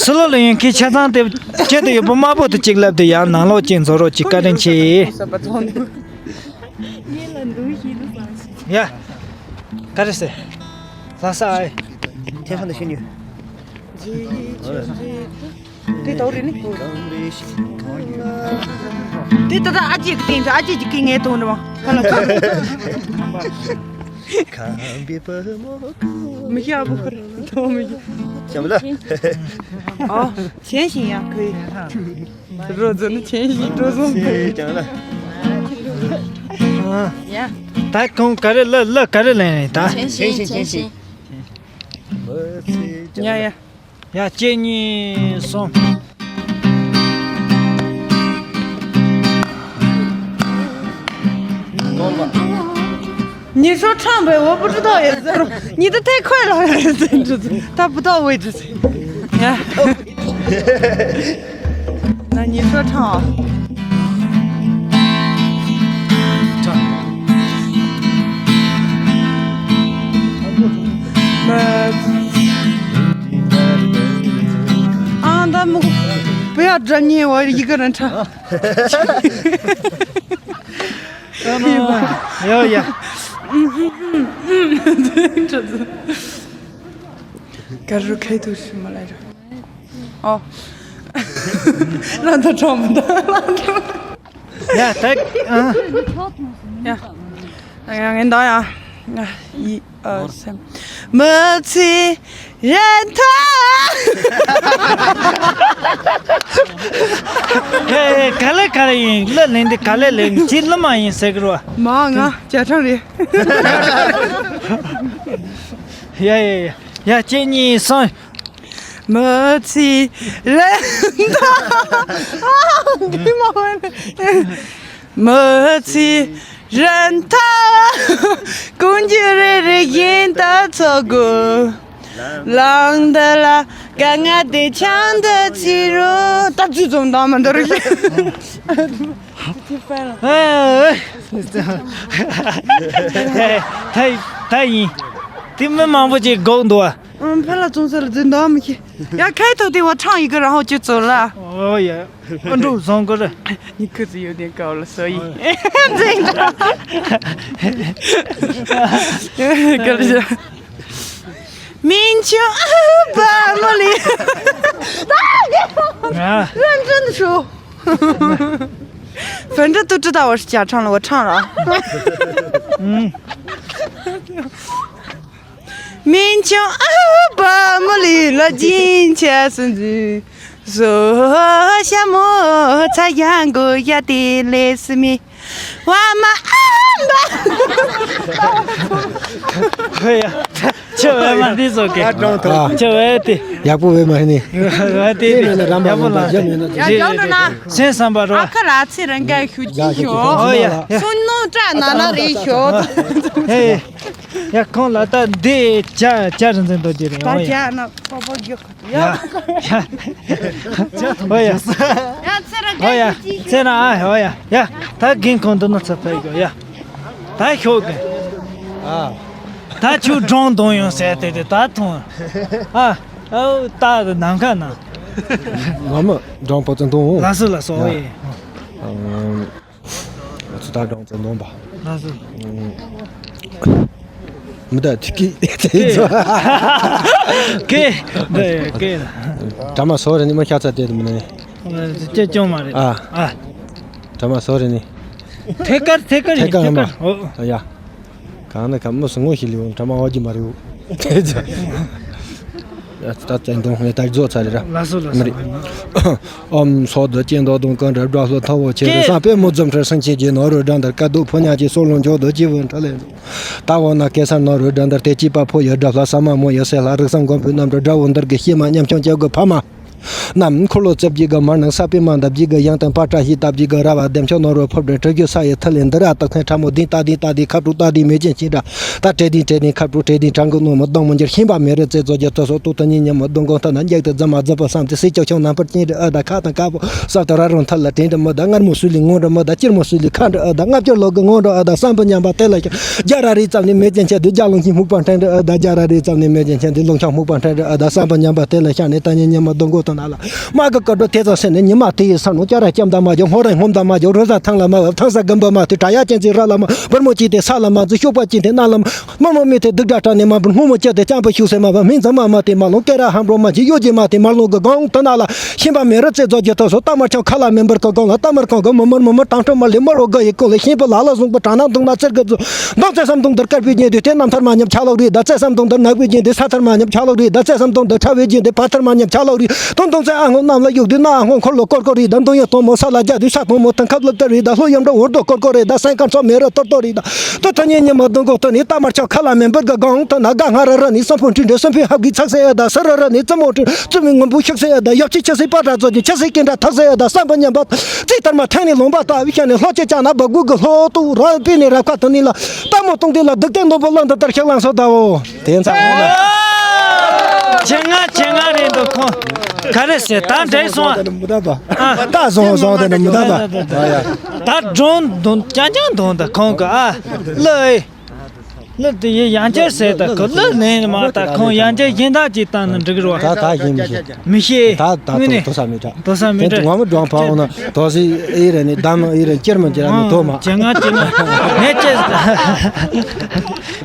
སུ་ལོ་ལ་ཡོང་མཁན་ཆ་ཚང་དེ་ཁྱེད་དུ་ཡོད་པ་དམར་པོ་དེ་གཅིག་ལབ་དེ། ཡང་ནང་ལོགས་གཅིག་འཛུལ་རོགས་གྱིས། བཀའ་དྲིན་ཆེ། ཡ། ག་རེ་ཟེར། ལྷ་ས་ཨེ། ཐེ་ཧྥང་དུ་ཤི་ཉུ། དེ་ཏོ་རེ་ནི། དེ་ད་ལྟ་ཨ་ཅེ་གི་སྟེང་དུ། ཨ་ཅེ་གི་སྐད་ངས་གཏོང་རེ་བ། ཧ་ལ་ཁ། མི་ཤ་བུ་ཁར་ཏོ་མི་ཤ། ཅམ་ལ། ཨ། ཆེན་ཞིང་ཡང་ཁུ། རོ་ཛོ་ནི་ཆེན་ཞིང་རོ་ཛོ་ཅམ་ལ། ཡ། ད་ཁོང་ག་རེ་གླུ། གླུ་ག་རེ་ལེན་རེད་ད། ཆེན་ཞིང་། ཆེན་ཞིང་། ཆེན་ཞིང་། ཡ་ཡ། ཡ། གཅིག་གཉིས་གསུམ། 你说唱呗，我不知道也是。你的太快了，他不到位置。啊。 那你说唱啊。唱。啊，他们不要专业，我一个人唱。有有。这是，可是开头是什么来着？ ཨོ། རང་ད་གྲོགས་མི་འདུག་ཡ། ད། ཨ། ཡ། ཡ། ངས་འདང་ཡ། ཡི། ཨ། སེམས། མི་ཚེ་རིང་ཐོག་ཧེ། ག་ལེ་ག་ལེ་ཡིན། གླུ་ལེན་དེ་ག་ལེ་ལེན། ཁྱེད་གླུ་མ་ཡིན་ཟེར་གི་རེད་བ། མ། ང་རྒྱ་གྲམ་རེད། ཡ་ཡ་ཡ། ཡ། གཅིག་གཉིས་གསུམ། མི་ཚེ་རིང་ཐོག་མི་མ་འོན། མི་ཚེ་རིང་ཐོག་ཀུན་གྱིས་རེ་རེ་བཞིན་དུ་འཚོ་དགོས། ལང་འདི་ལ་དཀའ་ངལ་དེ་ཆང་དུ་ཚིག་རུ། ད་ཚུལ་ཙམ་འདང་མི་འདོར་ཞིག་ད་ད་ཡིན། དེ་མི་མང་པོ་ཅིག་སྒུག་འདུག་ཨ། 嗯，拍了棕色了，真的没去。要开头的我唱一个，然后就走了。哦耶，关注总哥这。你裤子有点高了，所以。真的。跟着。民族把莫里。啊。认真的说。反正都知道我是假唱了，我唱了啊。嗯。 མིན་ཆུང་ཨ་བ་མོ་ལི་ལ་སྦྱིན་ཆ་སུ་འཛུལ། བཟོ་ཤ་མོ་ཚ་ཡང་གོ་ཡ་དེ་ལས་སི་མི་བ་མ་ཨ་བ། ཁོ་ཡ། ཆུ་བས་མ་འདི་བཟོ་གི། ཨ། ཀྲང་ཐོ། ཆུ་བས་དེ། ཡག་པོ་བས་མ་ནི། བས་དེ་དེ་མེད་ན་རམ་པ་ཡག་པོ་ལ། ཡ་ཡག་ན། སེམས་བསམ་པ་རོ། ཨ་ཁ་ལ་ཚེ་རང་ག་ཤུ་ཅི་ཤོ། ཨོ་ཡ་ཡ། སུན་ནོ་ཏྲ་ན་ན་རེ་ཤོ། ཧེ། ཡ། ཁོང་ལ་ད་འདི་ཇ་ཇ་རིན་ཆེན་རྡོ་རྗེ་རེད། ད་ཨོ་ཡ། ཇ་ན་པོ་པོ་རྒྱུག་ཡ་ཡ། ཨོ་ཡ། ཡ་ཚེ་ར་ཨོ་ཡ། ཚེ་ར་ཨ། ཨོ་ཡ་ཡ། ད་རྒན་ཁོང་འདི་ནས་ཚུར་ཕེབས་དགོས་ཡ། ད་ཤོག་གི། ཨ། ད་ཁྱོད་སྒྲུང་འདོན་ཡོང་ཟེར་དེ་དེ་ད་ཐོང་། ཨ། ཨོ་ད་ནམ་མཁའ་ན། ང་མི་སྒྲུང་པོ་ཙམ་འདོན། ལགས་སོ་ལགས་སོ། ཨོ་ཡ། ཨེ། ང་ཚོ་ད་སྒྲུང་ཙམ་འདོན་པ། ལགས་སོ། མི་ད་ཐིག་གི་དེ་ཚོ། ཀེ། ཀེ། ཀེ། ད་མ་སོ་རེ་ནི་མ་ཤ་ཚ་དེ་མི་ནི། ཅེ་ཅོང་མ་རེད། ཨ། ཨ། ད་མ་སོ་རེ་ནི། ཐད་ཀར་ཐད་ཀར་ཐད་ཀར་ཡིན་ཐད་ཀར་ཨོ། ཡ། གང་ན་གང་མོ་སུ་ངོ་ཤི་ལི་འོང་ད་མ་བ་ཇི་མ་རེ་འོ། ད་ད་ད་འདོན་ངས་ད་རྫོགས་ཚར་རེད་ར། ལགས་སོ་ལགས་མ་སོ། རེད། ཨོམ་སོགས་དུ་སྐྱེ་མདོག་དང་ཀུན་རབ་སྒྲ་ལྷོ་ཐོ་བོ་ཆེ་རུ་ཀྱེ། སང་ཕོད་མོ་རྫུ་འཕྲུལ་སེང་ཆེན་གྱི་ནོར་བུ་སྒྲ་འདར་དཀའ་སྡུག་ཕོ་ཉ་གྱི་སྲོག་ལོང་འཇོག་དུ་སྐྱེ་བོ་འཕྲོ་ལས་འདུག་ད་འོ་ན་གེ་སར་ནོར་བུ་སྒྲ་འདར་དེ་གཅིག་པ་ཕོ་ཡི་སྒྲ་ལྷ་ས་མ་མོ་ཡི་སྲས་ལྷ་རིགས་སམ་མགོན་པོའི་རྣམ་གྲོལ་སྒྲ་བོ་འདིར་གི་གཤེད་མ་ཉམ་ཆུང་སྐྱེ་དགུ་ཕ་མ། རྣམས་འཁོར་ལོ་རྩིབས་བརྒྱད་ཀྱི་མར་ནང་ས་པའི་མ་འདབ་བརྒྱད་ཀྱི་ཡང་དང་པ་བཀྲ་ཤིས་རྟ་བརྒྱད་ཀྱི་ར་བ་བདེ་མཆོག་ནོར་བུ་ཕོབ་སྒྲོན་གྲུ་བཞི་ས་ཡི་ཐིག་ལེ་འདི་ར་དག་ཐེངས་ཕྲ་མོ་ལྡིང་རྟ་ལྡིང་རྟ་ལྡིང་ཁ་དྲུག་རྟ་ལྡིང་མེ་ལྕེ་འཆིང་འདྲ། ད་བྲེ་ལྡིང་བྲེ་ལྡིང་ཁ་དྲུག་བྲེ་ལྡིང་བྲང་གི་སྣོད་མོ་སྡོང་མོ་འགྱུར་ཤིང་པ་མེ་རི་རྩེ་རྫོགས་རྒྱུ་དུ་སོགས་ཏོག་ཏུ་ཉིན་ཉིན་མོ་སྡོང་གོང་ཐ་ན་འཇག་ཏུ་རྫི་མ་རྫི་པོ་བསམ་དུ་སྲིད་ཀྱང་ཆུང་ནམ་པར་སྐྱིན་རི་ཨ་ད་ཁ་དང་ཁ་པོ་སྲབ་ཏུ་ར་རུང་ཐ་ལ་དྲིན་རི་མོ་ད་མངར་མོ་སུ་ལི་ངོ་རི་མོ་ད་སྐྱིར་མོ་སུ་ལི་ཁ་འདྲི་ཨ་ད་ལྔ་བཅུ་ལོ་གི་ངོ་འདྲི་ཨ་ད་བསམ་པ་ཉམས་པ་དེ་ལ་ཤ་རྒྱ་ར་རི་ཙམ་ནི་མེ་ལྕེ་འཆིང་དུ་རྒྱ་ལུང་གི་སྨུག་པ་འཕྲེང་འདྲི་ཨ་ད་རྒྱ་ར་རི་ཙམ་ནི་མེ་ལྕེ་འཆིང་དུ་ལུང་ཤ་སྨུག་པ་འཕྲེང་འདྲི་ཨ་ད་བསམ་པ་ཉམས་པ་དེ་ལ་ཤ་ནི་ད་ཉིན་ཉིན་མོ་སྡོང་གོང་ཐ་ན་ལ། མ་གི་སྐར་འགྲོ་དེ་ཙམ་སེམས་ནས་ཉི་མ་དེ་ཡི་ས་ནོ་སྐྱ་ར་སྐྱམ་དང་མ་འཇོག་སྔོ་ར་སྔོམ་དང་མ་འཇོག་རོ་ཟ་ཐང་ལ་མ་བབ་ཐང་ས་གམ་པ་མ་དེ་དྲ་ཡ་ཅན་ཚི་ར་ལ་མ་བར་མོ་ཅི་དེ་ས་ལ་མ་འཛུལ་ཤོག་པ་ཅི་དེ་ན་ལ་མ་མར་མོ་མི་དེ་སྡུག་དྲ་དྲ་ནས་མ་འབུར་སྔོ་མོ་ཅི་དེ་ཅམ་པ་ཤུགས་སེ་མ་བབ་མིང་ཙམ་མ་མ་དེ་མ་ལོང་སྐེ་ར་ཧམ་རོ་མ་ཅི་གཡོ་ཅི་མ་དེ་མ་ལོང་གི་གང་དུ་ན་ལ་ཤིན་པ་མེ་རི་རྩེ་རྫོགས་རྒྱུ་དུ་སོ་ཏ་མར་ཆང་ཁ་ལ་མེ་འབར་གི་གང་ལ་ཏ་མར་གང་གི་མི་མར་མི་མར་དང་ཁྲོ་མ་ལེ་མར་རོ་ག་ཡི་ཀོ་ལེ་ཤིན་པ་ལ་ལ་བཟུང་པ་དྲ་ན་འདུག་ན་ཙེར་གི་རྫུ། མདོ་རྩེ་སམ་དུང་དར་དཀར་པོའི་རྒྱན་དུ་དེ་རྣམ་ཐར་མ་ཉམས་ཆ་ལོག་རེད་ད། རྩེ་སམ་དུང་དར་ནག་པོའི་རྒྱན་དུ་ས་ཐར་མ་ཉམས་ཆ་ལོག་རེད་ད། རྩེ་སམ་དུང་དར་ཁྲ་བོའི་རྒྱན་དུ་ཕ་ཐར་མ་ཉམས་ཆ་ལོག་རེད་དོན་དུང་རྩེ་ཨ་སྔོ་གནམ་ལ་གཡུག་དུས་ན་ཨ་སྔོ་འཁོར་ལོ་སྐོར་སྐོར་རེད་ད། མདུང་ཡང་དོང་མོ་ས་ལ་རྒྱག་དུས་ས་དོང་མོ་དང་ཁབ་ལབ་ལྟ་རེད་ད། ལྷོ་ཡམ་འདྲ་འོར་རྡོ་སྐོར་སྐོར་རེད་ད། སེང་དཀར་མཚོ་མེ་ར་གཏོར་གཏོར་རེད་ད། སྟོད་ཐུན་ཉིན་ཉི་མ་སྡོང་གོ་སྟོད་ནི་རྟ་དམར་ཆག་ཁ་ལ་མེ་འབར་ག་གང་ཐ་ན་དགའ་ང་ར་ར་ནི་སམ་ཕུ་འཕྲིན་འདྲེ་སམ་ཕུ་ཧབ་གི་ཚག་སེ་ཨ་ད་ས་ར་ར་ནི་རྩེ་མོ་འཕྲིན་རྩེ་མི་ངོམ་བུ་ཤུག་སེ་ཨ་ད་ཡབ་ཆི་ཆི་སེ་པ་དྲ་ཚོ་གི་ཆི་སེ་ཀེན་དྲ་ཐག་སེ་ཨ་ད་བསམ་པ་ཉམས་པ། རྩིས་ལྟར་མ་ཐང་ནས་ལོང་པ་ལྟ་བུའི་ཤ་ནས་ལྷོ་ཆེ་ཅག་ན་སྦ་གུ་གི་ལྷོ་ཏུ་ར་པི་ནས་རབ་ཁ་དུ་ནི་ལ་ལྟ་མོ་གཏོང་དུས་ལ་སྡུག་ཏན་འདོན་པོ་བློ་འདི་ལྟར་ཤག་ལང་སོ་ད་འོ། དེ་ཚ་འོ་ན། ཆེ་ང་ཆེ་ང་རེད་འདུག་ཁོང་ག་རེ་ཟེར་ད་འདྲེ་སོང་། མི་ད་པ། ད་སོང་སོང་དེ་ནི་མི་ད་པ། ད་འགྲོ་འདོན་རྐྱང་རྐྱང་འདོན་ད་ཁོང་གི་ཨ་ལ་ཨེ། ལ་དེ་ཡི་ཡང་བསྐྱར་ཟེར་ད་ཁོ་ལ་ལན་མ་ད་ཁོང་ཡང་བསྐྱར་གཞན་དག་ཅིག་བཏང་ན་འགྲིག་རོ། ད་ད་ཡིན་མི་ཤེས། མི་ཤེས། ད་ད་དངོས་གནས་དོ་ས་མི་དྲག་དོ་ས་མི་དྲག་དེ་ངོ་མི་འགྲོ་ཕ་འོ་ན་དོ་སི་ཨེ་རེ་ནི་ད་མ་ཨེ་རེ་ཅེར་མ་ཅེར་ནི་དོ་མ། ཅེ་ང་ཅེ་ང་ངས་ཅེ་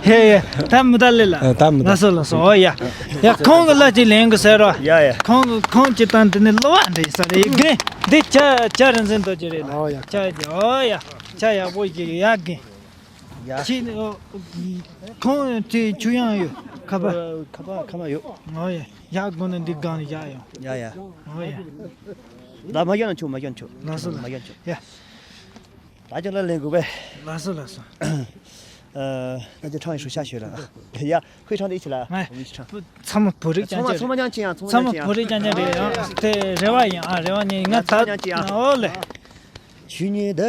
ཧེ་ཡེ་ད་མི་ད་ལེ་ལ། ད་མི་ད། ལ་སོ་ལ་སོ་ཨོ་ཡ། ཡ་ཁོང་གི་ལ་ཅིག་ལན་གི་ཟེར་རོ། ཡ་ཡ། ཁོང་གི་ཁོང་ཅི་བཏང་དེ་ནི་གླུ་བ་འདྲ་ཡི་ས་རེ་ཡི་གེ་འདི་ཆ་ཆ་རིན་ཆེན་རྡོ་རྗེ་རེད་ལ། ཨོ་ཡ། ཆ་ཡི་ཨོ་ཡ། ཆ་ཡག་པོ་ཞིག་ཡ་གི་ཡ། ཁྱེད་ཁོང་དེ་ཆུ་ཡང་ཡོད་ཁ་པ། ཁ་པ་ཁ་པ་ཡོད། ཨོ་ཡ། ཡག་དགོས་ན་འདི་སྒང་ནས་ཡག་ཡོང་། ཡ་ཡ། ཨོ་ཡ། ད་མ་ཡོང་ན་ཆུ་མ་ཡོང་ཆུ། ལགས་སོ་ལགས། མ་ཡོང་ཆུ། ཡ། ད་ཅི་ལ་ལེན་དགོས་པས། ལགས་སོ་ལགས་སོ། ཨ། ད་ཅི་ཁྲང་ཡི་ཧྲུ་ཤ་ཤོད་ལ། ཡ། ཁོའི་ཁྲང་དེ་ཨི་ཆི་ལ། ང་ཚང་མ་བོད་རིགས་ཚང་མ་རྐྱང་རྐྱང་། ཚང་མ་རྐྱང་རྐྱང་། ཚང་མ་བོད་རིགས་རྐྱང་རྐྱང་རེད་ཡང་དེ་རེ་བ་ཡིན་ཨ་རེ་བ་ཡིན་ང་ད་ཨོ་ལེ། 去年的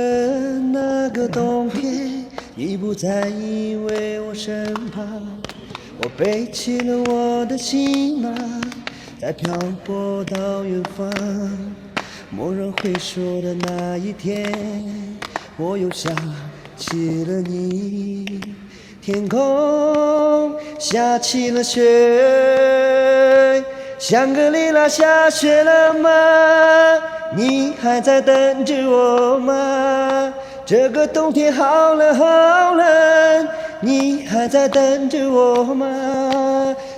那个冬天，你不在依偎我身旁，我背起了我的行囊，在漂泊到远方。蓦然回首的那一天，我又想起了你。 天空下起了雪，香格里拉下雪了吗？你还在等着我吗？这个冬天好冷好冷，你还在等着我吗？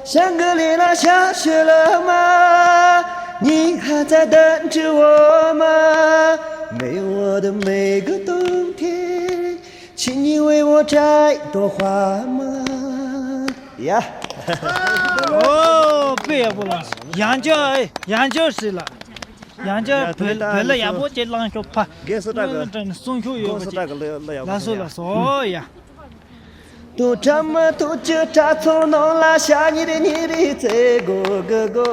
香格里拉下雪了吗？你还在等着我吗？没有我的每个冬天， 请你为我摘朵花吗？ཡ། ཨོ་དཔེ་ཡག་པོ་ལ། ཡང་བསྐྱར་ཨེ་ཡང་བསྐྱར་ཟེར་ལ། ཡང་བསྐྱར་བོད་བོད་ལ་ཡག་པོ་ཅིག་བླངས་ཤོག་ཕ། རྒན་གསུང་སྒྲ་གི་གསུང་ཤོག་ཡོད་པ་ཅིག་ལགས་སོ་ལགས་སོ་ཨོ་ཡ། ཏུ་ཁྲ་མ་ཐུག་ཅི་ཁྲ་ཚོ་ནང་ལ་ཤ་ཉི་རི་ཉི་རི་ཙེ་གོ་གི་གོ།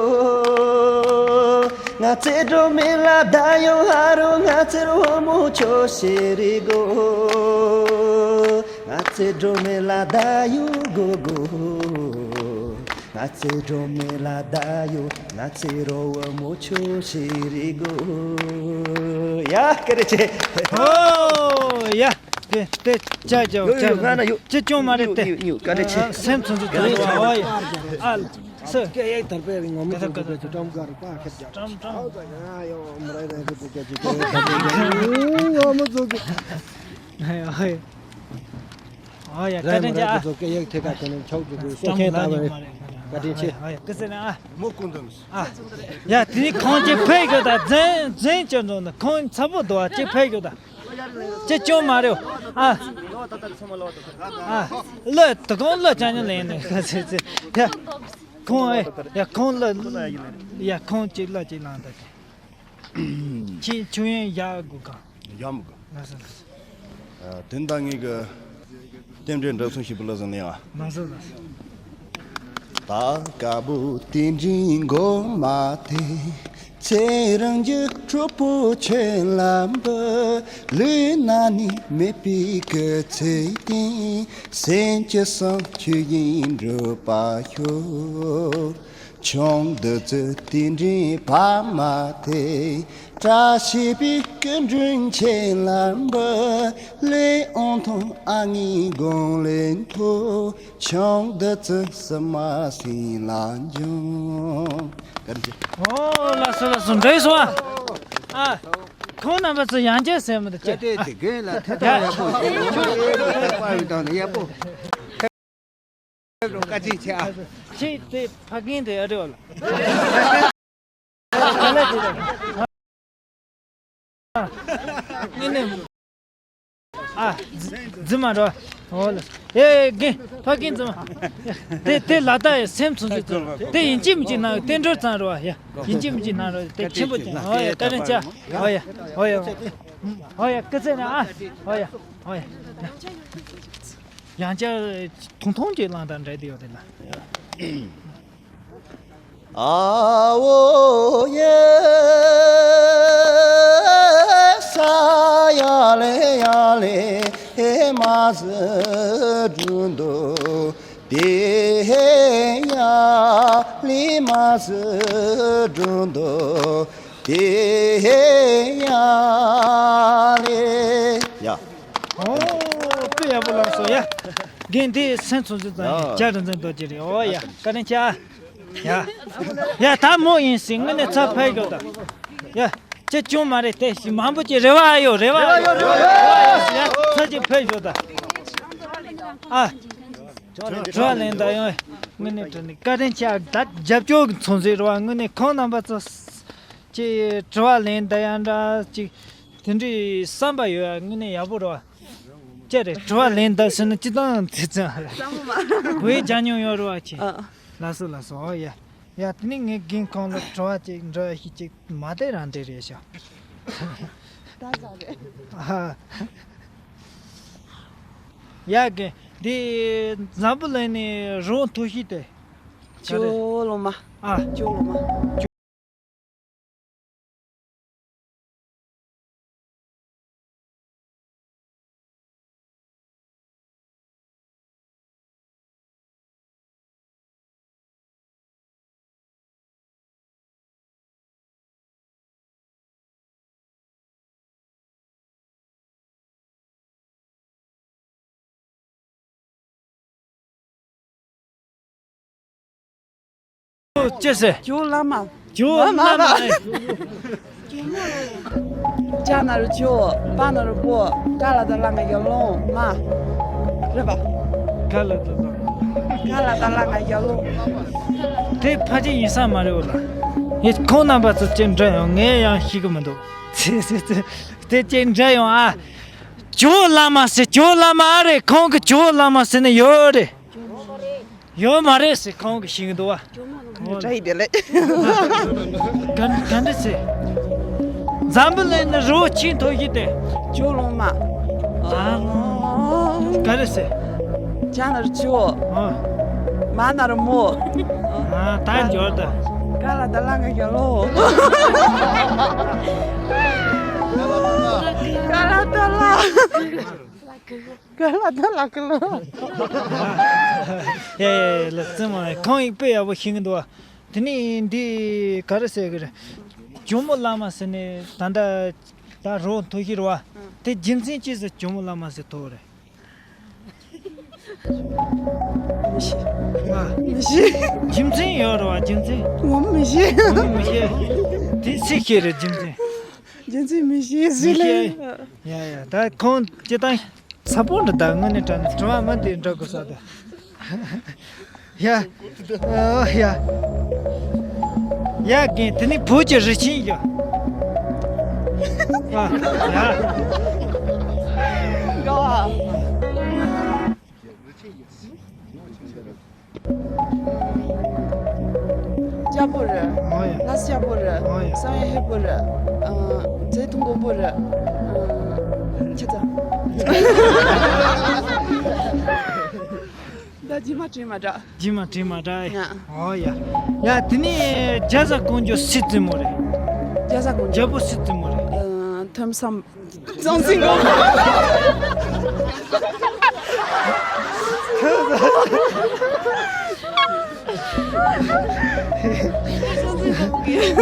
ང་ཚེ་སྒྲོན་མེ་ལ་ད་ཡོང་ཧ་རུ་ང་ཚེ་རོ་མོ་ཆོ་ཤེ་རི་གོ། ང་ཚེ་སྒྲོན་མེ་ལ་ད་ཡོང་གོ་གོ། ང་ཚེ་སྒྲོན་མེ་ལ་ད་ཡོང་ང་ཚེ་རོ་བོ་མོ་ཆོ་ཤེ་རི་གོ། ཡ་སྐད་རེ་ཆེ། ཨོ་ཡ། དེ་དེ་ཅ་ཅ་ཡོ་ཡོ་ཅ་ཡོ་ང་ན་ཡོ། ཅི་ཅུང་མ་རེད་དེ། ཡོ་ཡོ་ཡོ་བཀའ་དྲིན་ཆེ། ཨ་སེམས་ཚོན་ཚོན་ཚོན་ཨོ་ཡ། ཨ་སུ། སྐད་ཡིག་དར་པའི་ངོ་མ་ཚོ་གི་ཅི་ཀྲམ་གར་པ་ཁེབས་ཀྱང་ཀྲམ་ཀྲམ། ཨོ་ད་ཡ་ཡོ་མ་རེད་རེད་རེད་དེ་སྐད་ཅིག་ཀྲམ་ཀྲམ། ངོ་མ་ཚོ་གི། ཨོ་ཡ། ཨོ་ཡ་བཀའ་དྲིན་ཆེ་ཨ། ཚོ་སྐད་ཡིག་ཐད་ཀ་དེ་ནས་ཕྱོགས་ཀྱི་གི་སོ་ཁྱེད་ལྟ་བུ་རེད། བཀའ་དྲིན་ཆེ། ཨོ་ཡ་སྐུ་ཚེ་ནས་ཨ། མོ་ཀུན་དུམ། ཨ། ཡ་དེ་ནི་ཁོང་ཅིག་ཕེབས་ཡོད་ད་འཛིན་འཛིན་ཅི་འཛོམས་ན་ཁོང་ཚ་པོ་འདུག་ཨ་ཅིག་ཕེབས་ཡོད་ད། ཅི་ཅུང་མ་རེད། ཨ། ཨ། ལ་དུ་གང་ལ་ཅང་ཉིད་ལེན་ནས་ཁ་ཚེ་ཚེ། ཡ། ཁོང་ཨེ། ཡ་ཁོང་ལ། ཡ་ཁོང་ཅིག་ལ་ཅིག་ལང་ད་ཅི། ཁྱེད་ཆུ་ཡན་ཡག་དགོས་གང་། ཡག་མི་དགོས། ལགས་སོ་ལགས་སོ། ཨ། དེ་ད་ངེད་ཀྱི་རྟེན་འབྲེལ་འདྲ་མཚུངས་ཤིག་པུ་ལ་ཟིན་ནས་ཨ། ལགས་སོ་ལགས་སོ། ད་དཀར་པོ་རྟེན་འབྲེལ་མགོ་མ་དེ། ཚེ་རིང་རྒྱུ་གྲོགས་པོ་ཁྱེད་ལ་འབུལ། ལུས་ན་ནི་མེད་པའི་སྐུ་ཚེ་བརྟན། སེམས་ཀྱི་བསམ་ཆོས་བཞིན་འགྲུབ་པར་ཤོག་ཆུང་བདུད་རྩི་དུད་འགྲོའི་བར་མ་དེ། བཀྲ་ཤིས་པའི་སྐུ་མགྲོན་ཁྱེད་ལ་འབུལ། ལས་དབང་ཐང་ཨ་ནི་དགུང་ལས་མཐོ། ཆུང་བདུད་རྩི་བསིལ་མ་སྲིན་ལ་འབྱུང་། ཨོ་ལགས་སོ་ལགས་སོ། འགྲིག་སོང་ཨ། ཨ། ཁོང་རྣམ་པ་ཚོ་ཡང་བསྐྱར་ཟེར་མི་འདུག་ཅེས། དེ་དེ་རྒན་ལ་ཐད་ཀར་ཡག་པོ་ཞིག་ཡག་པོ་ཞིག་བཏང་ནས་ཡག་པོ། བཀའ་དྲིན་ཆེ་ཨ། ཁྱེད་དེ་ཕ་རྒན་དེ་ཨ་རེད་བ་ལ། ཨ་ནི། ཨ། རྫི་མ་རོ། ཨོ་ལ། ཨེ་རྒན། ཕ་རྒན་རྫི་མ། དེ་དེ་ལ་ད་ཡ་སེམས་ཚོམས་ཚོད་ཚོད། དེ་ཡིན་གཅིག་མིན་གཅིག་ན་བསྟན་འགྲོར་ཙང་རོ་ཡ། ཡིན་གཅིག་མིན་གཅིག་ན་རོ་དེ་ཆེན་པོ་ཅན། ཨོ་ཡ་བཀའ་དྲིན་ཆེ། ཨོ་ཡ། ཨོ་ཡ། ཨོ་ཡ་སྐུ་ཚེ་ན་ཨ། ཨོ་ཡ། ཨོ་ཡ། ཡང་བསྐྱར་ཐུང་ཐུང་གཅིག་བླངས་དང་འདྲ་དེ་ཡོད་དེ་ལ། ཨ་འོ་ཡེ། ས་ཡ་ལེ་ཡ་ལེ་མ་ཟི་འགྲོ་འདུག་དེ་ཡ་ལེ་མ་ཟི་འགྲོ་འདུག་དེ་ཡ་ལེ་ཡ། ཨོ། དཔེ་ཡག་པོ་བླངས་སོང་ཡ། རྒན་དེ་སེམས་ཚོམས་ཚོད་ཙང་ཡ། རྒྱ་རིན་ཆེན་རྡོ་རྗེ་རེད། ཨོ་ཡ། བཀའ་དྲིན་ཆེ་ཨ། ཡ། ཡ་ད་མོ་ཡིན་ཟིན་དངོས་གནས་ཚ་ཕལ་ཞོག་ད། ཡ། ཅི་ཅུང་མ་རེད་དེ་ཞིག་མང་པོ་ཅིག་རེ་བ་ཨ་ཡོད་རེ་བ་ཨ་ཡོད་རེ་བ་ཨ་ཡོད་ཟིན་ཡ། ཚ་ཅིག་ཕལ་ཞོག་ད། ཨ། གྲོ་བ་ལེན་ད་ཡོང་། དངོས་གནས་དྲང་གནས་བཀའ་དྲིན་ཆེ་ཨ། ད་རྒྱབ་སྐྱོར་གྱི་ཚོང་ཟིག་རེད་བ། དངོས་གནས་ཁོང་རྣམ་པ་ཚོ་ཅིག་གྲོ་བ་ལེན་ད་ཡང་འདྲ་ཅིག་དེ་འདྲའི་བསམ་པ་ཡོད་ཨ། དངོས་གནས་ཡག་པོ་རེད་བ། ཅི་རེད་གྲོ་བ་ལེན་ད་ཟེར་ན་ཅི་དང་དེ་ཙང་རེད། བས་ཅ་ཉུང་ཡོད་རེད་བ་ཁྱེད། ཨ། ལགས་སོ་ལགས་སོ། ཨོ་ཡ། ཡ་དེ་ནས་ངས་རྒན་ཁོང་ལ་དྲི་བ་ཅིག་འདྲི་ཡ་ཞིག་ཅིག་མ་བལྟས་རང་འདྲ་རེད་ཤག་ད་ཟ་རེད། ཨ། ཡ་རྒན་འདི་འཛམ་བུ་གླིང་ནས་རི་བོ་མཐོ་ཤོས་དེ། ཇོ་ལོ་མ། ཨ། ཇོ་ལོ་མ། ཅི་ཟེར། ཇོ་བོ་བླ་མ། ཇོ་བོ་བླ་མ། ཇ་ན་རོ་ཇོ། བ་ན་རོ་བོ། ག་ལ་བཏགས་གླ་ང་གི་བླ་མ། རེད་པ། ག་ལ་བཏགས་གླ། ག་ལ་བཏགས་གླ་ང་གི་བླ་མ། དེ་ཕལ་ཆེར་ཡིན་ས་མ་རེད་འོ་ལ། ཡིན་ཁོང་རྣམ་པ་ཚོ་ཅིག་འདྲི་ཡོང་། ངས་ཡང་ཤེས་གི་མི་འདུག་ཚེ་ཚེ་ཚེ། དེ་ཅིག་འདྲི་ཡོང་ཨ། ཇོ་བོ་བླ་མ་ཟེར། ཇོ་བོ་བླ་མ་ཨ་རེད། ཁོང་གི་ཇོ་བོ་བླ་མ་ཟེར་ནི་ཡོད་རེད། ཡོད་མ་རེད་ཟེར་ཁོང་གིས་ཤེས་ཀྱི་འདུག་བ། ཇོ་མོ་ལ་མོ་ཡོད་ར་ཡིན་དེ་ལས། ག་ག་འདྲ་ཟེར། འཛམ་བུ་གླིང་ནས་རི་བོ་ཆེས་མཐོ་ཤོས་དེ། ཇོ་ལོང་མ། ཨ། ག་རེ་ཟེར། ཇ་ན་རོ་ཇོ། ཨ། མ་ན་རོ་མོ། ཨ། ད་འབྱོར་ད། ག་ལ་བཏགས་གླ་ང་གི་བླ་མ། ག་ལ་བཏགས་གླ། ག་ལ་བཏགས་གླ་གི་བླ་མ། ཡ་ཡ་ཡ། ལགས་སེ་མ། ཁོང་ཡིག་དཔེ་ཡག་པོ་ཤེས་ཀྱི་འདུག་བ། དེ་ནས་འདི་ག་རེ་ཟེར་གི་རེད། ཇོ་མོ་བླ་མ་ཟེར་ནས་ད་ལྟ་ད་རི་བོ་མཐོ་ཤོས་རེད་བ། དེ་རྒྱུ་མཚན་ཅི་ཟེར་ཇོ་མོ་བླ་མ་ཟེར་ཐོགས་རེད། མི་ཤེས། ཨ། མི་ཤེས། རྒྱུ་མཚན་ཡོད་རེད་བ། རྒྱུ་མཚན། ངོ་མ་མི་ཤེས། ངོ་མ་མི་ཤེས། དེ་སུས་ཤེས་རེད་རྒྱུ་མཚན། རྒྱུ་མཚན་མི་ཤེས་ཟེར་ལེ། ཡ་ཡ། ད་ཁོང་སྤྱིར་བཏང་ཚ་པོ་འདྲ། ད་དངོས་གནས་དྲང་གནས་དྲི་བ་མ་འདི་འདྲ་དགོས་ས་ད། ཡ། ཨ་ཡ། ཡ་རྒན། དེ་ནི་བོད་ཀྱི་རི་ཆེན་ཡ། ཨ་ཡ། སྐྱ་བོ་རེད། ཨོ་ཡ། ལ་སྐྱ་བོ་རེད། ཨོ་ཡ། ས་ཡ་ཧེ་བོ་རེད། ཨ། རྫས་ཐུང་གོ་བོ་རེད། ཨ། ཁྱེད་ཚ། ད་རྗེས་མ་དྲན་མ་དྲ། རྗེས་མ་དྲན་མ་དྲ། ཡ། ཨོ་ཡ། ཡ་དེ་ནས་རྒྱ་བཟའ་ཀོང་ཇོ་སྲིད་རྩེ་མོ་རེད། རྒྱལ་ས་དགོན། རྒྱལ་པོ་སུའི་བཙུན་མོ་རེད། ཨ། ཐོན་བསམ། སྲོང་བཙན་སྒམ་པོ།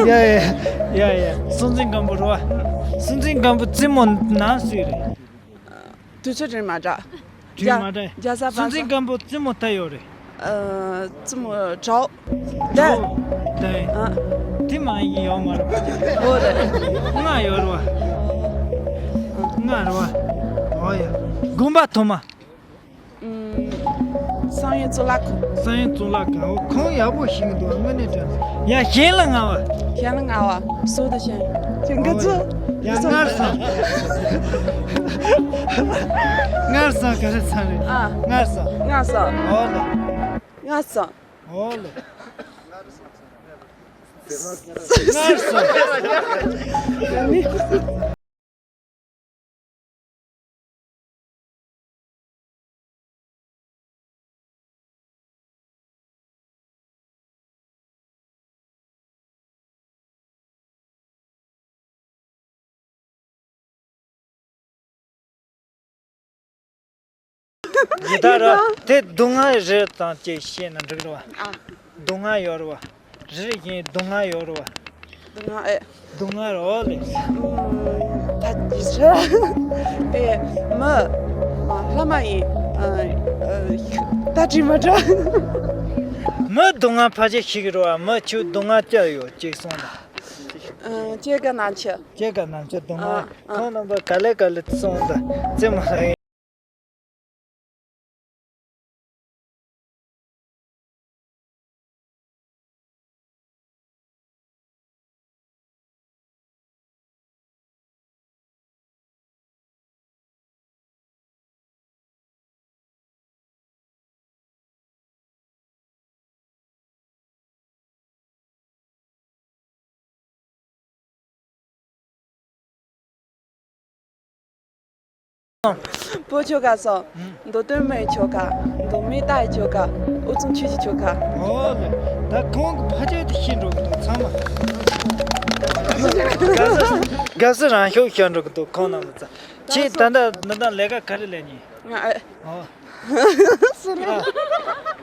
ཡ་ཡ་ཡ་ཡ། སྲོང་བཙན་སྒམ་པོ་རེད་བ། སྲོང་བཙན་སྒམ་པོ་བཙུན་མོ་ནང་སུ་རེད། དུས་ཚོད་རིང་མ་འདྲ། རིང་མ་འདྲ། རྒྱ་ས་པ། སྲོང་བཙན་སྒམ་པོ་བཙུན་མོ་ད་ཡོད་རེད། ཨ། བཙུན་མོ་གྲོགས། ད། ད། ཨ། དེ་མ་ཡིན་ཡོད་མ་རེད། ཨོ་རེད། ལྔ་ཡོད་རེད་བ། ལྔ་རེད་བ། ཨོ་ཡ། དགོན་པ་ཐོག་མ། ཨུམ། བསམ་ཡས་གཙུག་ལག་ཁང་། བསམ་ཡས་གཙུག་ལག་ཁང་། ཨོ། ཁོང་ཡག་པོ་ཤེས་ཀྱི་འདུག་དངོས་གནས་དྲང་། ཡ། གཞན་ལ་ལྔ་བ། གཞན་ལ་ལྔ་བ། སུ་དང་གཞན། ཁྱེད་འགོ་ཚུགས། ཡ། སྔར་སོང་། སྔར་སོང་། ག་རེ་ཚང་རེད། ཨ། སྔར་སོང་། སྔར་སོང་། ཨོ་ལེ། སྔར་སོང་། ཨོ་ལེ། སྔར་སོང་། ཡི་དྭགས་ར། དེ་སྡུག་བསྔལ་རེད་དང་ཅིག་བཤད་ན་འགྲིག་རེད་བ། ཨ། སྡུག་བསྔལ་ཡོད་རེད་བ། རེ་རེ་བཞིན་སྡུག་བསྔལ་ཡོད་རེད་བ། སྡུག་བསྔལ་ཨེ། སྡུག་བསྔལ་རོ་ལེ། ཨུམ། ད་ཅི་ཟེར། དེ་མི། ཨ། ལྷ་མ་ཡིན། ཨ། ཨ། ད་དྲི་མ་དྲི། མི་སྡུག་བསྔལ་ཕལ་ཆེར་ཤེས་ཀྱི་རེད་བ། མི་ཁྱོད་སྡུག་བསྔལ་ཅི་ཡོད་ཅིག་གསུངས་དང་། ཨ། སྐྱེ་རྒ་ན་འཆི། སྐྱེ་རྒ་ན་འཆི་སྡུག་བསྔལ། ཨ། ཨ། ཁོང་རྣམ་པ་ག་ལེ་ག་ལེ་གསུངས་དང་། རྩེད་མོ་ལ། བོད་ཆོལ་ཁ་སོགས། མདོ་སྟོད་སྨད་ཆོལ་ཁ། མདོ་སྨད་རྟ་ཆོལ་ཁ། དབུས་གཙང་ཆོས་ཀྱི་ཆོལ་ཁ། ཨོ་ལེ། ད་ཁོང་གི་ཕ་ཆོས་དེ་ཤེས་འགྲོ་གི་འདུག་ཚང་མ། དགའ་བསུ་དགའ་བསུ་རང་ཤུགས་ཤར་འགྲོ་གི་འདུག་ཁོང་རྣམས་ཚོ། ཁྱེད་ད་ལྟ་ད་ལྟ་ལས་ཀ་ག་རེ་ལས་ནི། ང་ཨེ། ཨོ། སུ་རེད། ཨ།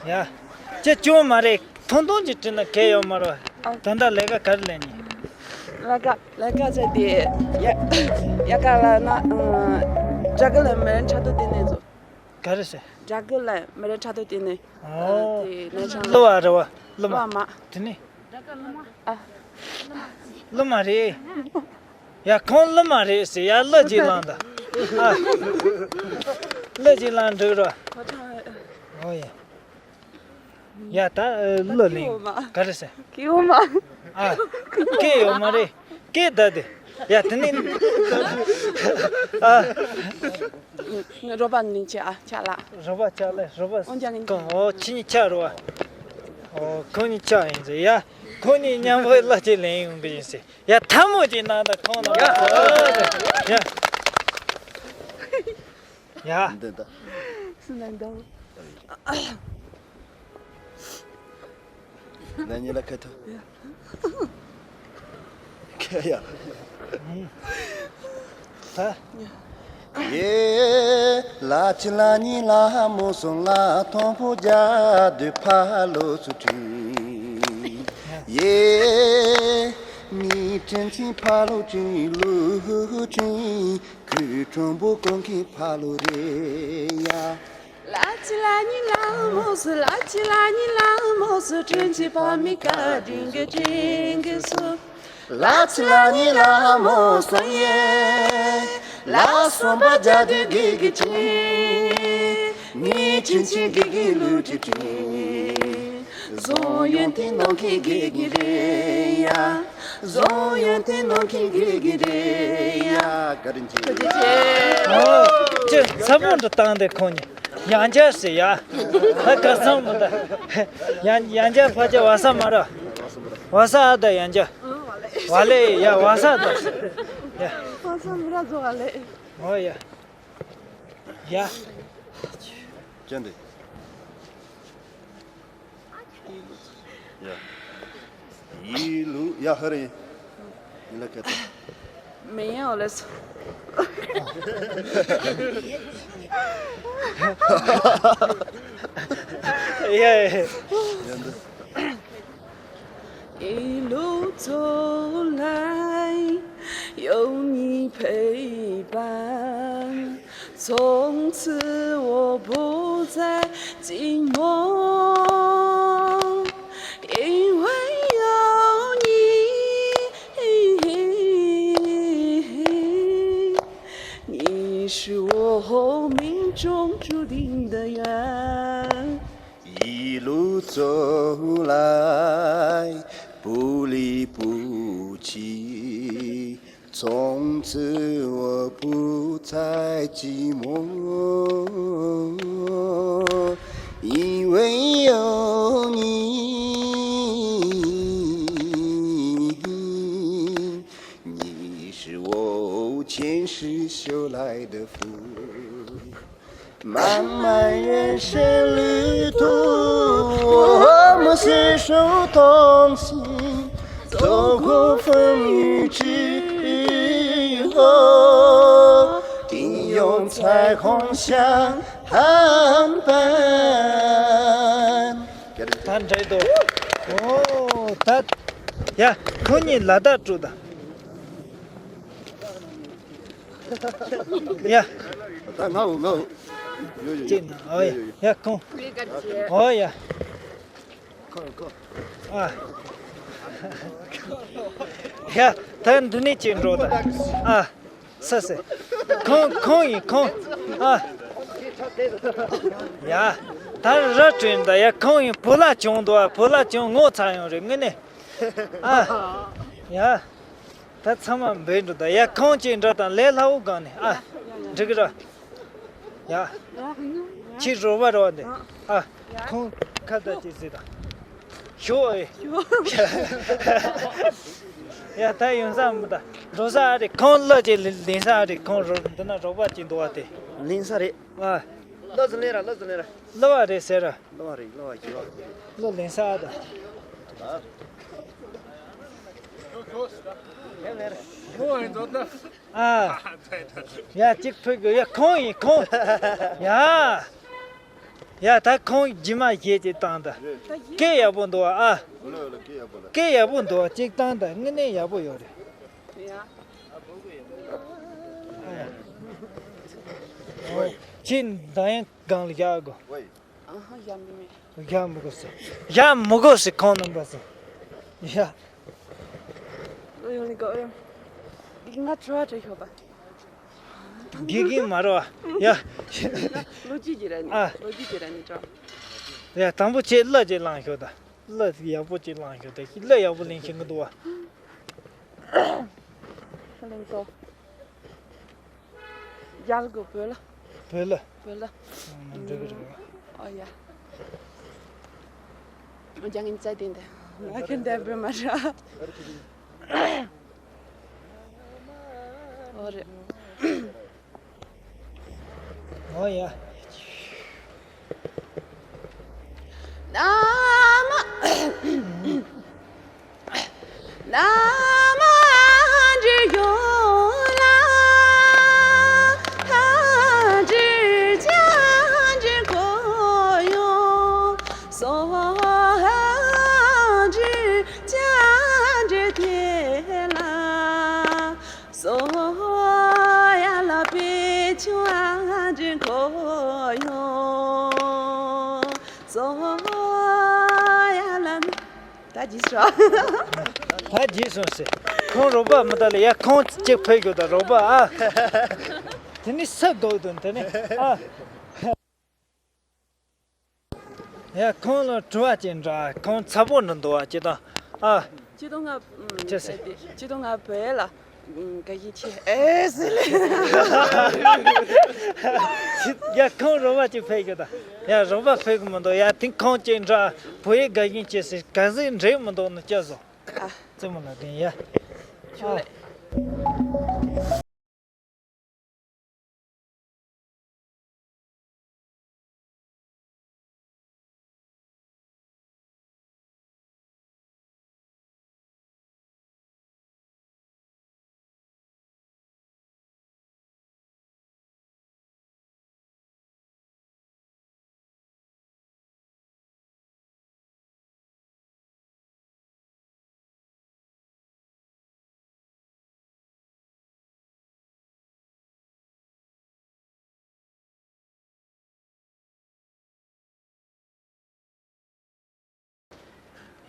ཡ། ཁྱེད་སྐྱོན་མ་རེད། ཐུང་ཐུང་ཅིག་དྲིས་ན་གལ་ཡོད་མ་རེད། ཨ། ད་ལྟ་ལས་ཀ་ག་རེ་ལས་ནི། ལས་ཀ་ལས་ཀ་བྱས་ཏེ། ཡ། ཡ་ག་ལ་ན། ཨ། རྒྱ་གར་ལ་མི་རིགས་འཕྲོད་བསྟེན་ནས་བཟོ། ག་རེ་ཟེར། རྒྱ་གར་ལ་མི་རིགས་འཕྲོད་བསྟེན་ནས། ཨོ། དེ་ནས་ཆང་། གླུ་བ་རེད་བ། གླུ་མ། གླུ་བ་མ། དེ་ནི། ཨ། གླུ་མ་རེད། ཡ། ཁོང་གླུ་མ་རེད་ཟེར། ཡ། གླུ་ཅིག་བླངས་དང་། ཨ། གླུ་ཅིག་བླངས་འགྲིག་རོ། ཨོ་ཡ། ཡ། ད་གླུ་ལེན། ག་རེ་ཟེར། སྐྱིད་པོ་མ། ཨ། སྐད་ཡོད་མ་རེད། སྐད་ད་དེ། ཡ། དེ་ནི། ཨ། རོགས་པ་ནི་ཆ་ཨ་ཆ་ལ། རོགས་པ་ཆ་ལ་རོགས་པ། འོན་ཀྱང་། གང་། ཨོ། ཁྱེད་གཉིས་ཆ་རོགས་པ། ཨོ། ཁོ་གཉིས་ཆ་ཡིན་ཟེར་ཡ། ཁོ་གཉིས་མཉམ་པོ་གླུ་ཅིག་ལེན་ཡོང་གི་ཡིན་ཟེར་ཡ། ཐལ་མོ་ཅིག་གནང་དང་ཁོང་རྣམས་ཡ། ཡ། ཡ། འདི་ད། སུ་ན་འདུག་ན་ཉི་ལ་ཁ་ཐུ། ཁ་ཡ། ད། ཡེ། ལ་ཅི་ལ་ཉི་ལ་མོ་སོང་ལ་ཐོང་ཕོ་རྒྱ་དུ་ཕ་ལོ་སུ་ཁྲིན། ཡེ། ནི་ཁྲིན་ཆིན་ཕ་ལོ་ཁྲིན་ལུ་ཁྲིན། ཁུ་ཁྲོན་པོ་ཀོང་ཁི་ཕ་ལོ་རེ་ཡ། ལ་ཅི་ལ་ཉི་ལ་མོ་སུ། ལ་ཅི་ལ་ཉི་ལ་མོ་སུ། དྲིན་ཆི་ཕ་མི་ཀ་དྲིན་གི་དྲིན་གི་སུ། ལ་ཅི་ལ་ཉི་ལ་མོ་སུ་ཡེ། ལ་སོམ་པ་རྒྱ་དུ་གི་གི་དྲིན། ངི་དྲིན་ཆི་གི་གི་ལུ་དྲི་དྲིན། བཟང་ཡོན་ཏན་ནང་གི་གི་གི་རེ་ཡ། བཟང་ཡོན་ཏན་ནང་གི་གི་གི་རེ་ཡ། བཀའ་དྲིན་ཆེ། ཨོ། ཅི་ཚ་པོ་འདི་བཏང་སྟེ་ཁོང་གཉིས་ཡང་བསྐྱར་ཟེར་ཡ། ད་ག་ཚང་མི་ད། ཡང་ཡང་བསྐྱར་ཕ་ཆེ་བ་ས་མ་ར། བ་ས་ཨ་ད་ཡང་བསྐྱར། བ་ལེ་ཡ། བ་ས་ད་ཟེར་ཡ། བ་ས་མི་ར་ཛོ་བ་ལེ། ཨོ་ཡ། ཡ། ཅན་དེ། ཡ། ཡི་ལུ་ཡ་ཧ་རེ། 你来开头。没有了。 ཡ་ཡ། 一路走来，有你陪伴，从此我不再寂寞，因为有你。你是我命中注定的缘。一路走来，不离不弃，从此我不再寂寞，因为有你。你是我前世修来的福。漫漫人生旅途，我们携手同行，走过风雨之后，定有彩虹相伴。 ད་འགྲིག་འདུག་ཨོ་ད། ཡ། ཁོ་གཉིས་ལ་དྭགས་སྤྲོད་དང་། ཡ། ད་ང་འོ་ང་འོ། ཡོ་ཡོ་ཅིག་ན་ཨོ་ཡ། ཡ་ཁོང་། ཨོ་ཡ། ཁོ་ཁོ། ཨ། ཡ། ད་འདི་ནས་ཅིག་འགྲོ་དང་། ཨ། ས་སེ། ཁོང་ཁོང་ཡིན་ཁོང་། ཨ། ཡ། ད་ར་བྲོས་འདའ་ཡ། ཁོང་ཡིན། བུ་ལ་བྱུང་འདུག་ཨ། བུ་ལ་བྱུང་ངོ་ཚ་ཡོང་རེད་ངས་ནས། ཨ། ཡ། ད་ཚང་མ་འབོད་འགྲོ་ད་ཡ། ཁོང་ཅིག་འདྲ་དང་ལས་སླ་བོ་གང་ནས། ཨ། འགྲིག་གི་ར། ཡ། ཁྱི་རོ་བ་རོ་བ་འདི། ཨ། ཁོང་ཁ་ད་ཅིག་ཟེར་ད། ཞོ་ཨེ། ཡ་ད་ཡོང་ས་མི་ད། འགྲོ་ས་ཨ་རེད། ཁོང་གླུ་ཅིག་ལེན་ས་ཨ་རེད། ཁོང་རོ་འདི་ན་རོགས་པ་ཅིག་འདུག་བ་དེ། ལེན་ས་རེད། ཨ། གླུ་ཟིན་ལེན་ར། གླུ་ཟིན་ལེན་ར། གླུ་བ་རེད་ཟེར་ར། གླུ་བ་རེད། གླུ་བ་ཞུ་བ། གླུ་ལེན་ས་ཨ་ད། ཨ། ཡ་གཅིག་ཕུད་དགོས། ཡ་ཁོང་ཡིན་ཁོང་། ཡ། ཡ་ད་ཁོང་རྗེས་མ་གཞས་ཅིག་བཏང་ད། སྐད་ཡག་པོ་འདུག་ཨ། སྐད་ཡག་པོ་འདུག་ཅིག་བཏང་ད། དངོས་གནས་ཡག་པོ་ཡོད་རེད། ཁྱེད་འདང་ཡང་སྒང་ལ་བཞག་དགོས། ཨ་ཧ། ཡ་མི་མེད། ཡ་མི་དགོས་སི། ཡ་མི་དགོས་སི། ཁོང་རྣམ་པ་སི། ཡ། ཨོ་ཡོང་ནི་གོ་ཡོང་། འདི་ང་བྲོ་བ་བྲོ་ཤོག་པ། དགེ་རྒན་མ་རོ། ཡ། ལོ་རྒྱུས་ཀྱི་ར་ནི། ཨ། ལོ་རྒྱུས་ཀྱི་ར་ནི་བྲོ། ཡ་དང་པོ་ཁྱེད་གླུ་ཅིག་བླངས་ཤོག་ད། གླུ་ཡག་པོ་ཅིག་བླངས་ཤོག་ད། གླུ་ཡག་པོ་ལེན་ཤེས་ཀྱི་འདུག་བ། ལེན་ཏོ། རྒྱལ་གོ་བོད་ལ། བོད་ལ། བོད་ལ། འགྲིག་གི་རེད། ཨོ་ཡ། རྒྱ་ངན་ཙ་དེ་འདི། ང་ཁྱོད་འདི་བོད་མ་ར། ཨོ་རེད། ཨོ་ཡ། ད་རྗེས་སོང་ཟེར། ཁོང་རོགས་པ་མི་ལྟ་ལ་ཡ། ཁོང་གཅིག་ཕེབས་དགོས་ད་རོགས་པ་ཨ། དེ་ནི་ས་དགོས་དོན་དེ་ནི་ཨ། ཡ་ཁོང་ལ་དྲི་བ་ཅིག་འདྲ། ཁོང་ཚ་པོ་འདྲ་འདུག་བ་ཅི་དང་ཨ། ཅི་དང་ང་ཅི་ཟེར། ཅི་དང་ང་བོད་ལ་དགའ་ཞེན་ཆེ་ཨེ་ཟེར་ལེ། ཡ་ཁོང་རོགས་པ་ཅིག་ཕེབས་ཀྱི་ད། ཡ་རོགས་པ་ཕེབས་ཀྱི་མི་འདུག་ཡ་དེ་ཁོང་ཅིག་འདྲ་བོད་ཡིག་དགའ་ཞེན་ཆེ་ཟེར་ག་ཟེར་འདྲེ་མི་འདུག་ནི་ཅི་བཟོ། ཨ། རྩེད་མོ་ལ་བརྟེན་ཡ། ཨ།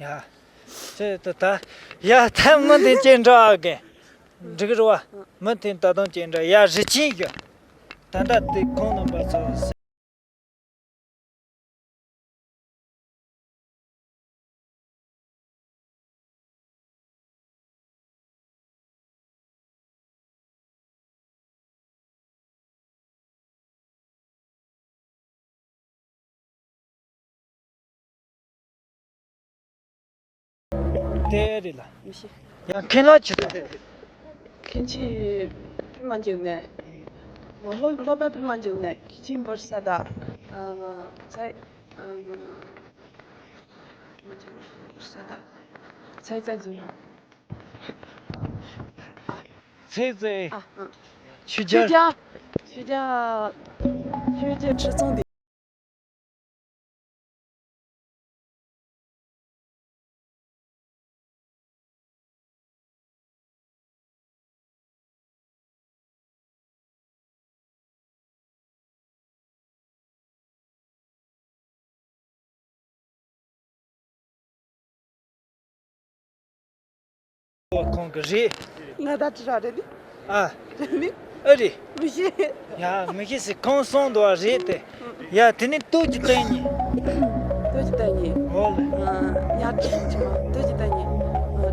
ཡ། ཅེ་ད་ད། ཡ་ད་མི་དེ་ཅེ་འདྲ་ཨ་གེ། འགྲིག་རུ་བ། མི་དེ་ད་དུང་ཅེ་འདྲ་ཡ་རི་ཆེན་གི། ད་ད་དེ་ཁོང་རྣམ་པ་ཚོ། དེ་རེད་ལ། མི་ཤེས། ཡང་ཁྱེད་ལ་ཅི་ཐུབ། མཁན་ཆེན་བུ་མ་འཇུག་ནས། ངོ་ལོག་སློབ་པ་བུ་མ་འཇུག་ནས་ཁྱི་ཆེན་བོར་ས་དག་ཚའི། ས་དག་ཚའི་ཚའི་ཟུར། ཚའི་ཚའི། ཨ་ཨ། ཆུ་ཆུ་རྒྱ། རྒྱ། ཆུ་རྒྱ། ཆུ་རྒྱ་ཁྲི་ཚང་འདི། ཁོང་གི་རེད། ང་ད་ཅི་ར་རེད་ནི། ཨ། རེད་ནི། ཨ་རེད། མི་ཤེས། ཡ་མི་ཤེས་སི་ཁོང་སོང་འདུག་བ་རེད་དེ། ཡ་དེ་ནི་སྟོད་ཀྱི་བསྟན་ཉི། སྟོད་ཀྱི་བསྟན་ཉི། ཨོ་ལེ། ཉ་ཁྲི་ཆི་མ་སྟོད་ཀྱི་བསྟན་ཉི།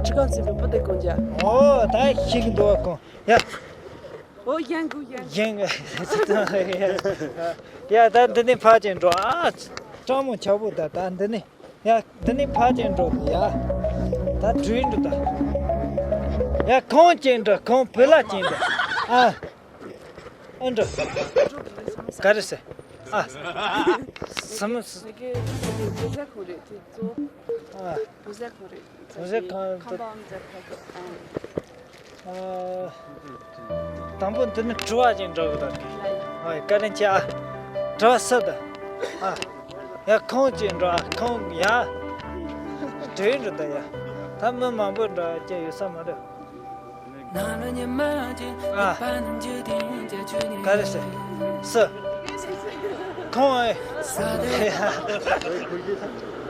ཁྲི་ཁང་ཚན་པའི་བུ་དེ་ཀོང་ཇ། ཨོ་ད་ཤེས་གི་འདུག་བ་ཁོང་། ཡ། ཨོ་ཡང་གུ་ཡང་། ཡང་། ཡ་ད་འདི་ནི་ཕ་ཅན་འགྲོ་ཨ། སྤྲང་མོ་ཆག་པོ་ད་ད་འདི་ནི། ཡ། འདི་ནི་ཕ་ཅན་འགྲོ་འདུག་ཡ། ད་བྲོས་འགྲོ་ད། ཡ་ཁོང་ཅན་འགྲོ་ཁོང་བོད་ལ་ཅན་འགྲོ། ཨ། ཨ་འགྲོ། ག་རེ་ཟེར། ཨ། སམ། ཨ། བོད་ཟས་ཁང་དུ། ཨ། དང་པོ་འདི་ནི་དྲི་བ་ཅན་འགྲོ་གི་ད། ཨ། བཀའ་དྲིན་ཆེ་ཨ། དྲི་བ་སུ་ད། ཨ། ཡ་ཁོང་ཅི་འགྲོ་ཨ་ཁོང་ཡ། དྲི་འགྲོ་ད་ཡ། ད་མི་མང་པོ་འགྲོ་ཅི་ཡོད་ས་མ་རེད། ཨ། ག་རེ་ཟེར། སུ། ཁོང་ཨེ།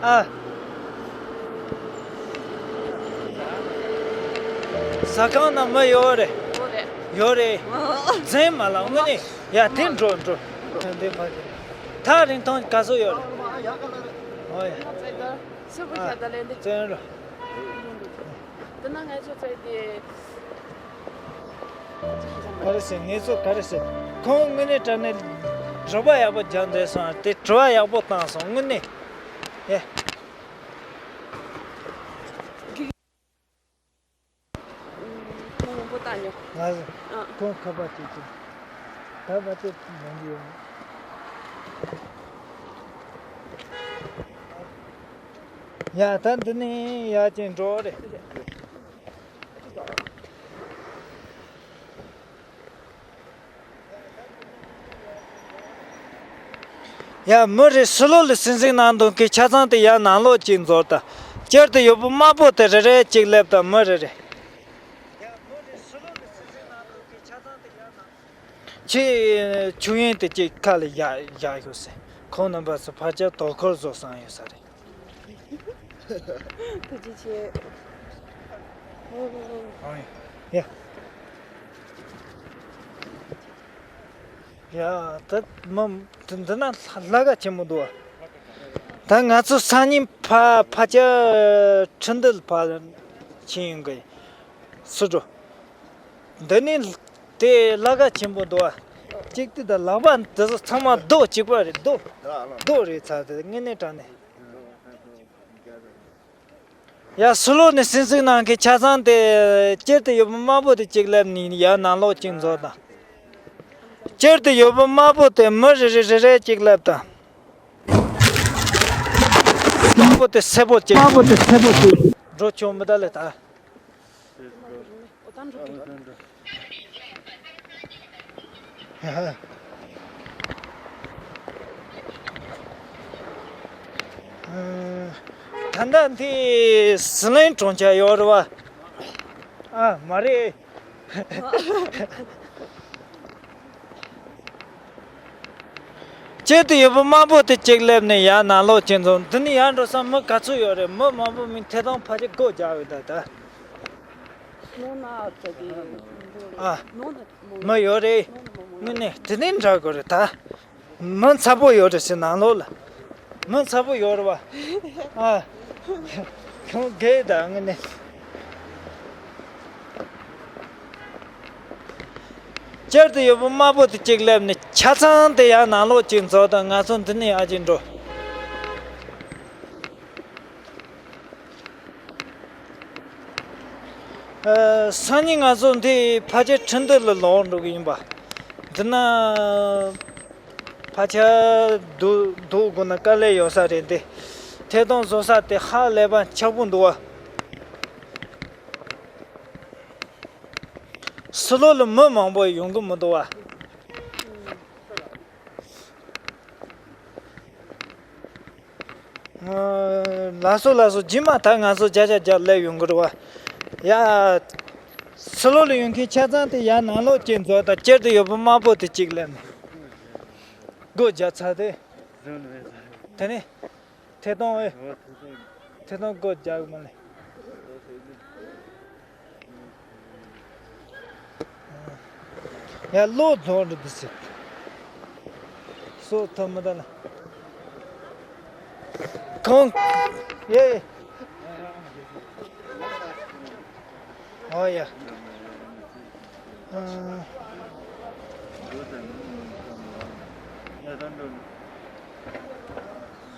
ཨ། ཟ་ཁང་ན་མི་ཡོད་རེད། ཡོད་རེད། འཛིན་མ་ལ་དངོས་གནས་ཡ་དེ་འགྲོ་འགྲོ། འདི་ཕ་གི་ཐག་རིང་ཐུང་ག་ཚོད་ཡོད་རེད། ཨོ་ཡ། སུ་བུ་ཤ་ད་ལེན་དེ། བཙན་རོ། འདི་ན་ངའི་ཚོ་ཚོད་དེ། ག་རེ་ཟེར་ངེད་ཚོ་ག་རེ་ཟེར། ཁོང་དངོས་གནས་དྲང་གནས་རོགས་པ་ཡག་པོ་རྒྱག་འདོད་སོང་དེ་དྲི་བ་ཡག་པོ་བཏང་སོང་དངོས་གནས། ཡེ། ཁོང་མང་པོ་བཏང་མྱོང་། ང་ཨ། ཁོང་ཁ་པར་བྱེད་ཀྱི། ད་བ་དེ་ཡོང་གི་ཡོད། ཡ་ད་འདི་ནས་ཡར་ཅིག་འགྲོ་རེད། ཡ་མི་རེ་ཕྱི་ལོགས་ལ་སེམས་གཟིགས་གནང་འདུག་གི་ཆ་ཚང་དེ་ཡར་ནང་ལོགས་ཅིག་འཛུལ་ད། སྤྱིར་དུ་ཡོད་པོ་དམར་པོ་དེ་རེ་རེ་ཅིག་སླེབས་ད་མི་རེ་རེ། ཁྱེད་ཆུ་ཡན་དེ་ཅིག་ཁ་ལ་བཞག་བཞག་ཤོག་ཟེར། ཁོང་རྣམ་པ་ཚོ་ཕལ་ཆེར་དོ་ཁུར་བཟོ་བསམ་ཡོད་ས་རེད། ཐུགས་རྗེ་ཆེ། ཨང་། ཡ། ཡ། ད་མ་འདི་ན་ལྷ་ཁང་ཆེན་མོ་འདུག་བ། ད་ང་ཚོ་སང་ཉིན་ཕ་ཕ་ཅག་ཁྲིན་ཏུ་ཕ་ཕྱིན་ཡོང་གི་སུ་འགྲོ། འདི་ནི་དེ་ལྷ་ཁང་ཆེན་པོ་འདུག་བ། གཅིག་དེ་དང་ལག་པ་འདི་ཚོ་ཚང་མ་རྡོ་གཅིག་པ་རེད་རྡོ། རྡོ་རེད་ཚ་དེ་དངོས་གནས་དྲང་གནས། ཡ་ཕྱི་ལོགས་ནས་སེམས་གཟིགས་གནང་མཁན་ཆ་ཚང་དེ་སྤྱིར་དུ་ཡོད་པ་དམར་པོ་དེ་གཅིག་སླེབས་ནས་ཡར་ནང་ལོགས་གཅིག་འཛུལ་དང་། སྤྱིར་དུ་ཡོད་པ་དམར་པོ་དེ་མི་རེ་རེ་རེ་རེ་གཅིག་སླེབས་དང་། དམར་པོ་དེ་སེར་པོ་གཅིག་དམར་པོ་དེ་སེར་པོ་གཅིག་འགྲོ་ཆོག་མི་ད་ལེ་ད། ད་ལྟ་འདི་ཟི་ལིང་གྲོང་ཁྱེར་ཡོད་རེད་བ། ཨ་མ་རེད། དཀྱིལ་དུ་ཡོད་པ་དམར་པོ་དེ་གཅིག་སླེབས་ནས་ཡར་ནང་ལོགས་གཅིག་འཛུལ། འདི་ནས་ཡར་འགྲོ་ས་མི་ག་ཚོད་ཡོད་རེད། མི་མང་པོ་མིན་ཐད་གཏོང་ཕལ་ཆེར་སྒོ་རྒྱག་ཡོད་ད་ད། ཨ། མི་ཡོད་རེད། དངོས་གནས་དེ་ནས་འདྲ་དགོས་རེད་ད། མི་ཚ་པོ་ཡོད་རེད་ཟེར་ནང་ལོགས་ལ། མི་ཚ་པོ་ཡོད་རེད་བ། ཨ། ཁྱོད་རྒས་ད་དངོས་གནས། དཀྱིལ་དུ་ཡོད་པ་དམར་པོ་དེ་གཅིག་སླེབས་ནས་ཆ་ཚང་དེ་ཡང་ནང་ལོགས་གཅིག་འཛུལ་དང་ང་ཚོ་འདི་ནས་ཨ་ཅིག་འགྲོ། ཨ། སང་ཉིན་ང་ཚོ་འདི་ཕལ་ཆེར་ཁྲིན་ཏུའུ་ལ་ལོག་འགྲོ་གི་ཡིན་པ། འདི་ན་ཕལ་ཆེར་སྡུག་སྡུག་དགོས་ན་དཀའ་ལས་ཡོད་ས་རེད་འདི། ཐད་གཏོང་བཟོ་ས་དེ་ཧ་ལས་པ་ཆགས་པོ་འདུག་བ། ཕྱི་ལོགས་ལ་མི་མང་པོ་ཡོང་གི་མི་འདུག་བ། ལགས་སོ་ལགས་སོ། རྗེས་མ་ད་ང་ཚོ་བརྒྱ་ཆ་བརྒྱ་སླེབས་ཡོང་གི་རེད་བ། ཡ། ཕྱི་ལོགས་ལ་ཡོང་མཁན་ཆ་ཚང་དེ་ཡར་ནང་ལོགས་གཅིག་འཛུལ་དང་། དཀྱིལ་དུ་ཡོད་པ་དམར་པོ་དེ་གཅིག་སླེབས་ནས་སྒོ་རྒྱག་ཚར་དེ། དེ་ནས་ཐད་གཏོང་ཨེ། ཐད་གཏོང་སྒོ་རྒྱག་གི་མ་ལེ། ཡ། གློག་རྫོང་རུ་འདི་ཟེར། སོ་ཐོ་མི་ད་ལ། ཁོང་། ཡེ་ཡེ། ཨོ་ཡ། ཨ།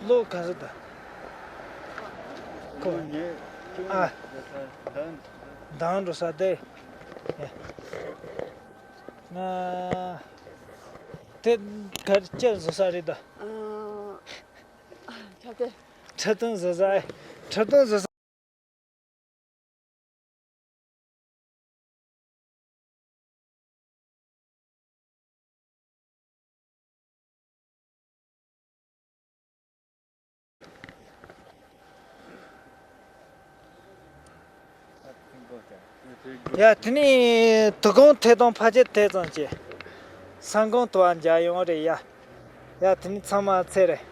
གློག་ག་ཟེར་ད། ཁོ། ཨ། མདང་འགྲོ་ས་དེ། ང་། དེ་གར་སྐྱེལ་བཟོ་ས་རེད་ད། ཨ། ཁྱབ་སྟེ། ཁྲི་སྟོང་བཟོ་ས། ཁྲི་སྟོང་བཟོ་ས། ཡ། དེ་ནས་དོ་དགོང་ཐད་གཏོང་ཕལ་ཆེར་དེ་ཙམ་བྱས། སང་དགོང་དུ་བ་མཇལ་ཡོང་རེད་ཡ། ཡ། དེ་ནས་ཚང་མ་ཚེ་རིང་།